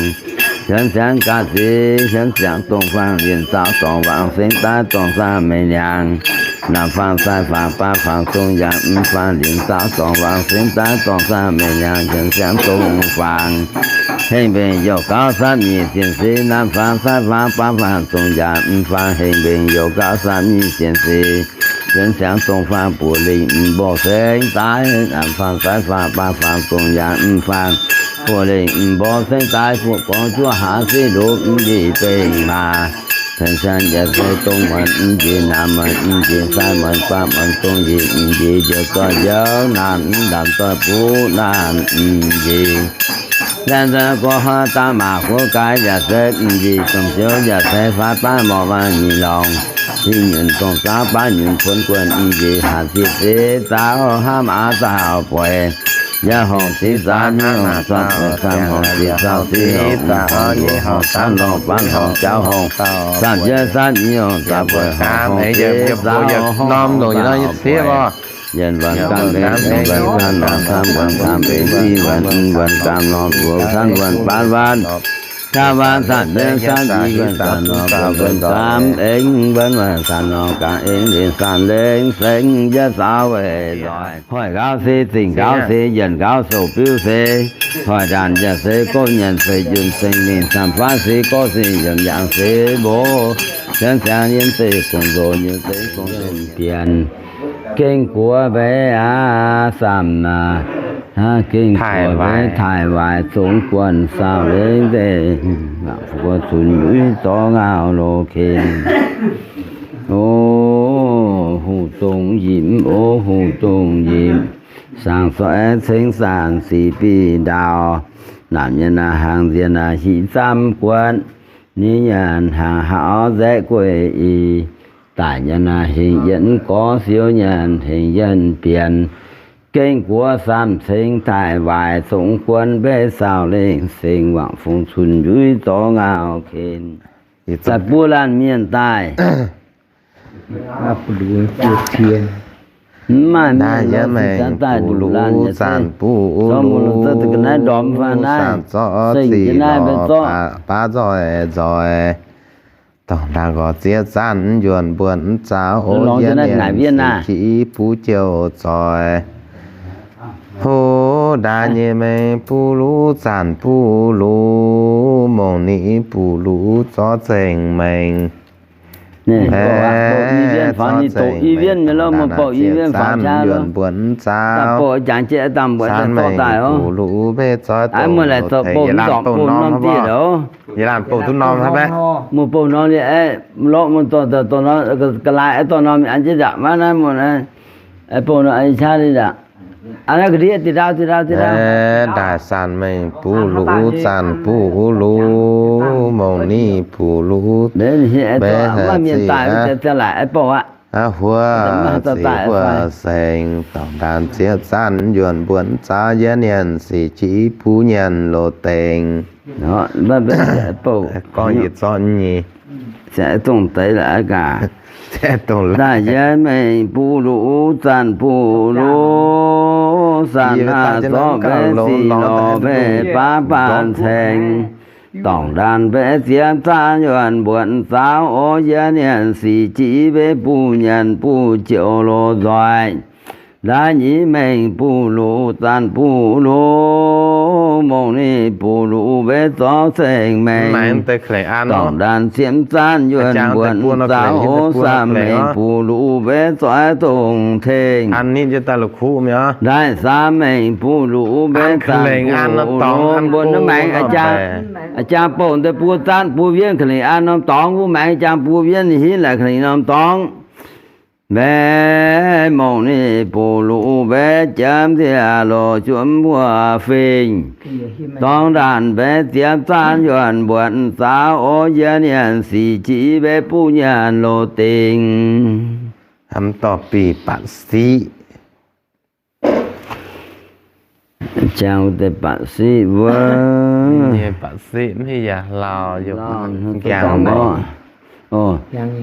huonx siangx ga'ziex, huonx siangx dongh faang linc saauv dorngx wangc sengx daaih dorngh saauv mengh liangx, naamh faang sai faang baav faang zong yangh mv faang linc saauv dorngx wangc sengx daaih dorngh saauv mengh liangx, huonx siangx dongh faang hengh mbenc youh gauh samv nyic cien se, naamh faang sai faang baav faang zong yangh mv faang hengh mbenc youh gauh samv nyic cien se, huonx siangx dongh faang buoz lengh mv mborqv sengx daaih, naamh faang sai faang baav faang zong yangh mv faang buoz lengh mv mborqv sengx daaih, fuqv gorngv zuov haaix se ndoqv mv njiec bengh maah. Huonx siangx yaac se dongh muonc mv njiec, naamh muonc mv njiec, sai muonc baav muonc zong njiec mv njiec, njoux zoih njoux naamh mv ndamc zoih buv naamh mv njiec. Laengz zingh gorx haaix daaih maac huov gaaix yaac se mv njiec, domh ziouv yaac se faatv baav morc waang nyic lorngh, i nyunc dongh zaauv baav nyunc kuonx guonc mv njiec, hanc zieqc zeix zaauv hnamv aav zaauv bueix. Yaac horngc zeix zaauv nyic horngc zaauv bueix, camv horngc zeix zaauv zeix horngc, horngc nyic horngc camv horngc baatv horngc jauv horngc, zaamc jienv samv nyic horngc zaauv bueix, horngc zeix zaauv horngc zaauv bueix. Yietc wuonc gaamv aengx, yietc wuonc camv horngc, camv wuonc camv aengx, i wuonc, i wuonc gaamv horngc, buoz camv wuonc baatv waanc, camv waanc camv lengh camv, i wuonc gaamv horngc, buoz wuonc camv aengx, wuonc wuonc camv horngc gaamv aengx, lengh samv lengh sengx, yietv saauv weic nzoih. Hoic nqaauv se, zingh nqaauv se, yienc nqaauv sou-biuv se, hoic ndaanc yaac se, gorqv nyanc se, yunh seng mingh camv faav se, gorqv se, yiemc yangh se, mbo, siangx siangx yiem zeiv gong-nzoqc nyei zeiv gong-nzoqc bienx. Gengh guoqv mbeix aqv, samh aqv, gengh guoqv mbeix taaih waaic zongx guonh saauh lengh nzeic, fu'jueiv cunx yuiv zorqv ngauh loz ken. O, huv dongh yipc, o, huv dongh yipc, saangx zoih ceng saanc sic bic ndaauh, naamh nyei naaiv hnaangx nziex naaiv hic zamv guotv, ninh nyanc hnaangx hauv nzaeqv gueiv ih, daic nyei naaiv hengx yienv gorx, siou nyanc hengx yienv bienx, gengh guoqv samh ceng taaih waaic zongx guonh mbeix saauh lengh sengx wangc fungx cunx yuiv zorqv ngauh ken. Za'buo laanh mienh daaih. Mv maaih mienh daaih nduqc laanh yaac se, zorqv mbuo longc zorqv ga'naaiv ndorm fai naaiv, seng jienv naaiv mbenc zorqv baav nzoih nzoih. Dongh ndaangc nqorc zieqv zanc njuonc mbuonx zaaux, o, longx jienv naaiv naaic wienh aac, jiv buv jouh zoih. Ho, ndaaih nyei mengh buv luv zanc buv luv, mongh ni buv luv zorqv zengc mengh. Ninh bouh i wienh faaux, ninh doqc i wienh nyei lorqc, mbuo bouh i wienh faaux qaqv lorqc. Daaih bouh jangx jieqv dangh mbuo daaih zorqv daaih oc. Aa, mbuo laaic zoux bouh mv dorngc bouh norm dieh oc. Mbuo bouh norm liuz, lorqc mbuo dorh dorh norm, ga'laaix dorh norm an jienv nzangc maiv naaiv mbuo naaiv, bouh norm an qaqv liuz nzangc. Aa, naaiv ga'ndiev diqc ndau diqc ndau diqc ndau. Ndaaih zanc mengh buv luv, zanc buv luv, mongh ni buv luv, maiv mienh daaih ziangh laaic bouh aqv. Huov ziqc huov sengx, dorngx ndaanh zieqv zanc njuonc mbuonx zaaux, yietv nyanc sic jiv buv nyanc loz dengx. Gorngv yietc zorqv nyei. Dongh deix laaix gaax. Daaih yietv mengh buv luv, zanc buv luv, zanc aav zorqv mbenc sic lorz mbenc baav baac cengx. Dorngc ndaanh mbaeqv ziepc zaanv yuonh mbuonx zaaux, o yie nienc sic jiv mbaeqv buv nyanc buv joux loz nzoih. Ndaix nyeic mengh buv luc zaanv buv luc, mongh ninh buv luc mbaeqv zorqv ceng mengh. Dorngc ndaanh ziepc zaanv yuonh mbuonx zaaux, o saam mengh buv luc mbaeqv zoix dongh tengh. Ndaix saam mengh buv luc mbaeqv zaanv buv luc, mbuo naaiv maengx a'jang bouh deix buo zaanv buo wienh, ka'lengc an norm dorngx, mbuo maengx a'jang buo wienh, hitv laaic ka'lengc norm dorngx. Mbaeqv mongh ninh buv luc mbaeqv jiem nziaauc loz juov mbuo fingx. Dorngc ndaanh mbaeqv ziepc zaanv yuonh mbuonx zaaux, o yie nienc sic jiv mbaeqv buv nyanc loz dingc. Mv dorh bih batc siqv. Jang deix batc siqv wuov.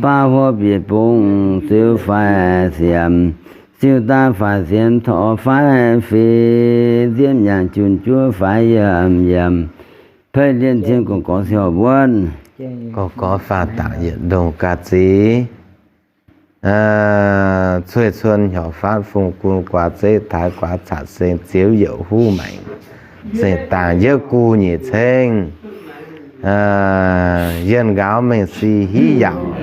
Baav huov bieqc bung ziux faix siemx, ziux daaih faix siemx torc faix fingx, nziemv nyaangc junh juov faix yiemc yiemc, peiv lienh cien gorx gorx siou wuonv, gorx gorx faah dangc yietc ndongh ga'zic. Cueiv cuon hnyouv fatv fungx gun guaax zeqv taaix guaax catc seng ziouv youc huv maengc seng dangh yietv gu nyic ceng. Yienh nqaaux mengh si hiv yaauc,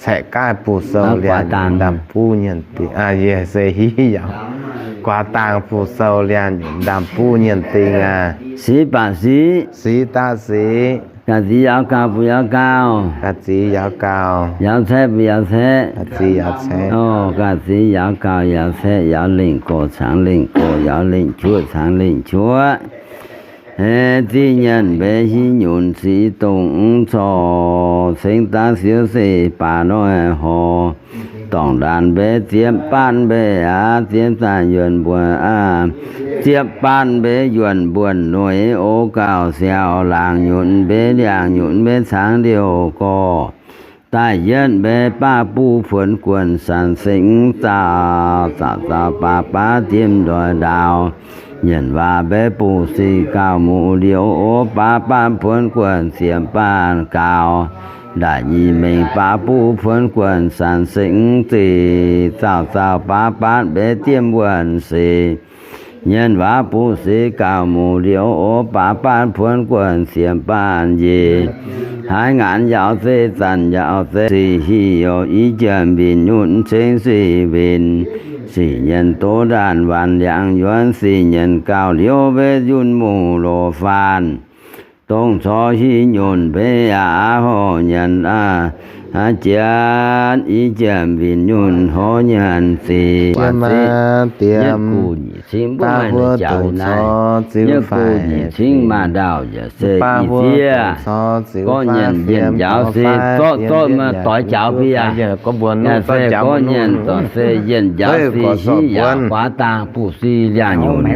caeqv gaaih buv sou liangx ndaamv-buv nyienh dingh. Yie se hiv yaauc, guaax dangh buv sou liangx ndaamv-buv nyienh dingh aqv. Siqv baac siqv, siqv daaih siqv. Ga'zic yaauc gauh buv yaauc gauh, ga'zic yaauc gauh. Yaauc caeqv buv yaauc caeqv, ga'zic yaauc caeqv. Ga'zic yaauc gauh yaauc caeqv, yaauc lengh gox cangx lengh gox, yaauc lengh qhuoqv cangx lengh qhuoqv. Zingh nyenh mbaeqv hiv nyunc siqv dongh mv corc, cengx daaih siouv se baac noic horc. Dorngc ndaanh mbaeqv ziepc baanv mbaeqv aqv, ziepc zaanv yuonh mbuonx aqv, ziepc baanv mbaeqv yuonh mbuonx noic, o gauh siaaux laangc nyunc mbaeqv liangh nyunc mbaeqv cangx liouh gorx. Daaih yietv mbaeqv baav buv puonx guonc sanc sengx zaah, zaah zaah baav baav diemv ndoih ndaaux. Nyanc waac mbaeqv buv sic gauh muc liouh, o baav baanv puonx guonc ziepc baanv gaux. Ndaaic nyic mengh baav buv puonx guonc sanc sengx zeqc, zaah zaah baav baanv mbaeqv diemv wuonh seix. Nyanc waac buv sic gauh muc liouh, o baav baanv puonx guonc ziepc baanv njiec. Haaix ngaanc yaauc se zanc yaauc se sic hiyouc i jiem winh nyunc ceng sic winh. Sic nyenh doz ndaanh waanc liangx yuonx, sic nyenh gauh liouv mbaeqv yunh muc loz faanh. Dongh corc hiv nyunc mbaeqv aqv, horc nyanc aqv, jienv i jiem winh nyunc horc nyanc sic. Yietv gu nyic cingv maaih ndaauh yaac se ih ziev. Gorngv nyanc yienh njaaux se zorqv zorqv maaih doix jaux biaa. Yaac se gorngv nyanc dorngc se yienh njaaux se hiv yaauc guaax dangh buv si liangh nyunc.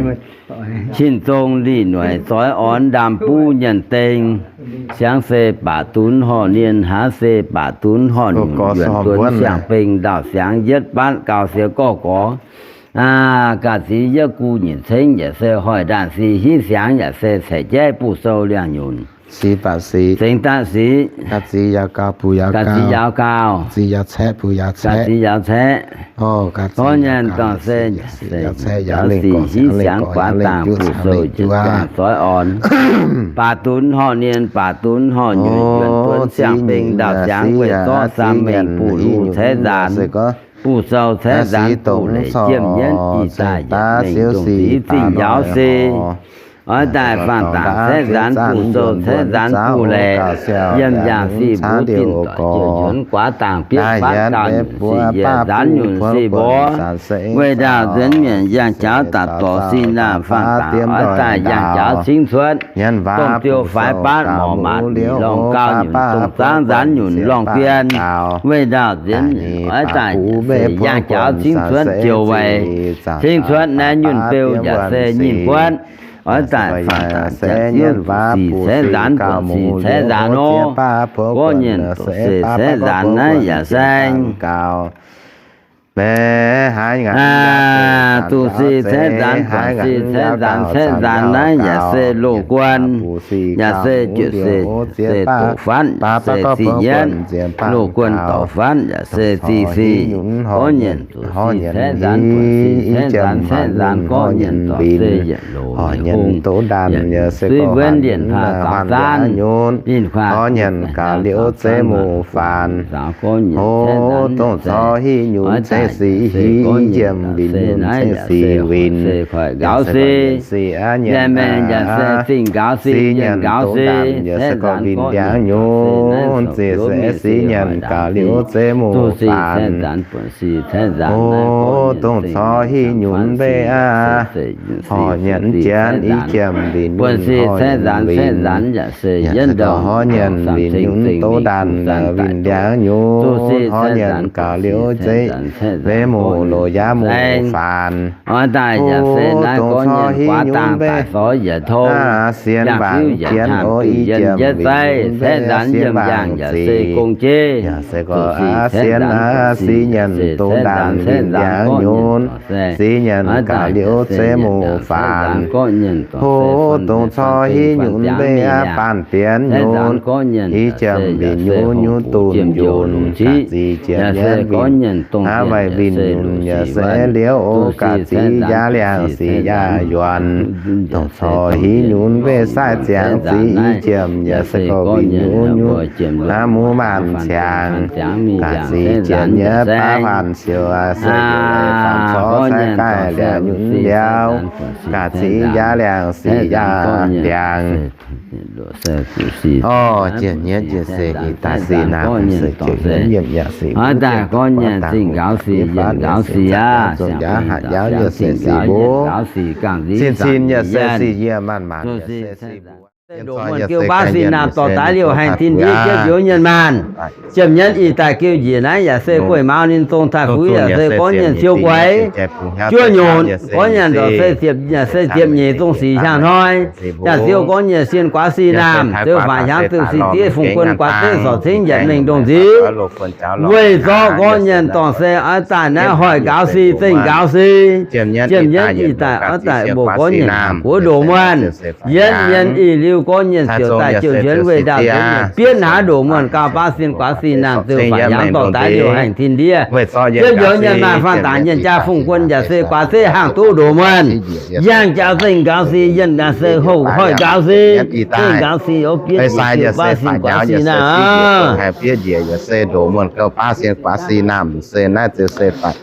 Cin-zong lih noic zoix orn ndaamv-buv nyanc dengh. Siangx se baac dunv horh nienh, hlaax se baac dunv horh nyunc, yuonc duonx siang-beng ndau-siangx yietv batv gauh siou gorx-gorx. Ga'zic yietv gu nyic cengv yaac se hoic ndaanh si hiv siangx yaac se caeqv jaiv buv sou liangh nyunc. Cengx daaih siqv. Ga'zic yaauc gauh, ga'zic yaauc caeqv. Gorngv nyanc dorngc se njaaux sic hiv siangx guaax dangh buv sou jienv zoix orn. Baac dunv horh nienh, baac dunv horh nyunc, yuonc duonx siang-beng ndau-siangx weih zorqv saam mengh buv luc caeqv nzaanx, buv sou caeqv nzaanx, buv leic jiem yienv ih daaih yietc mengh dongh hiv zingh njaaux se. Oix daaih faanh dangc caeqv nzaanx buv sou caeqv nzaanx buv leic, yiem yangh sic mbuo zinh doic jiex nzuonx guaax dangh bietv fatv gauh nyunc sic yie nzaanx nyunc sic mbuo. Weih ndaauh nzuonx mienh yangh jaux daaih dorc sic naamh faanh dangc oix daaih yangh jaux cingv cuotv. Dongh ziouc faix batv morc maanc lorngh gauh nyunc dongh zaangv nzaanx nyunc lorngh gien. Weih ndaauh nzuonx mienh oix daaih yangh jaux cingv cuotv ziouc weic cingv cuotv naaiv nyunc beu yaac se nyinh buonv. Oix daaih faanh dangc jangx ziouv sic caeqv nzaanx, buonv sic caeqv nzaanx nor, gorngv nyanc dorngc se caeqv nzaanx naaiv yaac saeng. Zuqc sic caeqv nzaanx, buonc sic caeqv nzaanx, caeqv nzaanx naaiv yaac se loz-guon, yaac se juoqc sic, se doqc fatv, se ziqc nyienv. Loz-guon doqc fatv yaac se ziqc sic. Gorngv nyanc zuqc sic caeqv nzaanx, buonc sic caeqv nzaanx, caeqv nzaanx gorngv nyanc dorc se yietc loz yietc hungh, yietc suiv wuonv lienh faah zaux zaanv, lienh faah gorngv nyanc gaax liuz zeiv muoz-faanx. Dongh corc hiuv nyunc caeqv sic, hiuv jiem winh nyunc caeqv sic winh, yaac se gorngv nyanc sic aqv, nyanc sic aqv, sic nyanc doqc ndaamv yaac se gorngv winh ndiangx nyunc, ziec se sic nyanc gaax liuz zeiv muoz-faanx. O, dongh corc hiuv nyunc mbeih aqv, horc nyanc jienv i jiem winh nyunc, horc nyanc winh, yaac se gorngv horc nyanc winh nyunc doqc ndaamv winh ndiangx nyunc, horc nyanc gaax liuz zeiv mbeih muoz-loz yaac muoz-faanx. O, dongh corc hiuv nyunc mbeih aqv, sienx mbaangc jienv o i jiem winh nyunc mbeih, sienx mbaangc zic, yaac se gorngv sienx sic nyanc doqc ndaamv winh ndiangx nyunc, sic nyanc gaax liuz zeiv muoz-faanx. O, dongh corc hiuv nyunc mbeih aqv, baanh bienx nyunc, i jiem winh nyunc, nyunc dunc njunc, gaax zic jiem nyunc winh, hnangv maaih winh nyunc yaac se liuz o, gaax zic yaac liangx, sic yaac yuonx. Dongh corc hiuv nyunc mbeih saaiv ziangx zic i jiem yaac se gorngv winh nyunc, nyunc hnangv muv maanh ciangx, gaax zic jiem nyunc baav huaanh siouc se faam corc saaiv gaaih liangx nyunc liauz, gaax zic yaac liangx, sic yaac liangx. O, jiem nyunc jiem se ih daaih sic naamh se jiem nyunc yaac se gorngv nyanc zingh nqaaux sic, yienc nqaaux sic aqv, yaac se sic mbuo, cin-cin yaac se sic yie, maanc-maanc yaac se sic mbuo. Ndoqc muonh geu baav sic naamh dorh daaih liouh haengh tin-ndiev jienv njoux nyienx maanh. Jiem nyienz ih daaih geu njiec naaiv yaac se gueiv mauz ninh zong taaih fuix yaac se gorngv nyanc siou guaix juov nyonc, gorngv nyanc dorh se ziepc, yaac se ziepc nyeic zong sic hiaangx hnoi. Jaax siou gorngv nyanc sien guaax sic naamh, ziouc faatv hiaangx ziouc sic diev fungx guon guaax zeiv sorc cingv njiec mengh ndongh nziv. Weic zorqv gorngv nyanc dorh se oix daaih naaiv hoic nqaaux sic, zengh nqaaux sic. Jiem nyienz ih daaih oix daaih mbuo gorngv nyanc guoqv ndoqc muonh. Yietv mienh ih liuz gorngv nyanc ziouc daaih jouh nzuonx weih ndaauv nzuonx nyanc bietv hnangv ndoqc muonh gauh baav sien guaax sic naamh ziouc faatv hiaangx dorh daaih liouh haengh tin-ndiev. Yietv njoux nyanc maanh faanh dangx nyanc jaa fungx guon yaac se guaax zeiv hiaangx duqv ndoqc muonh. Yangh jaax zengh nqaaux sic, yienh gaax se hoic nqaaux sic, zengh nqaaux sic, o bietv njiec baav sien guaax sic naamh. Bietv njiec yaac se ndoqc muonh gauh baav sien guaax sic naamh se naaiv ziouc se faatv.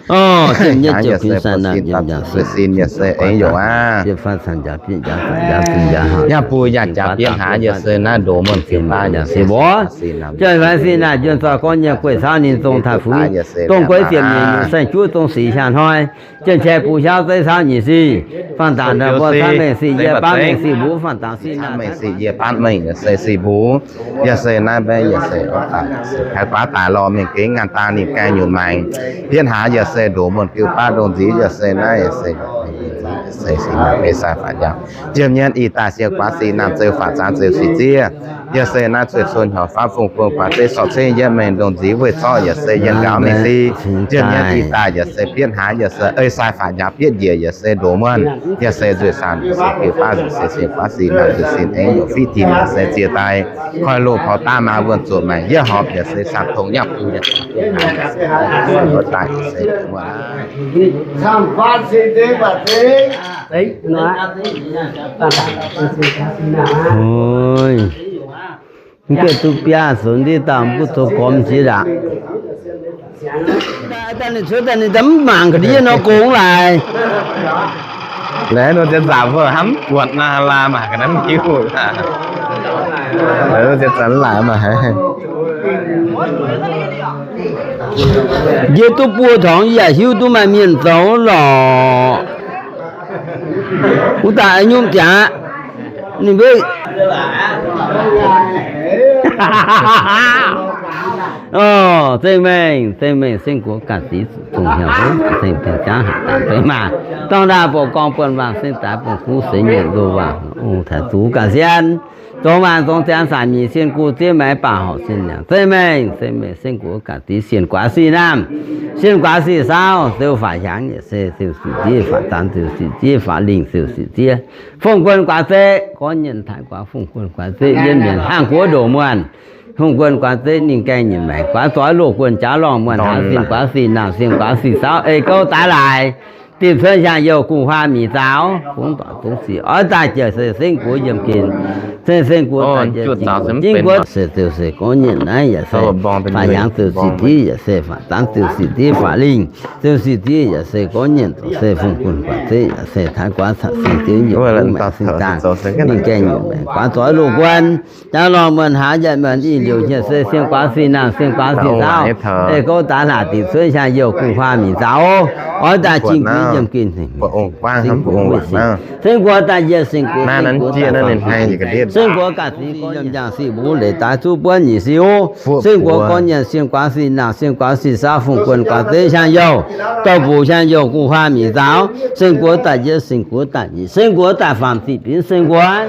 Sin yaac se aengx yaac aqv. Yaac bun yaac jaax bietv hnangv yaac se naaiv ndoqc muonh gauh baav yaac se guaax sic naamh. Jienh faix sic naamh njuonx zoih gorngv nyanc gueiv caux ninh zong taaih fuix, dongh gueiv ziepc nyeic nyungc saeng-juov zong sic hiaangx hnoi. Jienh qai bungx hiauv zeiv caux nyic sic, faanh dangx ndau mbuo caux mengh sic yie baav mengh sic mbuo, faanh dangx sic naamh mengh sic yie baav mengh yaac se sic mbuo. Yaac se naaiv mbaeqv yaac se haih guaax daaih lorh mengh gengh ngaanh dangh ninh gaengh nyunc maengx. Bietv hnangv yaac se ndoqc muonh gauh baav ndongc nziv yaac se naaiv yaac se, se sic naamh ei sai faatv njaaux. Jiem nyienz ih daaih sien guaax sic naamh ziouc faatv zaangc ziouc sic ziev. Yaac se naaiv zueih cun hnyouv faatv fungx guon guaax zeiv sorc cingv yietv mengh ndongh nziv weih zorqv yaac se yienh nqaaux mengh sic. Jiem nyienz ih daaih yaac se bietv hnangv yaac se ei sai faatv njaaux bietv njiec yaac se ndoqc muonh. Yaac se nzueic saanh yaac se biux baav yaac se sien guaav sic naamh nzueic sin aengx yaac fiqv tin yaac se ziex daaih. Koiv loz-paux daav maa wuonh zuqc maengc yietv horpc yaac se camv tongx nyapv bung yaac se daaih yaac se muonh. Mv gaengh duqv biaav sunx ndiev dauh mv butv zoux gormx jiex ndaangc. Daaih ninh cuotv daaih ninh daaih mv mangc ga'ndiev nor gong laaix. Laaix nor ziouc nzamc mbuo hnamv buatc nor laaix mangc ga'naaiv mv hiuv. Laaix nor ziouc zanc laaix mangc haic. Yie duqv buo tongx yie yaac hiuv duqv maaih mienh zoux lorqc. Wuov daaih nyungc jaax, ninh mbuo Zengc mengh, zengc mengh, seng guoqv ganh dic zuqc zongh hnyouv, zengc zengc jaav haaix daaih beiv maah. Dorng ndaah bouc gorngv buonv waangc seng daaih bungx guv seix nyeic nzoh waangc ong taaix zuqc ganh sien. Zongx waanc zongx ziangx saanc nyic sien gu ziev maaiz baac horc sien niangx. Zengc mengh, zengc mengh, seng guoqv ganh dic sien guaax sic naamh. Sin guaax sic saauv, ziouc faatv hiaangx yaac se ziouc sic ziev, faatv zaanx ziouc sic ziev, faatv lingh ziouc sic ziev. Fongv guon guaax zeiv, gorngv nyienh taaix guaax fongv guon guaax zeiv, yiem mienh hnangv guoqv ndoqc muonh. Fongv guon guaax zeiv ninh gaengh nyunc maengc, guaax zoix loz guon jaav lorngh muonh hnaangx, sin guaax sic naamh, sin guaax sic saauv, ei gouv daaih laaix, dinh cuotv hiaang youh guh huaam mic zaaux, fongv doic zungv sic oix daaih jiex se sengv guoqv yiem gen. Se sengv guoqv daaih jiex jing guoqv, jing guoqv se ziouc se gorngv nyienh naaiv yaac se faatv hiaangx ziouc sic ziev, yaac se faatv zaanx ziouc sic ziev, faatv lingh ziouc sic ziev, yaac se gorngv nyienh zoux se fongv guon guaax zeiv, yaac se taaix guaax caqv seng ziouv yietc wuov maengc sing dangh. Ninh gaengh nyunc maengc guaax zoix loz guon jaav lorngh muonh hnaangx, yaac muonc ih liouc hieh se sin guaax sic naamh, sin guaax sic saauv, ei gouv daaih laaix, dinh cuotv hiaang youh guh huaam mic zaaux, oix daaih jing guoqv yiem gen. Sengv guoqv daaih jiex, sengv guoqv, sengv guoqv daaih faam sic, sengv guoqv gaax sic yiem njang sic mbuv leiz daaih zuqv buonv nyic sic. Sengv guoqv gorngv nyienh sin guaax sic naamh, sin guaax sic saauv, fongv guon guaax zeiv hiaang youh, douh mbuc hiaang youh guh huaam mic zaaux, sengv guoqv daaih jiex, sengv guoqv daaih nyic, sengv guoqv daaih faam sic binv, sengv guoqv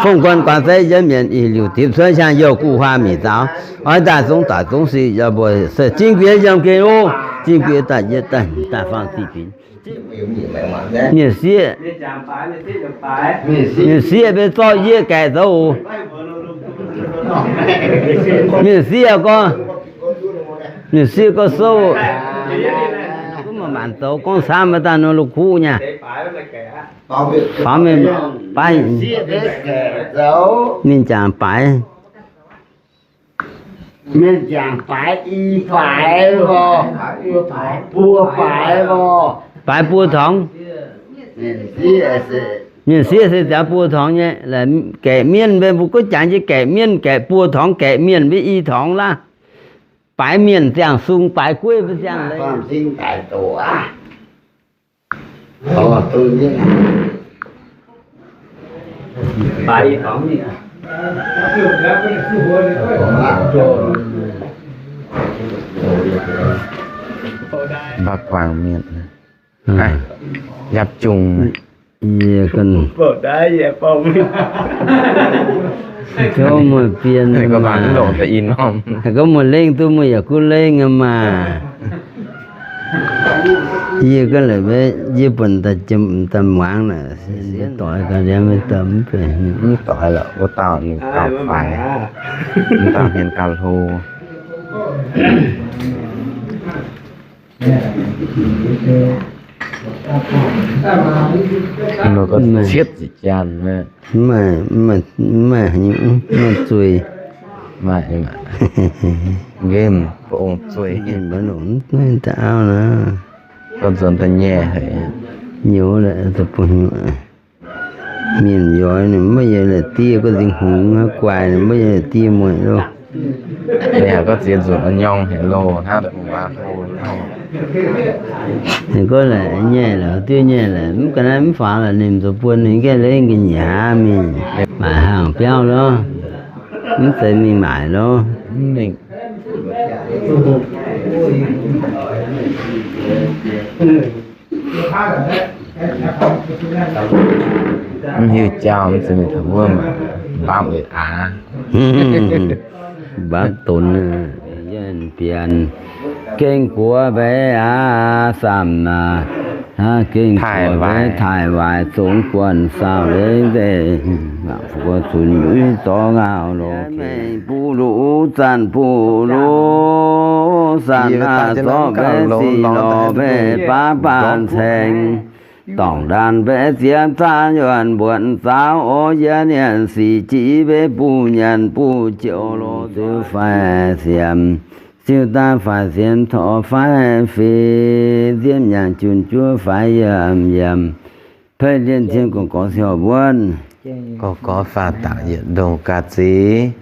fongv guon guaax zeiv yiem mienh ih liouc dinh cuotv hiaang youh guh huaam mic zaaux, oix daaih zungv doic zungv sic yaac mbuo se jing guoqv yiem gen oc. Jing guoqv daaih jiex daaih faam sic binc. Mienh sieqv, mienh sieqv mbe zorqv yie gaeqv zoux oc. Mienh sieqv gorngv, mienh sieqv gorngv sou, gunv maaih maanc zoux gorngv camv maaih daaih nor la'kuqv nyei. Faaux mingh baav, ninh jangx baaix. Mienh jangx baaix i baaix lorqc, buo baaix lorqc, baaix buo torngx. Mienh sieqv se jangx buo torngx nyei. Gaeqv mienh mbe mbuo gunv jangx nyei gaeqv mienh, gaeqv buo torngx, gaeqv mienh mbe i torngx laav. Baaix mienh ziangh sung, baaix gueiv mbuo ziangh leiz. Mbaa guangc mienh, yapv jungh. Yie gorngv, gorngv muoz bienh, gorngv muoz lengh duqv muoz yaac gunv lengh maah. Yie gorngv laaix, yie buonc daaih muangx naaic, doix ga'ndiev maiv doix, mv doix lorqc, wuov dauh ninh gauh faix, wuov dauh hmien gauh hlo. Cietv ziqc janx, mv maaih, mv maaih zueih, mv maaih, nqemh ba'ong zueih, da'auv naaiv, gorngv nzuonx da'nyeic haic, nyouz la'buo hnyuv. Mienh yoix ninh maiv yie la'diev, gorngv nzingh hungx hnangv guai ninh maiv yie la'diev mueic loh. Ninh gorngv ziex nzunc nyorng haic loh hnangv. Gorngv laaix nyei laaix, diuv nyei laaix, mv ga'naaiv mv faaux laaix, ninh zoux buon ninh gaengh lengh ga'nyiec aav mingh maaic hnaangx biauv loh, mv zeiz mingh maaic loh. Mv hiuv jauv mv zeiz mingh taux wuov maah, mbaamv weic aav. Mbaamv donx, yienh bienx gengh guoqv mbeix aav, samh naaic, gengh guoqv mbeix taaih waaic zongx guanh saauh leiz nzeic, mangc fu'jueiv zunc yuiz zorx ngauh lorz kengx buv luv zanc buv luv, sanc aav zorqv mbeix sic lorz mbeix baav baav ceng, dorngc ndaanh mbeix ziepc zaanv yuonh mbuonx zaaux, o yie nienx sic jiv mbeix buv nyanc buv jouh lorz ziux faix siemx, ziux daaih faix siemx torv faix feix, nziemv nyaangc junh juov faix yiemc yiemc, peiv ndiev cien gorx gorx siou wuonv, gorx gorx faah dangc yietc ndongh ga'zic.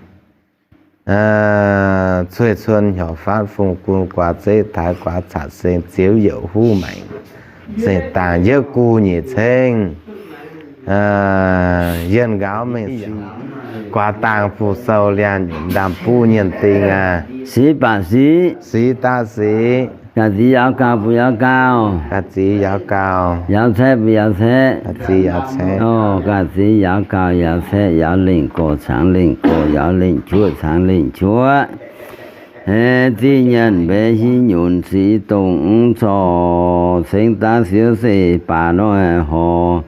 Cueiv cuon hnyouv faatv fungx gun guaax zeiv taaix guaax caqv seng ziouv youc huv maengc, seng dangh yietv gu nyic ceng, yienh nqaaux mengh guaax dangh fu sou liangh nyunc ndaamv buv nyienh dingh aac. Siqv baac siqv, siqv daav siqv, ga'zic yaauc gauh bun yaauc gauh, ga'zic yaauc gauh, yaauc caeqv bun yaauc caeqv, ga'zic yaauc caeqv, ga'zic yaauc gauh yaauc caeqv, yaauc lengh gox cangx lengh gox, yaauc lengh qhuoqv cangx lengh qhuoqv. Hei ziqv nyienh mbeix hiuv nyunc sic dongh mv corc, cengx daaih siouv se baac noic horc.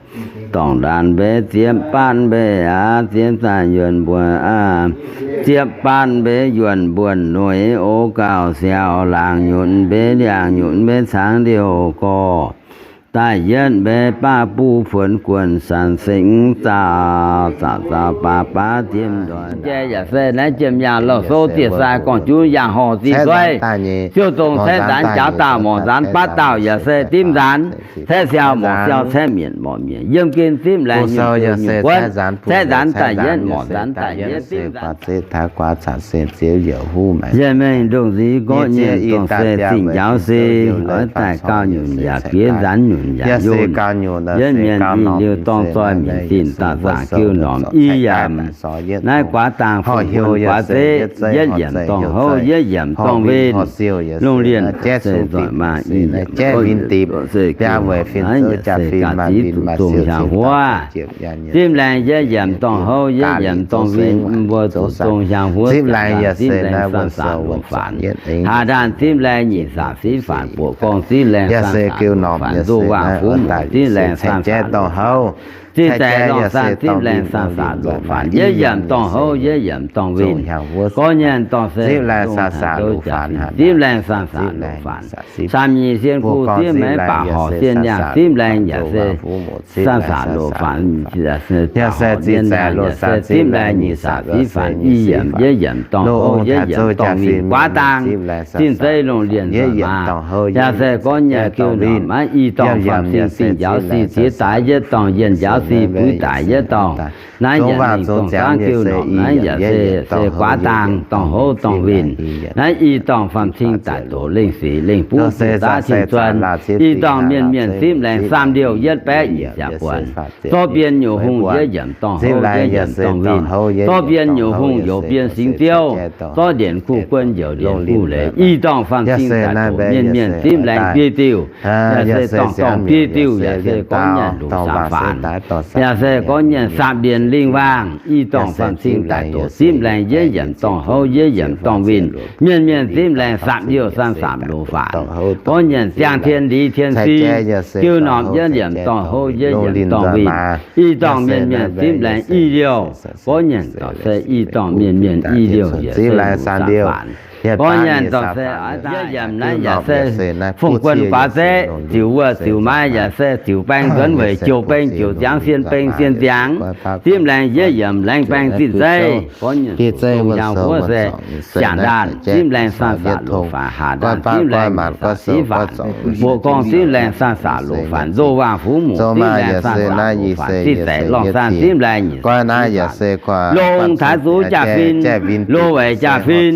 Dorngc ndaanx mbeix ziepc baatv mbeix aqv, ziepc daaih yuonc mbuonx aqv. Ziepc baatv mbeix yuonc mbuonx noic o gauh siaaux, laangc nyunc mbeix liangc nyunc mbeix caangv liouh gorx. Daaih yietv mbeix baav buv fuonx guonc sanc sengx zaah, zaah zaah baav baav dien ndoih. Jai yaac se naaiv jiem yaangh lauh souv dieh sai gorngv junv yaangh horh zinh suiv. Ziouv dongh caeqv nzaanx jaax dauh morc nzaanx baav dauh yaac se dimv nzaanx, caeqv siaaux morc siaaux, caeqv mienc morc mienc, yiem gen dimv laengz nyungc guonv, caeqv nzaanx daaih yietv morc nzaanx daaih yietv dimv nzaanx. Yie mengh ndongh nziex gorqv nyienc dorngh se zingh njaaux se, oix daaih gauh nyunc yaac giex nzaanx nyunc yaac yonc. Yietv mienh ih liuz dorng zoih mienh zinh daaih zaangc jiu normc i yaac naaiv guaax dangh fungx guonx guaax zeqv, yietv yiemc dorngh houv, yietv yiemc dorngh winh. Lungh lienh se nzoih maah, i yiemc se jiu normc naaiv yaac se ga'zix duqv zong hiaangx huov. Zipv laengz yietv yiemc dorngh houv, yietv yiemc dorngh winh, mbuo zuqc zong hiaangx huov. Zipv laengz yaac se zipv laengz san saac loz faanx. Haaix ndaanh zipv laengz nyic saac siv faanx, buoqc gorngv zipv laengz san saac loz faanx, ndoh waac fuv muc zipv laengz san saac loz faanx. Zipv zaeqc lorngh san zipv laengz san saac loz faanx, yietv yiemc dorngh houv, yietv yiemc dorngh winh. Gorngv nyienc dorngh se zipv laengz san saac loz faanx. Saamh nyic sien kuh zipv maiv baac horc sien yangh zipv laengz yaac se san saac loz faanx, yaac se zipv laengz nyic saac siv faanx, i yiemc yietv yiemc dorngh houv, yietv yiemc dorngh winh. Guaax dangh zinh zeiv lungh lienh nzoih maah, yaac se gorngv nyienc jiu normc maah, i dorngh faam cing dingh njaaux si ziex daaix yietv dorngh, yienh njaaux si buix daaix yietv dorngh. Naaiv yietc mingh dongh zaangv jiu normc naaiv yaac se, se guaax dangh dorngh houv dorngh winh. Naaiv i dorngh faam cing daic doqc lengh seix lengh buv zinh daav cing zuonx. I dorngh mienh mienh zipv laengz saam liouh yietv baeqv nyic ziepc buonc. Zorqv bien nyungc hungh yietv yiemc dorngh houv yietv yiemc dorngh winh. Zorqv bien nyungc hungh youz bien singx ziouv. Zorqv ndienx kuh guon youz ndienx kuh leiz. I dorngh faam cing daic doqc mienh mienh zipv laengz biei diuh, yaac se dorngh dorngh biei diuh, yaac se gorngv nyienc luqc saam faanx, yaac se gorngv nyienc saam mbienx lingh waangh. I dorngh faam cing daic doqc zipv laengz yietv yiemc dorngh houv yietv yiemc dorngh winh. Mienh mienh zipv laengz saam liouh san saam loz faanx. Gorngv nyienc ziangh tien liz tien si, jiu normc yietv yiemc dorngh houv yietv yiemc dorngh winh. I dorngh mienh mienh zipv laengz i liouh. Gorngv nyienc dorngh se i dorngh mienh mienh i liouh yaac se luqc saam faanx. Gorngv nyienc dorngh se yietv yiemc naaiv yaac se fongc guon guaax zeqv, ziux wuov ziux maiv yaac se ziux baeng nzuonx weic jouh baeng jouh ziangx sien baeng sien ziangx. Zipv laengz yietv yiemc laengz baeng zinh zeiv. Gorngv nyienc dongh hiaang huov se jangc ndaanh zipv laengz san saac loz faanx, haac ndaanh zipv laengz nyic saac siv faanx, mbuoqc gorngv zipv laengz san saac loz faanx, ndoh waac fuv muc zipv laengz san saac loz faanx, zinh zaeqc lorngh san zipv laengz nyic saac siv faanx, longx taaix zuqc jaa-fin, loz weic jaa-fin.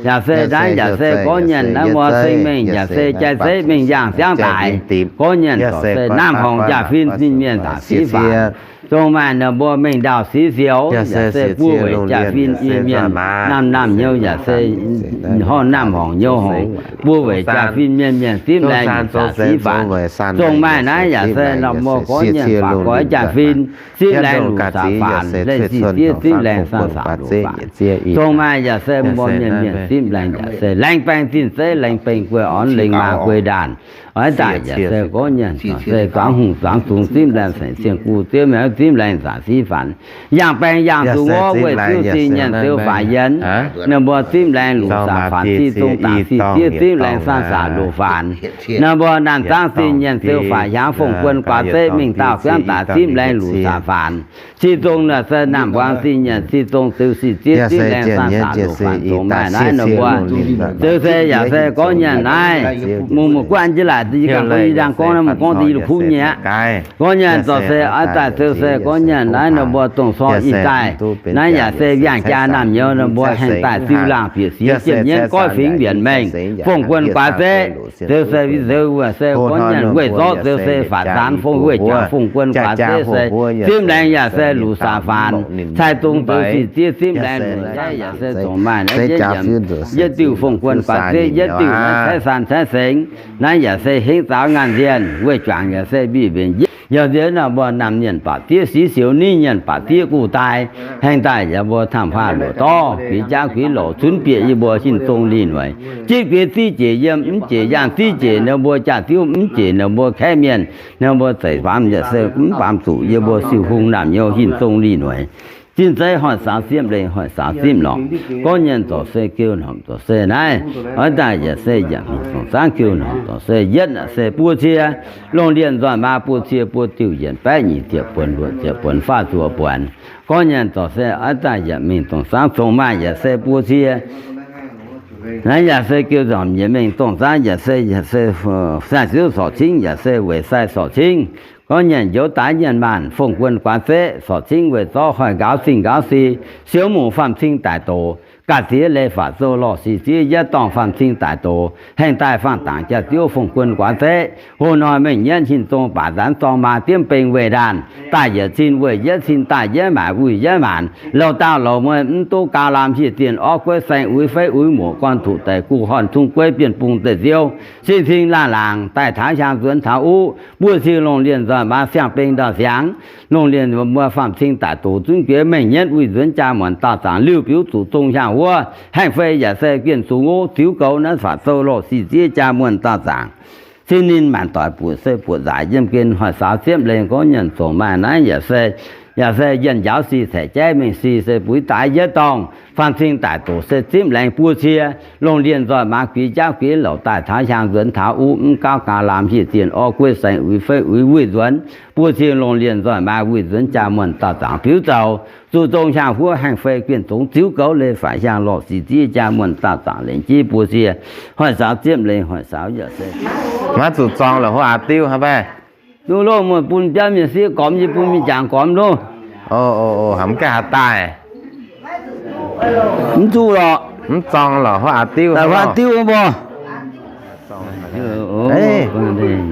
Yaac se naaiv yaac se gorngv nyienc naaiv muoz cing mengh yaac se jai zeiv mengh yaangh ziangv daic. Gorngv nyienc dorc se naamh horngc jaa-fin mingh mienh daaih siv faanx. Zong maaih ninh mbuo mengh ndau siv sioux, yaac se buo weic jaa-fin nyei mienh. Naamh naamh hnyouv yaac se horngh naamh horngc hnyouv horngc, buo weic jaa-fin mienh mienh zipv laengz nyic saac siv faanx. Zong maaih naaiv yaac se ninh mbuo gorngv nyienc faaux goix jaa-fin, zipv laengz luqc saac faanx, leiz zinh ziev zipv laengz san saac loz faanx. Zong maaih yaac se mbuo mienh mienh zipv laengz yaac se laengz baeng zinh zeiv, laengz baeng guei orn, lengh maaz guei ndaanh. Oix daaih yaac se gorngv nyienc dorc se zuangx hungh zuangx zungx zipv laengz saengc cien guv zipv maengx zipv laengz saac siv faanx. Yangh baeng yangh zuqc wuov weic ziouv zinh nyienc ziouv faaux yienx, ninh mbuo zipv laengz luqc saac faanx, ziqc zong daaih sic ziev zipv laengz san saac loz faanx. Ninh mbuo naamh zaangv zinh nyienc ziouv faaux hiaangx fongc guon guaax zeiv mingh dauh biangv daaih zipv laengz luqc saac faanx. Ziqc zong naaic se naamh mbuangz zinh nyienc ziqc zong ziouv sic ziev zipv laengz san saac loz faanx. Zong maaih naaiv ninh mbuo ziouv se yaac se gorngv nyienc naaiv, mungh mungh guanh jienv laaic yie ganh gorngv, yie dangh gorngv naaiv mungh gorngv deix yie la'kuqv nyei aqv. Gorngv nyienc dorc se oix daaih ziouv se gorngv nyienc naaiv ninh mbuo dongh cor ih daaih, naaiv yaac se yangh jaa naamh nyouz ninh mbuo haengh daaih ziuh laangh bieqc siex jienv nyienv goiv fingx mbienc mengh, fongc guon guaax zeqv. Ziouv se, ziouv wuov se gorngv nyienc weih zorqv ziouv se faatv zanx fongc weih jaax fongc guon guaax zeqv se zipv laengz yaac se luqc saac faanx. Cai zong ziouv sic ziev zipv laengz luqc saac yaac se zong maaih naaiv yietv diuh fongc guon guaax zeqv, yietv diuh naaiv caaiv san caaiv sengx. Naaiv yaac se hengv zaux ngaanh zienh weih juangc yaac se mbiv mbenc yietv. Yaac nziex nor mbuo naamh mienh baaux ziev sieqv siqv siou nitv nyanc baac diev guv daaih. Haengh daaih yaac mbuo tangh faah luoqc dorv, guix jaav guix louc cunv bieqc yie mbuo hinc zong lih noic. Zipv gueix zipv jeic yiem mv jeic, yaangh zipv jeic ninh mbuo jaax-ziouv, mv jeic ninh mbuo kaeqv mienh, ninh mbuo zeic baamz yaac se mv baamz zuqc yie mbuo siou hung naamh nyouz hinc zong lih noic. Zinh zeiv hoic saaux ziepv lengh, hoic saaux ziepv lorqc. Gorngv nyanc zorc se geu hnomc zorc se naaiv. Oix daaih yaac se yaac mingh dongh zaangv geu hnomc zorc se yietv naaic se buo cie. Lungh ndiev nzoih maa buo cie buo diuh yienc baeqv nyic ziepc buonc luoqc ziepc buonc faah zuoqc buonc. Gorngv nyanc zorc se oix daaih yaac mingh dongh zaangv zong maaih yaac se buo cie. Naaiv yaac se geu hnomc yietc mingh dongh zaangv yaac se, yaac se saai-ziouv sorc cingv yaac se weic sai sorc cingv. Gorngv nyanc njoux daaih nyanc maanc fongc guon guaax zeqv sorc cingv weic zorqv hoic nqaaux zingh nqaaux si, siou mouc faam-cing daic doqc, ga'ziex leiz-faac zouv lorh sic ziex yietv dorngh faam-cing daic doqc, haengh daaih faang-dangc jaax-ziouv fongc guon guaax zeqv, hoh hnoi mengh nyienv hinc zong baac nzaanx zorng maa diemv beng weih ndaanh, daaih yietc cin weih yietv cin, daaih yietv maanc wuic yietv maanc, louh daauh louh mueiz mv duqv gauh lamh hieh zienh orv gueiv saeng uix feiv uix muoc gorn tuqc daic guv horn cong gueiv bienh bung deic ziouv, sing-sing laanh laangc daaih taux hiaang nzuonx taux uv, buo cing lungh ndiev nzoih maa siang-beng ndau-siangx, lungh ndiev mbuo faam-cing daaih doqc zunv gueix mengh nyienv wuic nzuonx jaa muonc daauh zaangc liuh biux zuqc zong hiaang wuov, haengh fei yaac se gienh zungx wuov ziux goux naaiv faatv zouv lorh sic ziex jaa muonc daauh zaangc. Cin ninh maanc doic buoqc se buoqc nzaac yiem gen hoic saaux ziepv lengh gorngv nyanc zorc maaih naaiv yaac se, yaac se yienh njaaux si caeqv jaiv mengh si se buix daaih yietv dorngh, faam-cing daic doqc se zipv laengz buo cie, lungh ndiev nzoih maa guix jauv guix louc daaih taux hiaang nzuonx taux uv mv gauh gaax lamh hieh zienh orv gueiv saeng uix feiv uix wuic nzuonx, buo cie lungh ndiev nzoih maa wuic nzuonx jaa muonc daauh zaangc biux zouc, zuqc zong hiaang huov haengh fei gienh zungx ziux goux leiz-faac hiaang lorh sic ziex jaa muonc daauh zaangc lengc jeiv buo cie, hoic saaux ziepv lengh hoic saaux yaac se. Maiv zuqc zorng la'hov aqc diuv haic mbaih. Duqv loh, muoz bun biauv mienh sieqv gormx, yie bun mienh jangx gormx loh. Mv zuqc lorqc. Mv zorng la'hov aqc diuv, aqc diuv mbuo.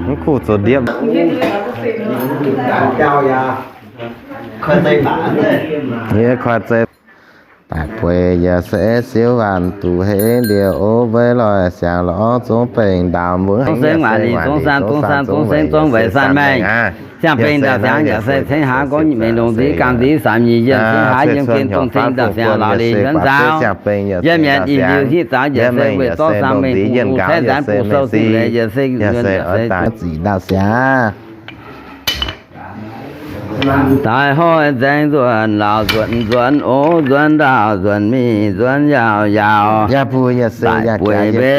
Mv kuv zoux ndiepv. Daaih bueix yaac se siou waanc duqv hengx liouh, o weic loih siang lorz zongx bengx ndaauh mbuo. Zongx seng waanc nyic, zongx saam, zongx saam, zongx seng, zongx weic saanh maengh. Siang-beng ndau-siangx yaac se cengx haaix gorngv nyic mengh ndongc nziv gangh nziv saamx nyic yienh cengx haaix yiem gen dongh ceng ndau-siangx lorz liuz nzuonx nzaaux. Yiem mienv ih liuz hiuv zaux yaac se weic zorqv saang mengh bungx bung caeqv nzaanx bungx sou zinh leiz yaac se nzuonx yaac se zic ndau-siangx. Daaih hnoi nzaeng nzuonx laauh nzuonx nzuonx o, nzuonx ndaauh nzuonx mingh nzuonx yaauc yaauc. Daaih bueix mbe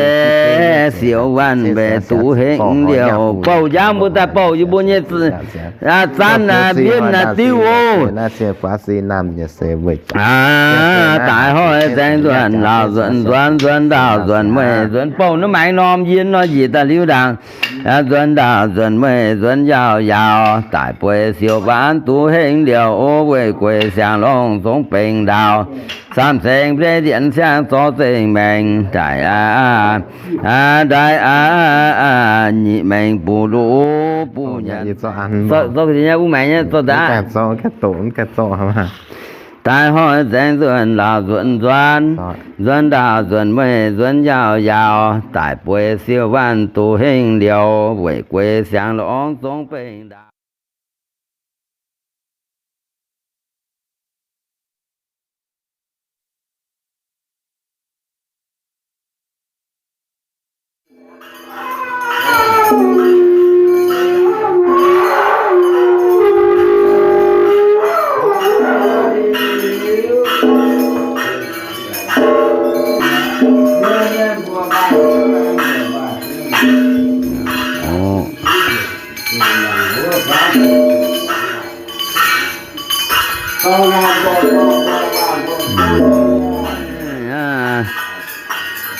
siou waanc mbe duqv hengx liouh. Bouh njaaux mbuo daaih bouh yie mbuo nyei zanv mbienv naaiv diuv oc. Daaih hnoi nzaeng nzuonx laauh nzuonx nzuonx, nzuonx ndaauh nzuonx mueiz nzuonx bouh naaiv maengx norm yie nor njiec daaih liuz ndaangc. Nzuonx ndaauh nzuonx mueiz nzuonx yaauc yaauc, daaih bueix siou waanc duqv hengx liouh o, weic gueix siang longx zongx bengx ndaauh. Saamv saeng bieiv ndienx siang zorqv zengc maengc daaih aqv, daaih aqv, nyic maengc buv luv buv nyanc. Wuov maengc zorqv daaih. Daaih hnoi nzaeng nzuonx laauh nzuonx nzuonx, nzuonx ndaauh nzuonx mueiz nzuonx yaauc yaauc, daaih bueix siou waanc duqv hengx liouh, weic gueix siang longx zongx bengx ndaauh.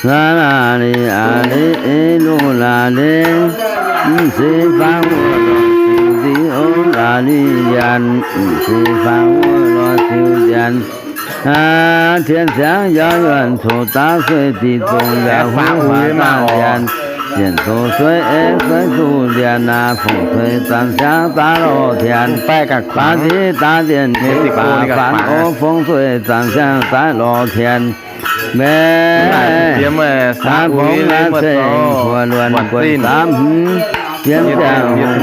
La'lih a'lih, i lu la'lih, m'sieqv faang wuov lorz siou nziv, o la'lih nzienx, m'sieqv faang wuov lorz siou nzienx. Tien siangx yaac yuonc coqv daav sueih ziqc zongh yaac huv huaax daaih nzienx, zienc coqv sueih aengx sueih duqv nzienx aqv. Fongc sueih zanc siangx daaih lorz tien, baav ziqc daav nzienx tengx baac faanx o. Fongc sueih zanc siangx daaih lorz tien. Mbe, samv fongc naaiv ceng kuov luonx guonc samv hmz. Jienv ziangh hungh,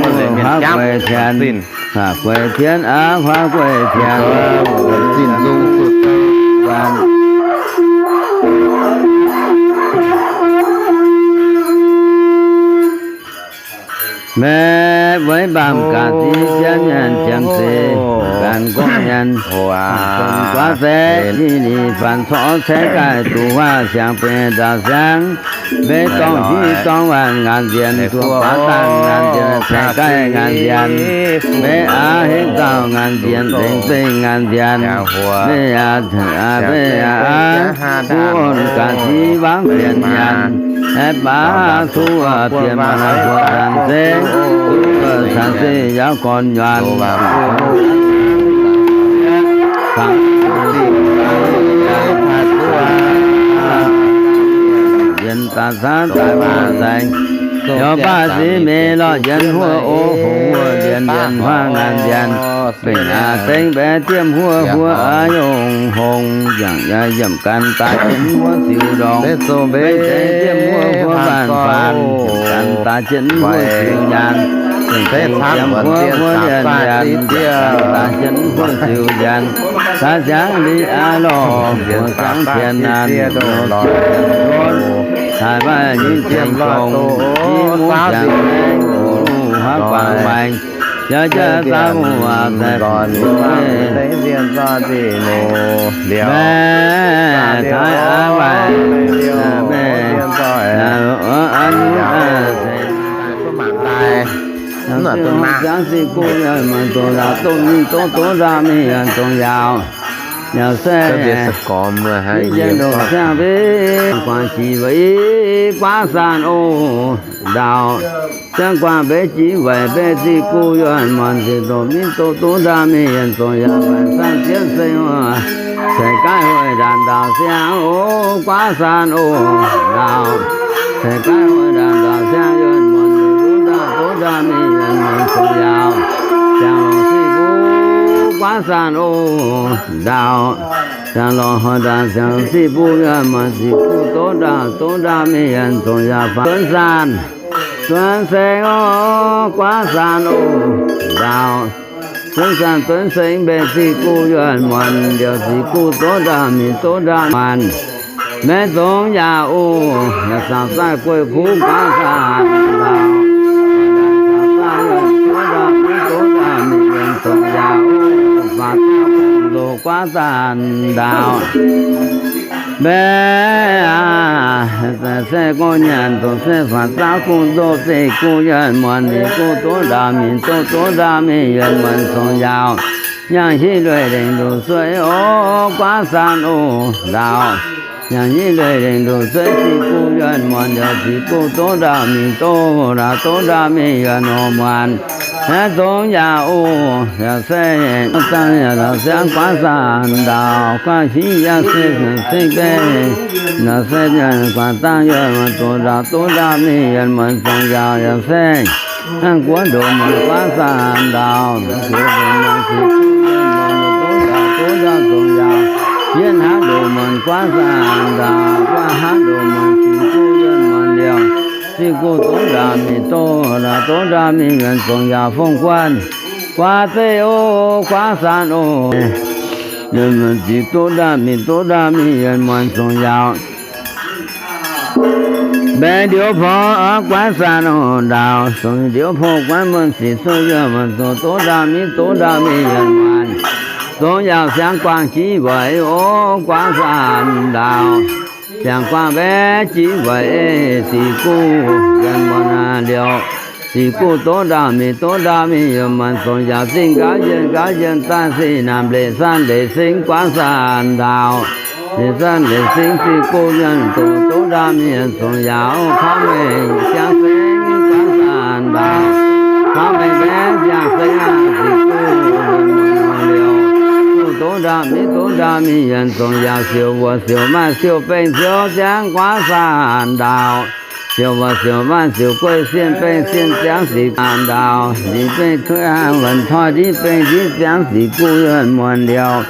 huaav gueic tienx, huaav gueic tienx aqv, huaav gueic tienx. Maiv weic baamh gaax ziex jienv nyanc jiem seix, ganh gorngv nyanc, guaav zeiv, ni ni faan corc caeqv gaaih duqv huaav siangx benx ndaauv siangx. Maiv dorngc jiv dorngc waanc ngaanc nzienh, duqv guaav dangh ngaanc nzienh, caeqv gaaih ngaanc nzienh. Maiv aav henv dauh ngaanc nzienh, lengc zingh ngaanc nzienh. Maiv aav, maiv aav, buonv gaax ziv wangv bieqc nyanc, aeqv, baav cuqv bieqc maaih buoz-zaanc zeiv, cuqv buoz-zaanc zeiv yaac gorn nyuaanc. Yienx daaih caangv daaih maaih saengx, yaac baav ziv meix lorh yienx huov o, hungx huov lienx, lienx huaav ngaanc nzienx. Mengh aac dengv mbaeqc diemv huov, huov aav yongh hongx, yangh yaac yiemc gan daaih jienv huov ziux ndongx. Mbenc dengv diemv huov, huov faanv faanv, yiemc gan daaih jienv huov ziux nyaanh. Mbenc dengv diemv huov, huov lienx lienx, yiemc gan daaih jienv huov ziux nzienx. Daaih ziangx li aqv lorh, mbuo ziangx tienx naanc, lorh ziangx lorh, taaih maaih nyei ziangx jongx, i mungv ziangx maengx, luv luv huaav guangc maengx, jaav jaav zaav muoz daaih, mbaeqc taaih aav waaic, mbaeqc aav, aav, aav, ziangx ziqv guv yaac maaih doz ndaauh, doz mingh doz, doz ndaauh mingh yaac dongh yaauc. Yaac se, yie ndongc ziangh mbenc guangc jiex weic guaav saan oc ndaauh. Ziangh guangc mbenc jiex weic mbenc ziqv guv yuonh muonc ziqc doz mingh doz, doz ndaauh mingh yaac dongh yaauc, waaic saanh jienv seng oc. Ceix gaaih hoic ndaanc ndaauh siangx oc, guaav saan oc ndaauh. Ceix gaax hoic ndaanc ndaauh siangx yuonh muonc doz ndaauh, doz ndaauh mingh yuonh muonc dongh yaauc. Ziangh longc ziqv guv guaav saan oc ndaauh. Ziangh longc hoic ndaanc ziangh ziqv guv yuonh muonc ziqc guv doz ndaauh, doz ndaauh mingh yuonh dongh yaauc, faaux duonv saan, duonv seng oc, guaav saan oc ndaauh. Duonv saan duonv seng mbenc ziqv guv yuonh muonc liouc ziqc guv doz ndaauh mingh doz ndaauh muonc. Maiv dongh yaauc oc, yaac saauc daaih gueiv kuv guaav saan ndaauh. Saauc daaih yuonh doz ndaauh mingh, doz ndaauh mingh yuonh dongh yaauc oc, faaux daaih guv ndoh guaav saan ndaauh. Maiv aac, se gorngv nyanc dongh se faaux daaih guv ndoh ziqc guv yuonh muonc liouc guv doz ndaauh mingh doz, doz ndaauh mingh yuonh muonc dongh yaauc. Yangh hiuv lueic lengc nduqc sueih oc, guaav saan oc ndaauh. Yangh hiuv lueic lengc nduqc sueih ziqc guv yuonh muonc liouc ziqc guv doz ndaauh mingh doz, doz ndaauh mingh yuonh horc muonc. Maiv dongh yaauc oc, yaac se dangh yaac lorz siangv guaav saan ndaauh, guaav hiuv yaac se ceng beiv, yaac se guaav dangh yuonh muonc doz ndaauh, doz ndaauh mingh yuonh muonc dongh yaauc, yaac se hnangv guov ndoqc muonc guaav saan ndaauh, ziouc ndoqc muonc ziqc guv yuonh muonc doz ndaauh, doz ndaauh dongh yaauc, yiem hnangv ndoqc muonc guaav saan ndaauh, guaav hnangv ndoqc muonc ziqc guv yuonh muonc liouc, ziqc guv doz ndaauh mingh doz, doz ndaauh mingh yuonh dongh yaauc fongc guanh. Guaav zeiv oc, guaav saan oc, yuonh muonc ziqc doz ndaauh mingh doz ndaauh mingh yuonh muonc dongh yaauc. Mbaeqc ndiouv porv guaav saan oc ndaauh, dongh ndiouv porv guaav muonc ziqc doz yuonh muonc doz, doz ndaauh mingh doz ndaauh mingh yuonh muonc dongh yaauc, siangx guangc jiex weic oc guaav saan ndaauh. Siangx guangc mbaeqc jiex weic ziqc guv yuonh muonc liouc, ziqc guv doz ndaauh mingh doz ndaauh mingh yuonh muonc dongh yaauc, zingh nqaauv yienh nqaauv yienh daaih sic naamh leic saan leic singv guaav saan ndaauh. Leic saan leic singv ziqc guv yuonh doz, doz ndaauh mingh yuonh dongh yaauc, kaux mengh ziangx singv guaav saan ndaauh. Kaux mengh mbaeqc ziangx singv aqv, ziqc guv yuonh muonc liouc, guv doz ndaauh mingh doz ndaauh mingh yuonh dongh yaauc, siouc wuoc siouc maaih siouc bengh siouc ziangx guaav saan ndaauh. Siouc wuoc siouc maaih siouc gueiv sienh bengh sienh ziangx ziqc guv saan ndaauh. Ndiev bengh kuiv hnangv wuonc toi, ndiev bengh ndiev ziangx ziqc guv yuonh muonc liouc.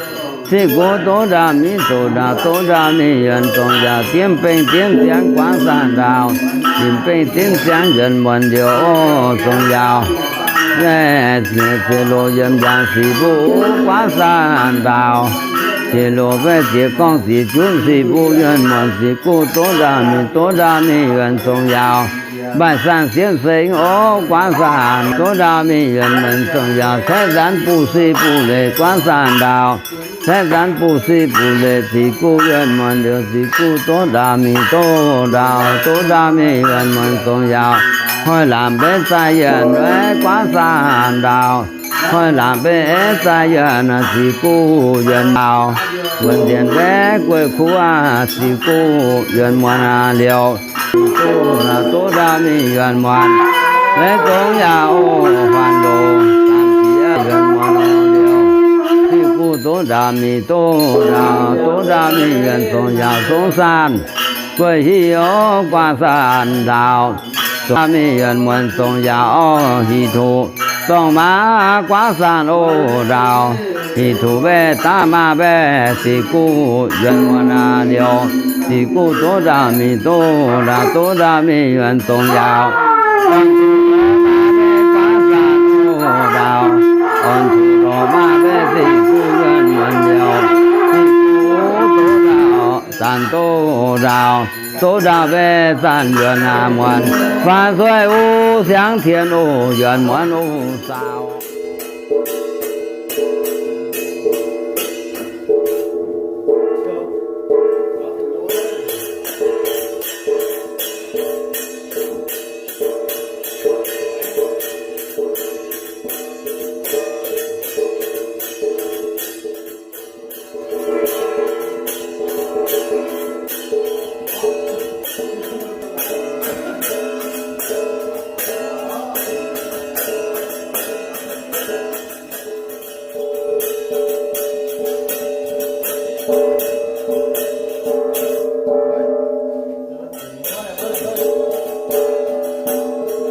Siqv guv doqv ndaauh mingh doqc ndaauh, doqv ndaauh mingh yuonc zongc yaauc, diemv bengh diemv ziangx guaav saanh ndaauh, dinc bengh diemv ziangx yuonc muonc liouc oc zongc yaauc. Ziex loz yiem njang siqv mbuv guaav saanh ndaauh, ziex loz baeqv ziex gorngv ziqc junv siqv mbuv yuonc muonc, siqv guv doqv ndaauh mingh doqv ndaauh mingh yuonc zongc yaauc. Mbaih saanh siemv sengx oc guaav saanh, doqv ndaauh mingh yuonc muonc zongc yaauc. Caeqv nzaanx buv siqv buv leiz guaav saanh ndaauh, caeqv nzaanx buv siqv buv leiz ziqc guv yuonc muonc liouc, ziqc guv doqv ndaauh mingh doqv ndaauh, doqv ndaauh mingh yuonc muonc zongc yaauc. Hnoi lamz mbenv zaah yienc mbaeqv guaav saanh ndaauh, hnoi lamz mbenv aeqv zaah yienc ziqc guv yuonc ndaauh. Wuonc nzienc mbaeqv gueiv kuv ziqc guv yuonc muonc liouc, ziqc guv doqv ndaauh mingh yuonc muonc. Mbaeqv zongc yaauc oc huaanc loz, ziqc guv doqv ndaauh mingh doqv ndaauh, doqv ndaauh mingh yuonc zongc yaauc zongv saanh. Gueiv hiuv guaav saanh ndaauh, zongv mingh yuonc muonc zongc yaauc oc hic tuqv dorngh maa guaav saanh oc ndaauh, hic tuqv mbaeqv daav maa mbaeqv ziqc guv yuonc muonc liouc, ziqc guv doqv ndaauh mingh doqv ndaauh, doqv ndaauh mingh yuonc zongc yaauc. Orn tuqv lorz maa mbaeqv ziqc guv yuonc muonc liouc, ziqc guv doqv ndaauh zanc doqv ndaauh, doqv ndaauh mbaeqv zanc yuonc muonc. Faaux sueih wuov siangx tien oc yuonc muonc oc saaux.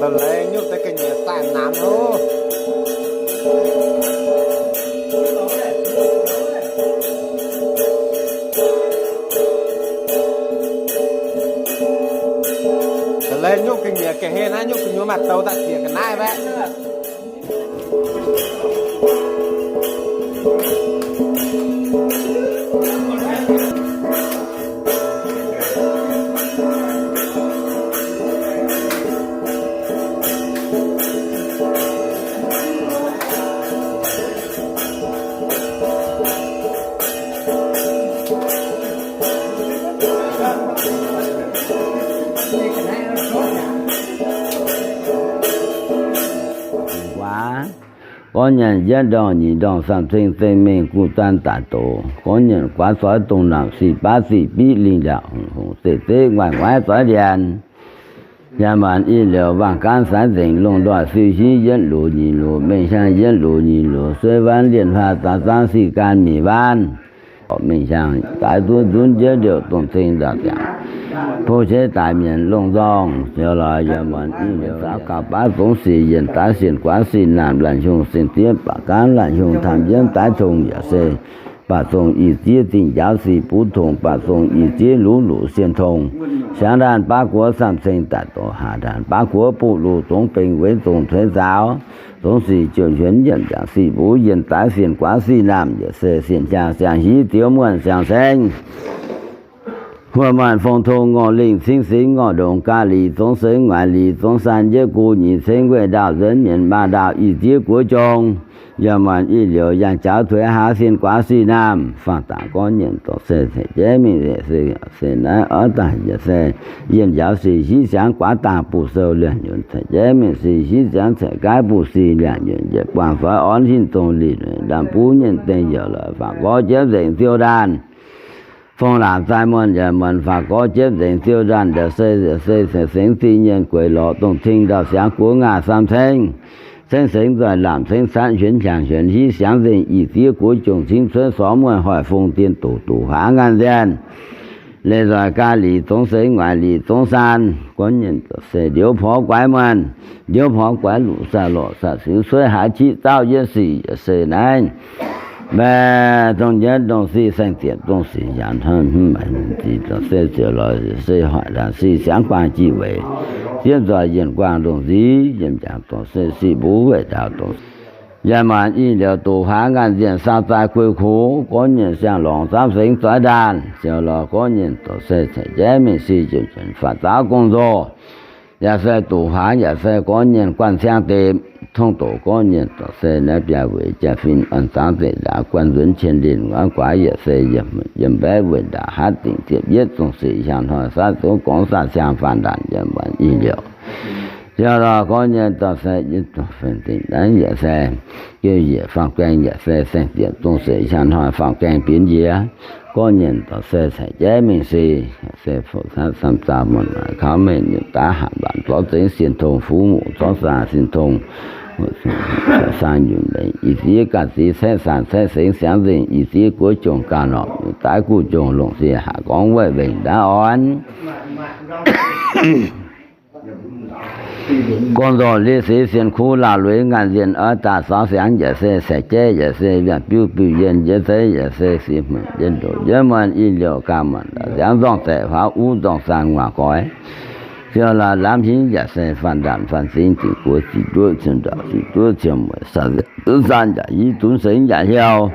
Da'leiz nyungc deix ga'nyiec daaih namx oc. Da'leiz nyungc ga'nyiec ga'hlen naaiv nyungc gu'nyuoz maaih douz daaih zieqc ga'naaiv mbaeqv. Guaav, gorngv nyanc yietv ndorngh nyic ndorngh samh ceng ceng mengh guv zaanv daaih doz. Gorngv nyanc guaav zoix dongh naamh sic baav sic biqv lingh ndaauh hungh hungh zeiv zeiv nguaaiv nguaaiv zoix ndienx. Yaac maanc i liouc waangh gaanv saaix nzengc lungh ndorh siu hiv yietv luoqc nyic luoqc mengh hiaang yietv luoqc nyic luoqc sueiv waanv lienh huaax zaaux zaanv sic gaanv mic waanv. Mengh hiaang daaix zuov nzunv njiec liouc dongh ceng ndaauh ziangx, po qiex daaih mienh longh nzorng ziouc lorz yaac maanc i liouc saaux gauh baav zongx sic yienc daaix sienh guaav sic naamh laanh hiungh seng ziev baac gaanv laanh hiungh taamh yiemv daaix tong yaac se baac zongh ih ziev zingh njaaux sic buv tongx baac zongh ih ziev luv luqc sienh tong. Siangx ndaanh baav guoqv samh ceng daaih doz, haah ndaanh baav guoqv buv luqc zongx bengx weic zongh tueix nzaaux, zongx sic jiouc nquenx nyiemc njaaux sic mbuv yienh daaix sienh guaav sic naamh yaac se sienh hiaang siang hiv ziouv muonh siang-sengx. Huoqv maanh fong tong ngorc lingh cingv singx ngorc ndongx ga'lic zongx seix nguaaic lic zongx saan njiec guv nyic cengx weih ndaauh nzuonx mienh maa ndaauh ih ziev guoqv jong. Yaac maanc i liouc yangh jaux tueix haaix sienh guaav sic naamh faang dangc gorngv nyienc dorh se ceix jeiv mingh se naaiv orv daaih yaac se yienh njaaux sic hiv siangx guaav dangh buv sou liangh nyunc ceix jeiv mingh sic hiv siangx ceix gaaiv buv sic liangh nyunc yietc buangh zoix orn hinc zong lih ndaamv buv nyienh dengh yaac lorz faang gorx jiepv nzengc ziouv ndaanh. Fong laatc zaaih muonh yaac muonh faang gorx jiepv nzengc ziouv ndaanh yaac se yaac se ceix sengx zingh nyienh gueix lorz dongh cing ndau siangx guoqv ngaah samv cengx. Cengx sengx nzoih laamh cengx catv huenx hiaangx huenx hiv siangx nzengc ih ziev guoqv jongc cingv cuotv sorv muonh hoic fong dien doqc doqc huaax ngaanh nzienh. Leiz nzoih ga'lic zongx seix nguaaic lic zongx saan gorngv nyienc dorh se ndiouv porv guaix muonh, ndiouv porv guaix luqc saah lorqc saah siux cuotv haaix qiqv zauv yietv sic yaac se naaiv. Mbaeqc dongh nyienv dongh siqv saeng-ziepc dongh siqv hnyangx hnoi hmz maanc nyic ziepc dongh se ziouc lorz se hoic ndaangc siqv siangx guaang jiex weic, zieqv nzoih yienh guaang ndongc nziv yiem jangx dongh se siqv mbuv weic ndaauv dongh yaac maanc i liouc doqc huaax ngaanh nzienh saau zaaih guei kux, gorngv nyienh siang-longc zaapv sengx zoix ndaanh, ziouc lorz gorngv nyienh dongh se ceix jaiv mingh siqv jiex nzuonx faatv zaauv gong-nzou. Yaac se doqc huaax yaac se gorngv nyienh guanh ciang deix, tongv doqc gorngv nyienh dongh se naaiv biaa weic jaa-fin orn zaangv zeqc ndaauv guanh nzuonx qiex linh nguaaiv guaax yaac se yiem mbaeqv weic ndaauv hatv dingc ziepc yietv zong sic hiaang hnoi saaiv zungv gorngv saah siang faanh ndaanc yaac maanc i liouc. Ziouc lorz gorngv nyienh dongh se yiem dongh fen dingc naaiv yaac se geu njiec faam gaeng yaac se saeng-ziepc zong sic hiaang hnoi faam gaeng binc njiec, gorngv nyienh dongh se ceix jaiv mingh siqv, se fuqv saatv sam zaah muonc maaic kaux mengh nyutc daav hanc mbaanc zorqv zengx sienh tong fuv muc zorqv saah sienh tong saang nyutc mengh i ziev ganh ziex caeqv saah caeqv sengx siangx nzengc i ziev guoqv jongh gauh norqc nyutc daaih guv jongh longc sie haac gorngv weic mbenc ndaauv orn. Gong-nzou liz sic sien kuv laauh luiz ngaanh nzienh oix daaih saux siangx yaac se saeqv jaiv yaac se mbiaangc biuv biuv yienh njiec zeiv yaac se sic hmuonc jienv ndoqc njiec muonh i liouc ganh muonc ndaauv siangx nzorngh zaeqc huaav uv nzorngh saan nguaac goix. Ziouc laaix lamh hingv yaac se faanh ndaanc faanh singx ziqc guoqv ziqc nduov ciemx ndaauh ziqc nduov ciemx mueic saan yaac dunv sengx yaac hiuv.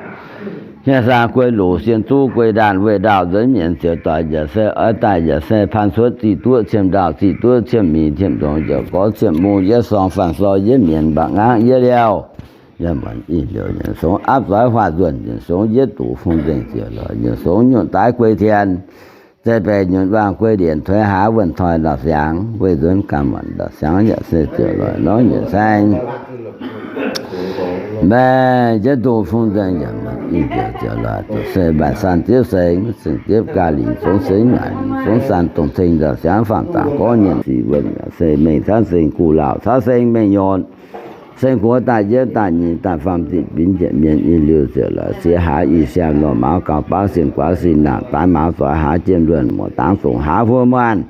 Hieh saa guei loc sien zuv guei ndaanh weih ndaauh nzuonx mienz ziouc doic yaac se oix daaih yaac se paan cuotv ziqc duoqv ciemx ndaauh ziqc duoqv ciemx mic ciemx ndongx yaac gorx ciemx mungh yietv sorng faanh sor yietv mienz mba'nqaangv yietv liouh. Yaac muonc i liouc nyienc songx apv zoix huaax nzuonc nyienc songx yietv duqv fungx nzengc ziouc lorz nyienc songx nyutc daaih guei tien. Zeiz baeqc nyutc waangh guei ndienc tueix haax wuonh toi ndau siangx weih nzuonx ganh muonc ndau siangx yaac se ziouc lorz norm nyienc saeng. Mbaeqc jienv duqv fungx nzengc yaac muonc i liouc ziouc lorz se mbaaic saan ziepv sengx, sengx ziepv ga'lic zongx sengx maaic lic zongx saan dongh ceng ndau siangx faanh dangx gorngv nyienh sic wuonh yaac se mengh caux seng guv laauh caux seng mengh nyutc. Seng guoqv daaih yietv daaih nyeic daaih faam ziqc binc njiec mienh i liouc ziouc lorz siex haax i siaam lorh mauz gauh baav sienh guaax sienh naamh daaih mauz zoix haax jiem luonh muoc dangx zongc haax huo muonh.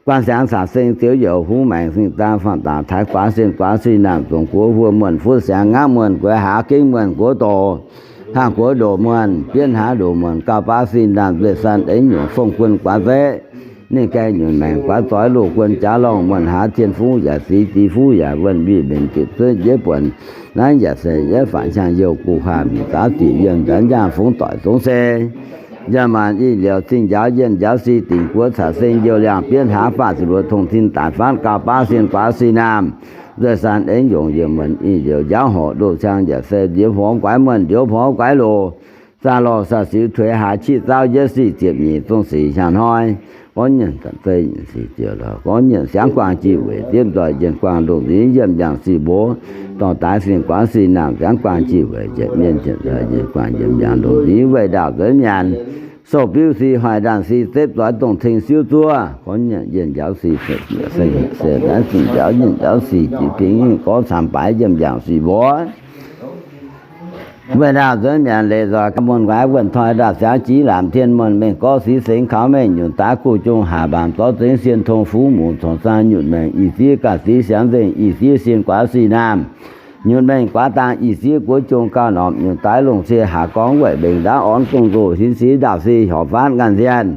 Guanh siangx caux seng zioux youc hungx maengc sing daaih faanh daaih taaix guaax sienh guaax sienh naamh zongc guoqv huo muonh fuqv siangx ngaqv muonh gueix haax gengh muonh guoqv doqc, haangh guoqv ndoqc muonh, bienv haax ndoqc muonh, gauh baav sienh naamh nzueih saan aengx nyungc fong guon guaax zeqv, ninh gaengh nyunc maengc guaax zoix loz guon jaax lorngh muonh haax tien fuqv yaac sic, dic fuqv yaac wuonh, wih mbenc diepc zuoqv yietv buonc. Naaiv yaac se yietv faatv hiaang youh guv huaah mic zaaux diqc yienh nzaanx njaangh fungx doic zongx se Yaac maanc i liouc zingh njaaux yienh njaaux si dingc guoqv caux seng youh liangh bienv haav faah ziepc luoqc tongh tin daic faanv gauh baav sienh guaax si naamh. Nzueih saan aengx yongc yienh muonc i liouc njaaux horc ndoh ciang yaac se nziouv hmov guaix muonh nziouv hmov guaix loz. Zaah lorh saah siux tuix haaix qiex zaauv yietv sic ziepc nyeic zong sic hnyangx hnoi. Gorngv nyienh zanc zeiv nyienh sic ziouc lorz gorngv nyienh siangv guaang jiex weic diemv nzoih yienh guaang ndongc nziv yiem njang sic mbox. Dorh daaix sienh guaav sic naamh siangv guaang jiex weic njiec mienh ziepc nzoih yienh guaang yiem njang ndongc nziv weih ndaauh nzuonx mienh. Sou-biuv sic hoic ndaanh sic zepv zoix dongh teng siuv zuov. Gorngv nyienh yienh njaaux sic se naaiv zingh njaaux yienh njaaux sic jiex pingx gorv camv baaix yiem njang sic mbox. Weih ndaauh nzuonx mienh leiz nzoih gauh muonh guaix wuonh toi ndaauh siangx jiex laamc tien muonh mengh gorv sic sengx kaux mengh nyunc daaix guv jung haac mbaamc zorv zengx sienh tong fuv muc corc zaang nyutc maengc i ziev gaax sic siangx nzengc i ziev sienh guaav sic naamh. Nyutc maengh guaav dang i ziev guoqv jung gauh norpc nyutc daaix longc cie haac gorngv weic mbenc ndaauv orn gong-nzou hinc sic ndaauh sic horpc faanv ngaanh nzienh.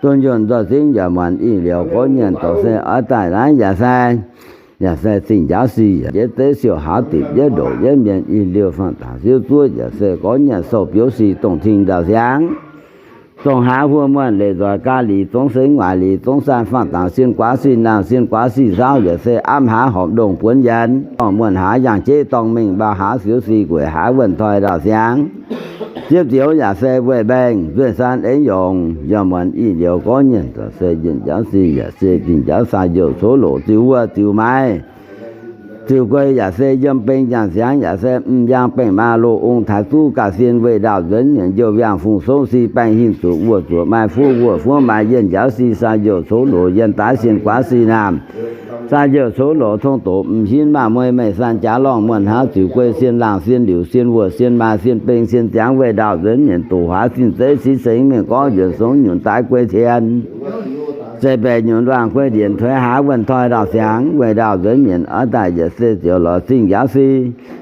Dunh yunh nzoih zingv yaac muonc i liouc gorngv nyienh dorc se oix daaih naaiv yaac se yaac se zingh njaaux sic yaac yietv zeiv siouc haav dipc yietv ndoqc yietv mienh i liouh faanh dangc siouv zuov yaac se gorngv nyienh sou-biouv sic dongh ting ndaauh siangx. Dongh haav huo muonh leiz nzoih gaax lic zongx sengx waaic lic zongx saan faanh dangc sienh guaav sic naamh sienh guaav sic saauv yaac se amv haav horpc ndongh buonv yienx dorngh muonh haav yangh jeiv dorngh mengh mbaa haav siouv sic gueic haav wuonh toi ndaauh siangx. Ziepv zioux yaac se weih mbaengh nzueih saan aengx yongc yaac muonc i liouc gorngv nyienh dorc se yienh njaaux sic yaac se zingh njaaux saah youh cov loc ziux wuov ziux maiv. Ziux guei yaac se yiem beng njang siangx yaac se m'yang baengh maa loz ong taaix zuqv gaax sienh weih ndaauh nzuonx mienh youh wiangh fungc songv sic baengh hinc zuqc wuoc zuoqc maaih fuov wuoc fuov maaih yienh njaaux sic saah youh cov loc yienh daaix sienh guaav sic naamh. Saah youh cov loc tong doqc m'hinv maaih muei meih saan jaax lorngh muonh haav ziux guei sienh laangh sienh liuc sienh wuoc sienh maaih sienh beng sienh ziangx weih ndaauh nzuonx mienh doqc huaax zinh zeiv sic sengx mingh gorngv yuonc songx nyunc daaix guei tien. Zeiv-baeqc nyunc luangh guei ndienx tuix haav wuonh toi ndaauh siangx, weih ndaauh nzuonx mienc oix daaih yaac se ziouc lorz zingh njaaux si.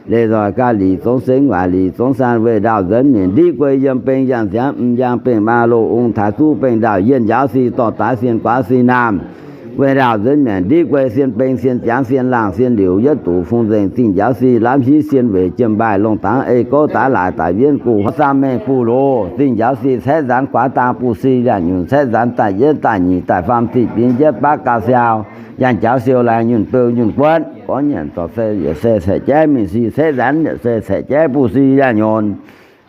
Leiz nzoih ga'lic zongx seix, nguaaic lic zongx saan, weih ndaauh nzuonx mienc ndiqv guei yiem beng yangh ziangx m'jang bengh maa loz ong taaix zuqv bengh ndaauh yienh njaaux si dorh daaix sien guaax si naamh. Weih ndaauh nzuonx mienc ndiqv guei sien beng sien ziangx sien laangh sien liuc yietv duqv fungx nzengc zingh njaaux si lamh hiv sien weic jiem mbaaih longh dangx ei gouv daaix laaix daaih wienv guv huaav zaamv mengh buv loz zingh njaaux si caeqv nzaanx guaax dang buv si liangh nyunc caeqv nzaanx daaih yietv daaih nyic daaih faam ziqc binx yietv baav gauh siaau yangh jaux siou laengz nyunc beu nyunc guotv gorngv nyanc dorh se yaac se caeqv jaiv mingh si caeqv nzaanx yaac se caeqv jaiv buv si liangh nyunc.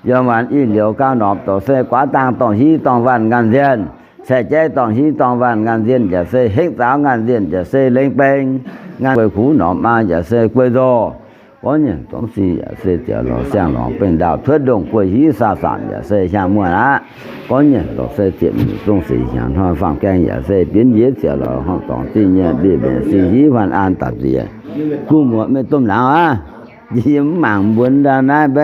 Yiem muonz ih liuz gauh norpc dorh se guaav dang dorngh hiv dorngh waanh ngaanh nzienh, caeqv jaiv dorngh hiv dorngh waanh ngaanh nzienh yaac se hengv zaaux ngaanh nzienh yaac se lengh beng, ngaanh guei kuv norpc maa yaac se guei nzoh. Gorngv nyanc dorh se yaac se ziouc lorz siang-lorngx bengh ndaauh cuotv ndongh guei hiv saa saanc yaac se hiaang muonh aqv. Gorngv nyanc dorh se ziepc nyeic zong seix hnyangx hnoi faam gaeng yaac se bienv yietv ziouc lorz horngh dorngx zingh nyei mbiv mbenc si hiv huan an dapc ziex. Guv muoc maiv domh laangz aqv. Yie mv mangc mbuonx ndau naaiv,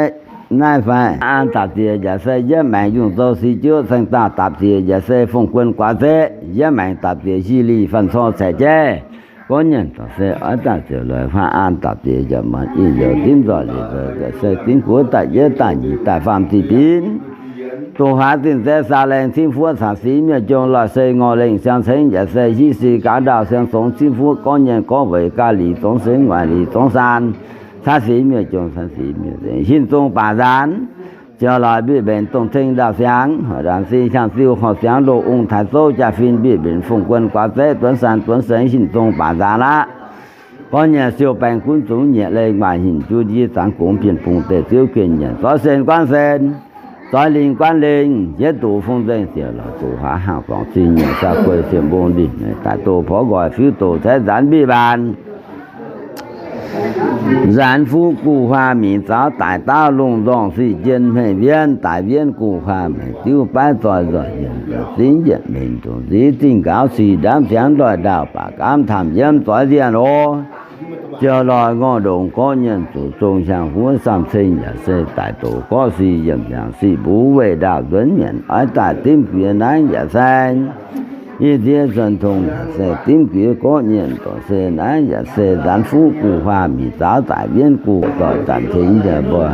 naaiv fai an dapc ziex yaac se yietv maengx yungh zou si juoqv ceng daauh dapc ziex yaac se fong guon guaax zeqv yietv maengx dapc ziex hieh lih fanh cor caeqv jaiv. Gorngv nyanc dorh se oix daaih ziouc loix huaav an dapc ziex yaac muonz ih liouc dimv nzoih liuz nzoih yaac se dimv guoqv daaih yietv daaih nyic daaih faam ziqc binv. Dongh huaav zinh zeiv saa lengh cingv fuoqv caux sic miuc-jong loih se ngorc lengh siang-ceng yaac se hiv si gaax ndaauh siang-songx cingv fuoqv gorngv nyanc gorngv weic ga'lic zongx seix nguaaic lic zongx saan, caav sic miuc-jong caav sic miuc-zengx hinc zong baac nzaanx, ziouc loix mbiv mbenc dongh ceng ndaauh siangx, hoic ndaanx si hiaang ziuh horqc siangx loz ong taaix zouv jaa-fin mbiv mbenc fong guon guaax zeqv duonx saan duonx seix hinc zong baac nzaanx aqv. Gorngv nyanc siou baeng gunv zungx nyieqc leih nguaaic hinc juv ndiev zaangx gongx bienh bung deic ziouv gengh nyanc zorv sen guanv sen, zorv lingh guanv lingh, yietv duqv fong nzengc ziouc loix duqv huaav hnaangx dorngx zingh nyungc saa guei siem mbong lih meic daaih doz porv nqoi fiuv doz caeqv nzaanx mbiv mbaanx. Nzaanx fuqv guv huaa mi'zaux daic dauv lungh nzorngh sic jien hmeiv wienv daic wienv guv huaa meic diuv baiv zoih nzoih yienc zingv yietc mengh dongh nziv zingh nqaaux sic ndaamv siangx ndoih ndaauh baac gaamv tamh yiemv zoix nzienh oc. Ziouc loix ngorc ndongc gorqv nyanc zuqc zong hiaang huov samh ceng yaac se daic doqc gorqv sic yiemc yangh sic mbuv weih ndaauh nzuonx mienc oix daaih dimv guiex naaiv yaac saeng. Yie ziex zuonx tong yaac se dimv guiex gorqv nyanc dorh se naaiv yaac se nzaanx fuqv guv huaa mi'zaux daic wienv guv doic zanc tengx njaaux mbuo.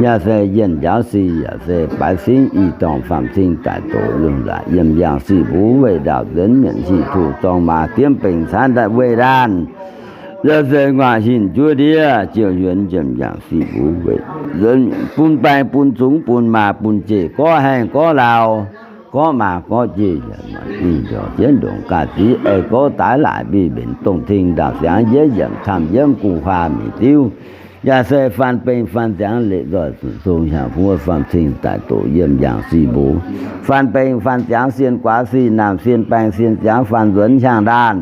Yaac se yienh njaaux sic yaac se baaix singv i dorngh faam cing daic doqc lungh nzaqc yiem yangh sic mbuv weih ndaauh nzuonx mienc hic tuc zorng maa diemv bengx caanv weih ndaanh. Yaac se nguaaic hinc juov ndiev ziouc yuonx njiemc yangh sic mbuv weih nzuonx mienc bun baeng bun zungx bun maa bun jeiv gorqv haengh gorqv lauh, gorqv maa gorqv jeiv yaac maaih dingh mbiorngz jienv ndongc gaax ziv ei gorqv daaix laaic mbiv mbenc dongh cing ndaauh siangx yietv yiemc camv yiemv guv huaa mi'diuv. Yaac se faan beng faan ziangx leiz nzoih zuqc zong hiaang huov faam cing daic doqc yiem yangh sic mbuv. Faan beng faan ziangx sien guaax sic naamh sien baeng sien ziangx faan nzuonx hiaang ndaanh.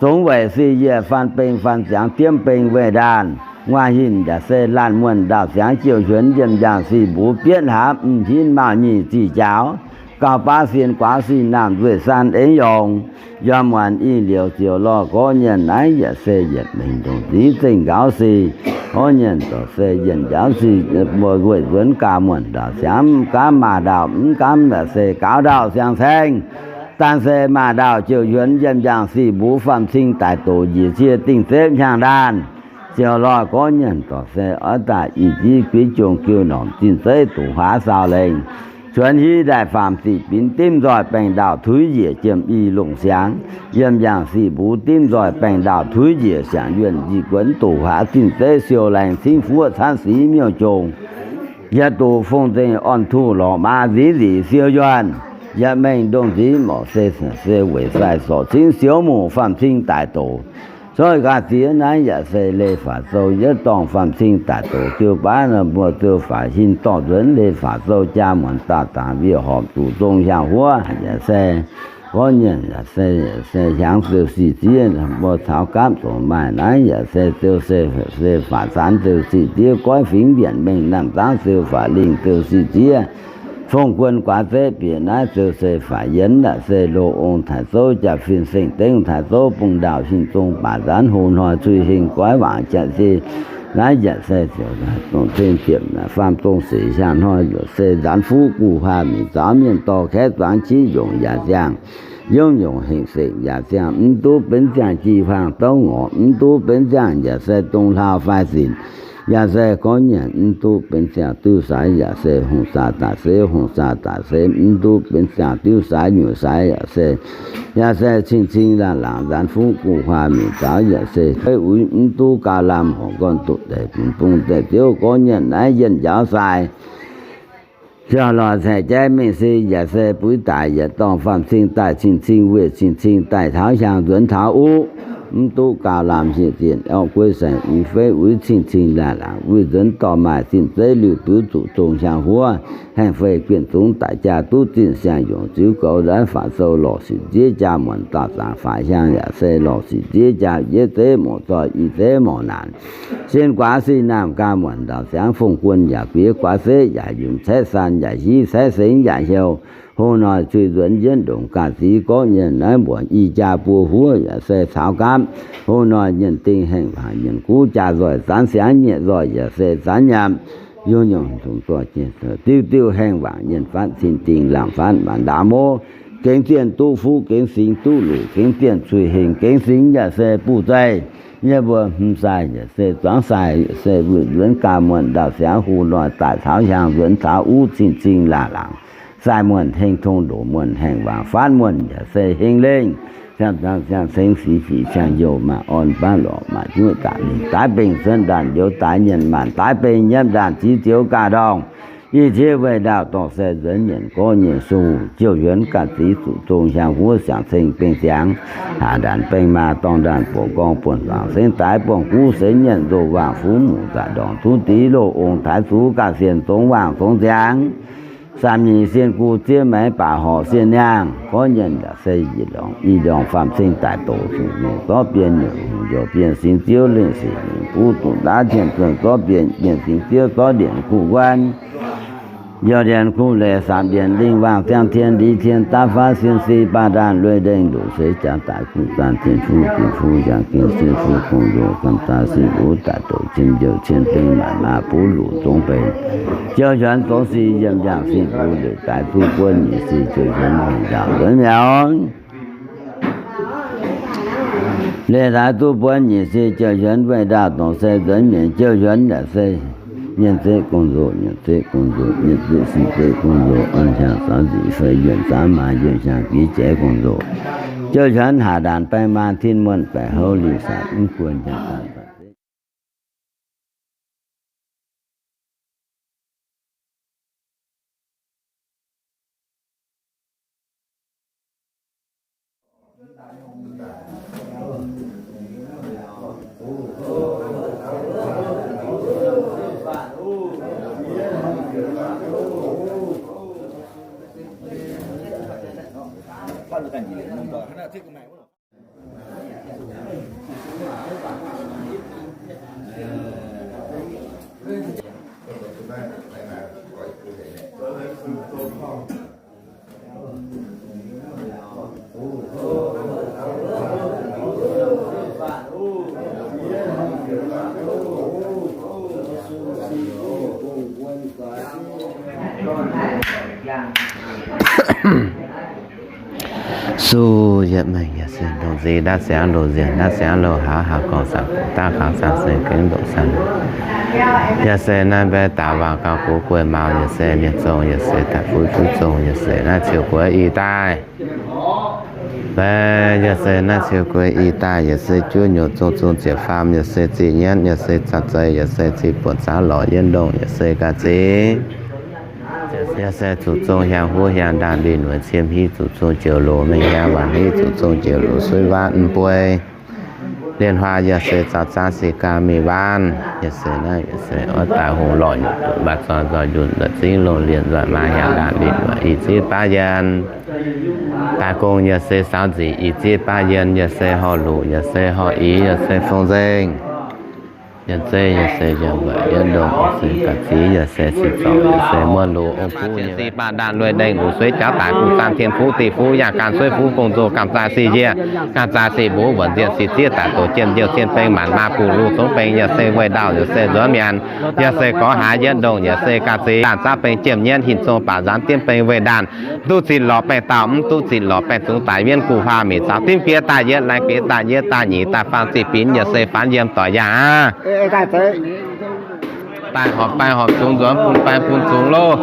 Zongx weic sic yiec faan beng faan ziangx diemv beng weih ndaanh. Nguaaic hinc yaac se laanh muonh ndaauh siangx jiouc huonx yiem yangh sic mbuv bietv hlaax m'hinv mauh nyic ziqc jaaux. Gauh baav sien guaax sic naamh nzueic saan eix yongc. Yiem muonz ih liouc ziouc lorh gorqv nyanc naaiv yaac se yietc mengh ndongc nziv zengh nqaaux sic. Gorqv nyanc dorh se yienh njaaux sic, mbuo weic nzuonx gaax muonh ndaauh siangx mv gaamv maah ndaauh mv gaamv yaac se gaux ndaauh siang-saeng. Daan se maah ndaauh jiouc huonx yiem yangh sic mbuv faam cing daic doqc njiec cie dingh zepv hiaang ndaanh. Ziouc lorh gorqv nyanc dorh se oix daaih i jiv guiv jong giu normc zinh zeiv doqc huaav saau lengh, cuonx hiv ndaaih faam ziqc binx dimv nzoih baengh ndaauh tuix njiec jiem i longc siangx, yiem yangh sic mbuv dimv nzoih baengh ndaauh tuix njiec siangx yuonh njiec guonx doqc huaav zinh zeiv siou laengz cingv fuoqv caanv sic miuc-jong. Yietv duqv fong nzengc orn-tuh lorqc maa nziv nzic siou yuonh. Yietc mengh ndongh nziv morc se se weic sai sorc cingv sioux muc faam cing daic doqc. Coiv gaax ziex naaiv yaac se leiz faatc sou yietv dorngh faam cing daic doqc jiu baav nor mbuo ziu faatc hin dorh nzuonx leiz faatc sou jaa muonc daauh dangx wiev horpc zuqc zong hiaang huov yaac se gorqv nyanc yaac se, yaac se hiaangx ziu sic ziev mbuo caux gapv zoux maaih naaiv yaac se ziu se, se faatc zaanx ziu sic ziev goiv fingx mbienc mengh naamh zaangv ziu faatc lingh ziu sic ziev. Fongv guon guaax zeiv bieqc naaiv ziu se faatc yienx yaac se loz ong taaix zouv jaa-fin seng dengv taaix zouv bung ndaauh hin zong baac nzaanx hoc hnoi cui heng goiv waangc jaa-se. Naaiv yaac se ziouc dongh ceng ziepc faam zong sec hiaang hnoi yaac se nzaanx fuqv guv huaa mi'zaux mienh dorh kaeqv zuangx qiv yongc yaac ziangh. Yungv nyungc hengx sekc yaac ziangh mv duqv benx ziangh jih huaang douv ngorc, mv duqv benx ziangh yaac se dongh hlauv fai zinc, yaac se gorngv nyanc mv duqv benx ziangh diuv saaix yaac se hungh zaah daaih se hungh zaah daaih se mv duqv benx ziangh diuv saaix nyuoqc saaix yaac se, yaac se cing-cing laangh laangc nzaanx fuqv guv huaax mingh zaux yaac se fei uix mv duqv gauh lamh horqc gorn duqv deix bun bung deix ziouv gorngv nyanc naaiv yienh njaaux sai. Ziouc lorz caeqv jaiv mengh si yaac se buix daic yaac dorngh faam-cing daaih cing-cing weih cing-cing daaih taux hiaang nzuonx taux uv, mv duqv gauh lamh hieh zienh orqv gueiv saeng uix feiv uix cing-cing laangh laangc wuic nzuonx dorh maaih zinh zeiv liuh biux zuqc zong hiaang huov, haengh fei guinh zungx daic jaa duqv zinh siang-yungc ziux goux ndaaiv faatv sou lorz sic nziev jaa muonc dauh zaangc faatv hiaang yaac se lorz sic nziev jaa yietv zeiv moc zoih i zeiv moc naanc. Sin guaax sin naamh gaah muonc ndau siangx fongh guon yaac guiex guaax zeqv yaac yungz caeqv san yaac hiv caeqv sengx yaac heuc hov hnoi cui nzuonx yietv ndongc ganh zix gorqv nyienh naaiv mbuoqc i jaa buo huov yaac se caux gapv. Hov hnoi nyienh dingh hengh waangc nyienh guv jaa nzoih zanv siangx nyieqc nzoih yaac se zanv nyaanh. Yungv nyungc dungc zoih jiex diuh diuh hengh waangc nyienh fatv cin dingh laangh fatv maanc ndaauv mov. Gengx zienh duqv fuqv gengx singx duqv luc gengx zienh cui hengx gengx singx yaac se buv zeih. Yie mbuo hmz sai yaac se zuangx sai yaac se wuic nzuonx ganh muonh ndau siangx hu hnoi daaih taux hiaang nzuonx taux uv cing-cing laangh laangc. Sai muonh hengh tong ndoqc muonh hengh waangc fatv muonh yaac se hengh lengh. Siang-zangx siang-ceng sic fic siang-youh maaih orn baav lorqc maaih juoqv daaih mingh daaih bengh cuotv ndaanh njoux daaih nyienh maanc daaih bengh nyiemv ndaanh zix zioux gaax ndorngh. Ih zieqv weih ndaauh dorh se nzuonx nyienc gorqv nyei sung, jouh yuonx ganh zix zuqc zong hiaang huov siang-ceng bengh ziangx, haac ndaanc bengh maa dorngh ndaanh buoqc gorngv buonc faangx cengx daaih buangh guv seix nyienc nzoh waangh fungx muqc zaqc ndorngc zungv div loh ong taaix zuqc ganh sienh zongx waangh zongx ziangx. Saam nyic sienh gu ziev maengx baac horc sienh niangh, gorngv nyienc yaac se i ndorngc faam-cing daaih doqc zuqc mengh zorqv bienh nyungc hungh njoux bienh singx ziouv lengh sic mingh buv duqv ndaav tien zuonh zorqv bienh bienh singx ziouv zorqv ndienc kuv guan. Youh ndienc kuv leiz saamc ndienc lingh waangh ziangh tien liz tien daav faav sin si baav ndaanh lueiz ndengh ndoqc seix jaax daaih kuv zaan tien fuqv tien fuqv yangh gengh se fuqv gong nzoqc ganh daaih sin wuov daaih doqc cien youh cien dengh maanc maa buv luqc zongx benx. Jouh yuonx zongx si yiem yangh sin wuov leiz daaih duqv buonv nyic si jouh yuonx mengh ndaauh nzuonx miaux. Leiz daaih duqv buonv nyic si jouh yuonx weih ndaauh dongh se nzuonx mienh jouh yuonx yaac se nyienc zeqv gong nzoqc, nyienc zeqv gong nzoqc, nyienc zeqv sin zeqv gong nzoqc, orn hiaang saaux nzic fei yuonh zaanv maa yuonh hiaang giz jeiv gong nzoqc. Jouh yuonx haac ndaanc baeng maa tin muonh baeqc houv lingh saatc mv guon hiaang saatc. Su yietc mengh yaac se ndongc nziex ndaav siangx loz, nziex ndaav siangx loz, haaix haaix gorngv saah, daav kangx saah se gengh ndoqc saah. Yaac se naaiv mbaeqv daaih waac gauh gox gueiv mauz, yaac se mienh zong, yaac se daaih fuix fuix zong, yaac se naaiv ciouv gueix ih daaih. Mbaeqv yaac se naaiv ciouv gueix ih daaih, yaac se juov nyuoqc zong zong ziepc faam, yaac se ziqc nyienv, yaac se zaqc zeiz, yaac se ziqc buonc zaux lorz yietc ndongh, yaac se ga'zingx. Yaac se zuqc zong hiaang huov hiaang ndaanh, mbic nueic ciem hiv zuqc zong joux loz, mengh hiaang waanc hiv zuqc zong joux loz, suiv waav mv buei. Lienh huaang yaac se zaux zaanv se gaam mingh waanv, yaac se naaiv yaac se oix daaih hungh lorh nyutc duqv mbaah zorn nzoih njunh nzoih zingv longh lienh nzoih maa hiaang ndaanh mbic nueic ih zieqv baav yienh. Daaih gong yaac se saaux nzic ih zieqv baav yienh, yaac se horh luqc, yaac se horh ix, yaac se fong nzengc. Yaac zeiv yaac se yaac mbuoqc yietv ndongh, yaac se ga'ziex, yaac se sic zorc, yaac se muonh loz ong-guv nyei. Sic baac ndaanh lueic ndengh, luc sueiv jauv daic, guv zaangv tien fuqv, dieh fuqv, yaac ganh sueiv fuqv, gong-zoh ganh zaaix sic njiec, ganh zaaix sic mbuov, mbuoqc nzienh sic zieqv, daaih doqc jiem njiouh cien beng, maanc maa buc luc zungv beng, yaac se weih ndau, yaac se nzuonx mienx, yaac se gorx haaix yietv ndongh, yaac se ga'ziex ndaanh zaav beng jiem nyienv, hinc zong baac nzaanx diemv beng weih ndaanh, duqv zinh lorz baengh dauh, mv duqv zinh lorz baengh zungx daic mienv, guv huaang mic caux dimv giex daaih yietv, laengz giex daaih yietv, daaih nyic daaih faam, zih binx yaac se faanx yiem doic yaac aqv. Daaih horpc baengh horpc zungx nzuonx bun baengh bun zungx loh.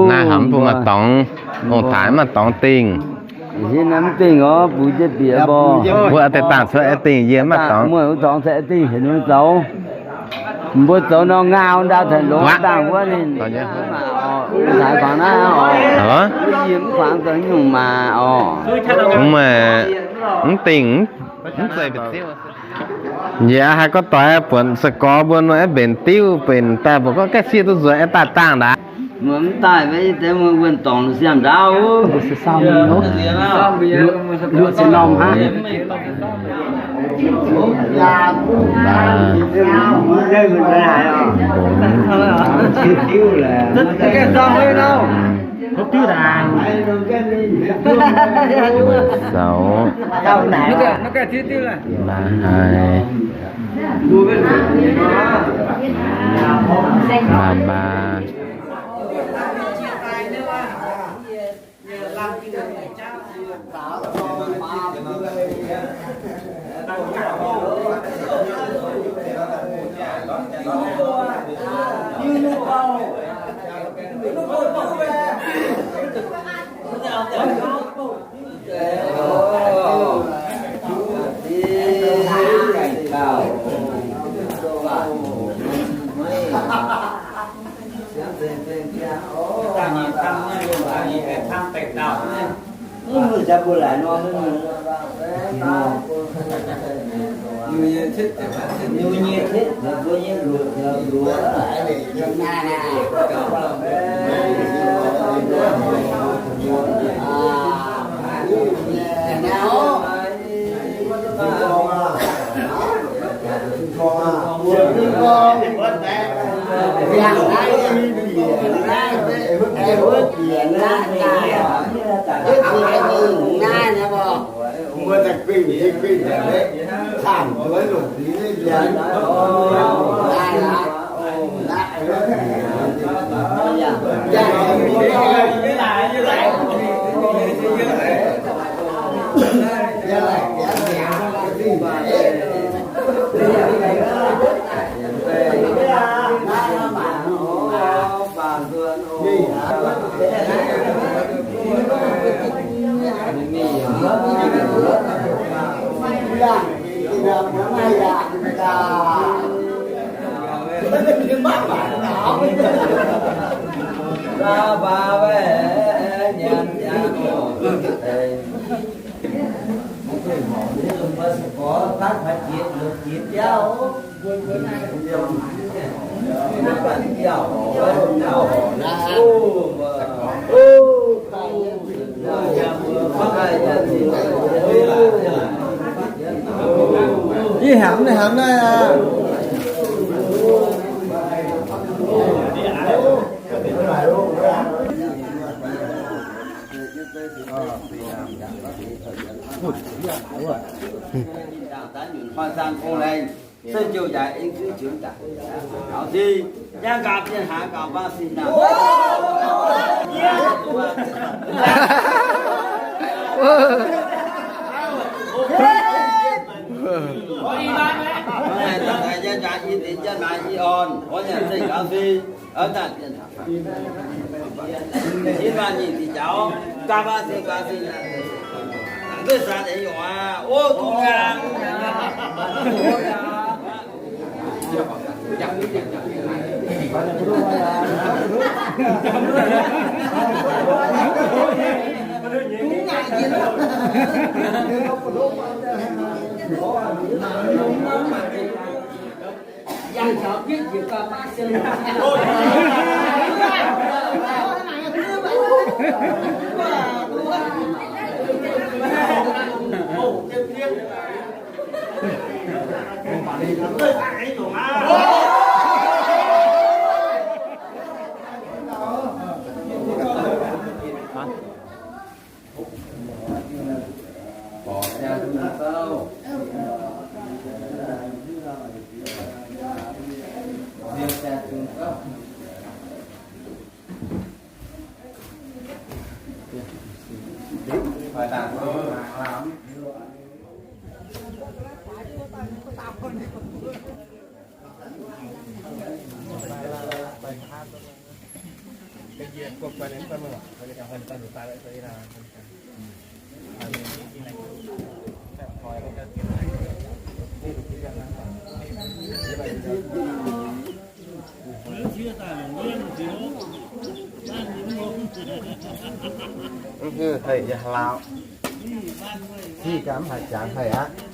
Naaiv haiz mv bung maaih dorngx, ong-taaix maaih dorngx dingh. Mv dingh oc, bun jienv bieqc mbuo. Mbuo deix dangh cuotv aengx dingh, yie maaih dorngx. Muoz dorngx cuotv aengx dingh, heuc ninh zoux. Mbuo zoux nor ngau ndau taux longx dangh wuov ninh. Taaix kuangx naaiv oc. Yie mv kuangx zoux nyungc maah oc. Mv dingh, mv zeiz mbic ziouv. Njiec haiz gorx doic buonc se gorx mbuo nor aeqv, mbenc diuv mbenc daaih mbuo gorngv gaeqv sieqv duqv nzuonx aeqv, daaih dangh ndaauv. Mbuo mv daaih, mbuo wuonh dorngx siang ndaauv. Zoux. Maaih haiz. Maaih maa. Ih hnamv hnamv naaiv aqv. Hei, yie hlauv. Sic gaax mv haiz jangx haic aqv.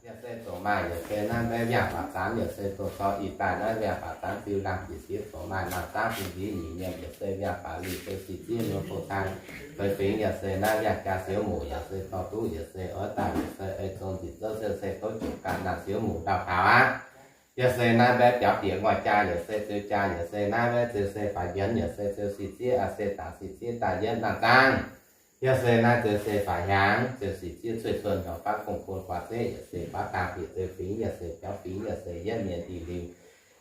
Yaac se zoux maaih, yaac se naaiv mbaeqv mbiaangx baac zaangv, yaac se doqc dorh ih daaih naaiv mbiaangx baac zaangv ziux laangh jiex sieqv zoux maaih nangh zaangv bun nziv nyic nyienh, yaac se mbiaangx baac liuc se sic zieqv muoz-doqc zaangv feix fingx, yaac se naaiv mbiaangx jaa siouv muc, yaac se dorh duqv, yaac se oix daaih, yaac se ei zong nzipc zouv se se tov jiex ganh nangh siouv muc ndau taux aqv. Yaac se naaiv mbaeqv biaux bieqc ngoic jaa, yaac se ziux jaa, yaac se naaiv mbaeqv ziux se faaux njienv, yaac se ziux sic zieqv, aa se daaih sic zieqv daaih yietv nangh zaangv. Yaac se naaiv ziux se faaux hiaangx, ziux sic zieqv cueiv cuon hnyangx faqv gong bun guaax zeqv, yaac se faqv dangh bieqc ziux fingx, yaac se biaux fingx, yaac se yietv mienh dih liuz,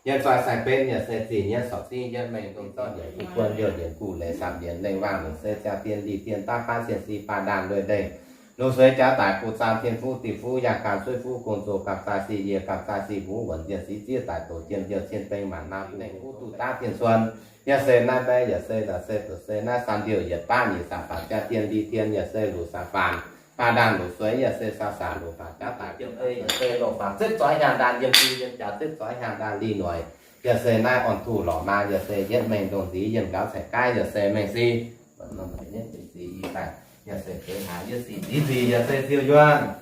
yiem zoi saeng-benv, yaac se zinh yietv sorc zingv yietv mengh dongh zorqv njiec guv guon youh njiec guv leiz samx njiec lengh wangh, yaac se ziangh dien lih dien daav baav cien si baav ndaanh lueiz lengh, lungh sueix jaax daic buv zaang, tien fuqv diuh fuqv, yaangh gaam suiv fuqv, gong zoh gaam zaah sic, yie gaam zaah sic, mbuv wuonc nzienh sic zieqv daic doqc jien youh cien beng maanc naamh lengh fuqv duqv daav tien cuon. Yaac se naaiv mbaeqv, yaac se la'se doqc se naaiv san diuh yietc baav nyic saam faanc jaa dien li dien, yaac se luc saam faanc baav ndaanh luc sueix, yaac se saau saanc luc faanc jaav daaih jiem ei, yaac se loz faanc zipv zoix hnyangx ndaanh yiem di, yiem jaax zipv zoix hnyangx ndaanh li noic. Yaac se naaiv orn tuh lorqc maa, yaac se yietv mengh ndongh nziex yiem nqaaux caeqv gaav, yaac se mengh si, yaac se zeix haaix, yaac se zeix nziv nziex, yaac se ziux yuonh.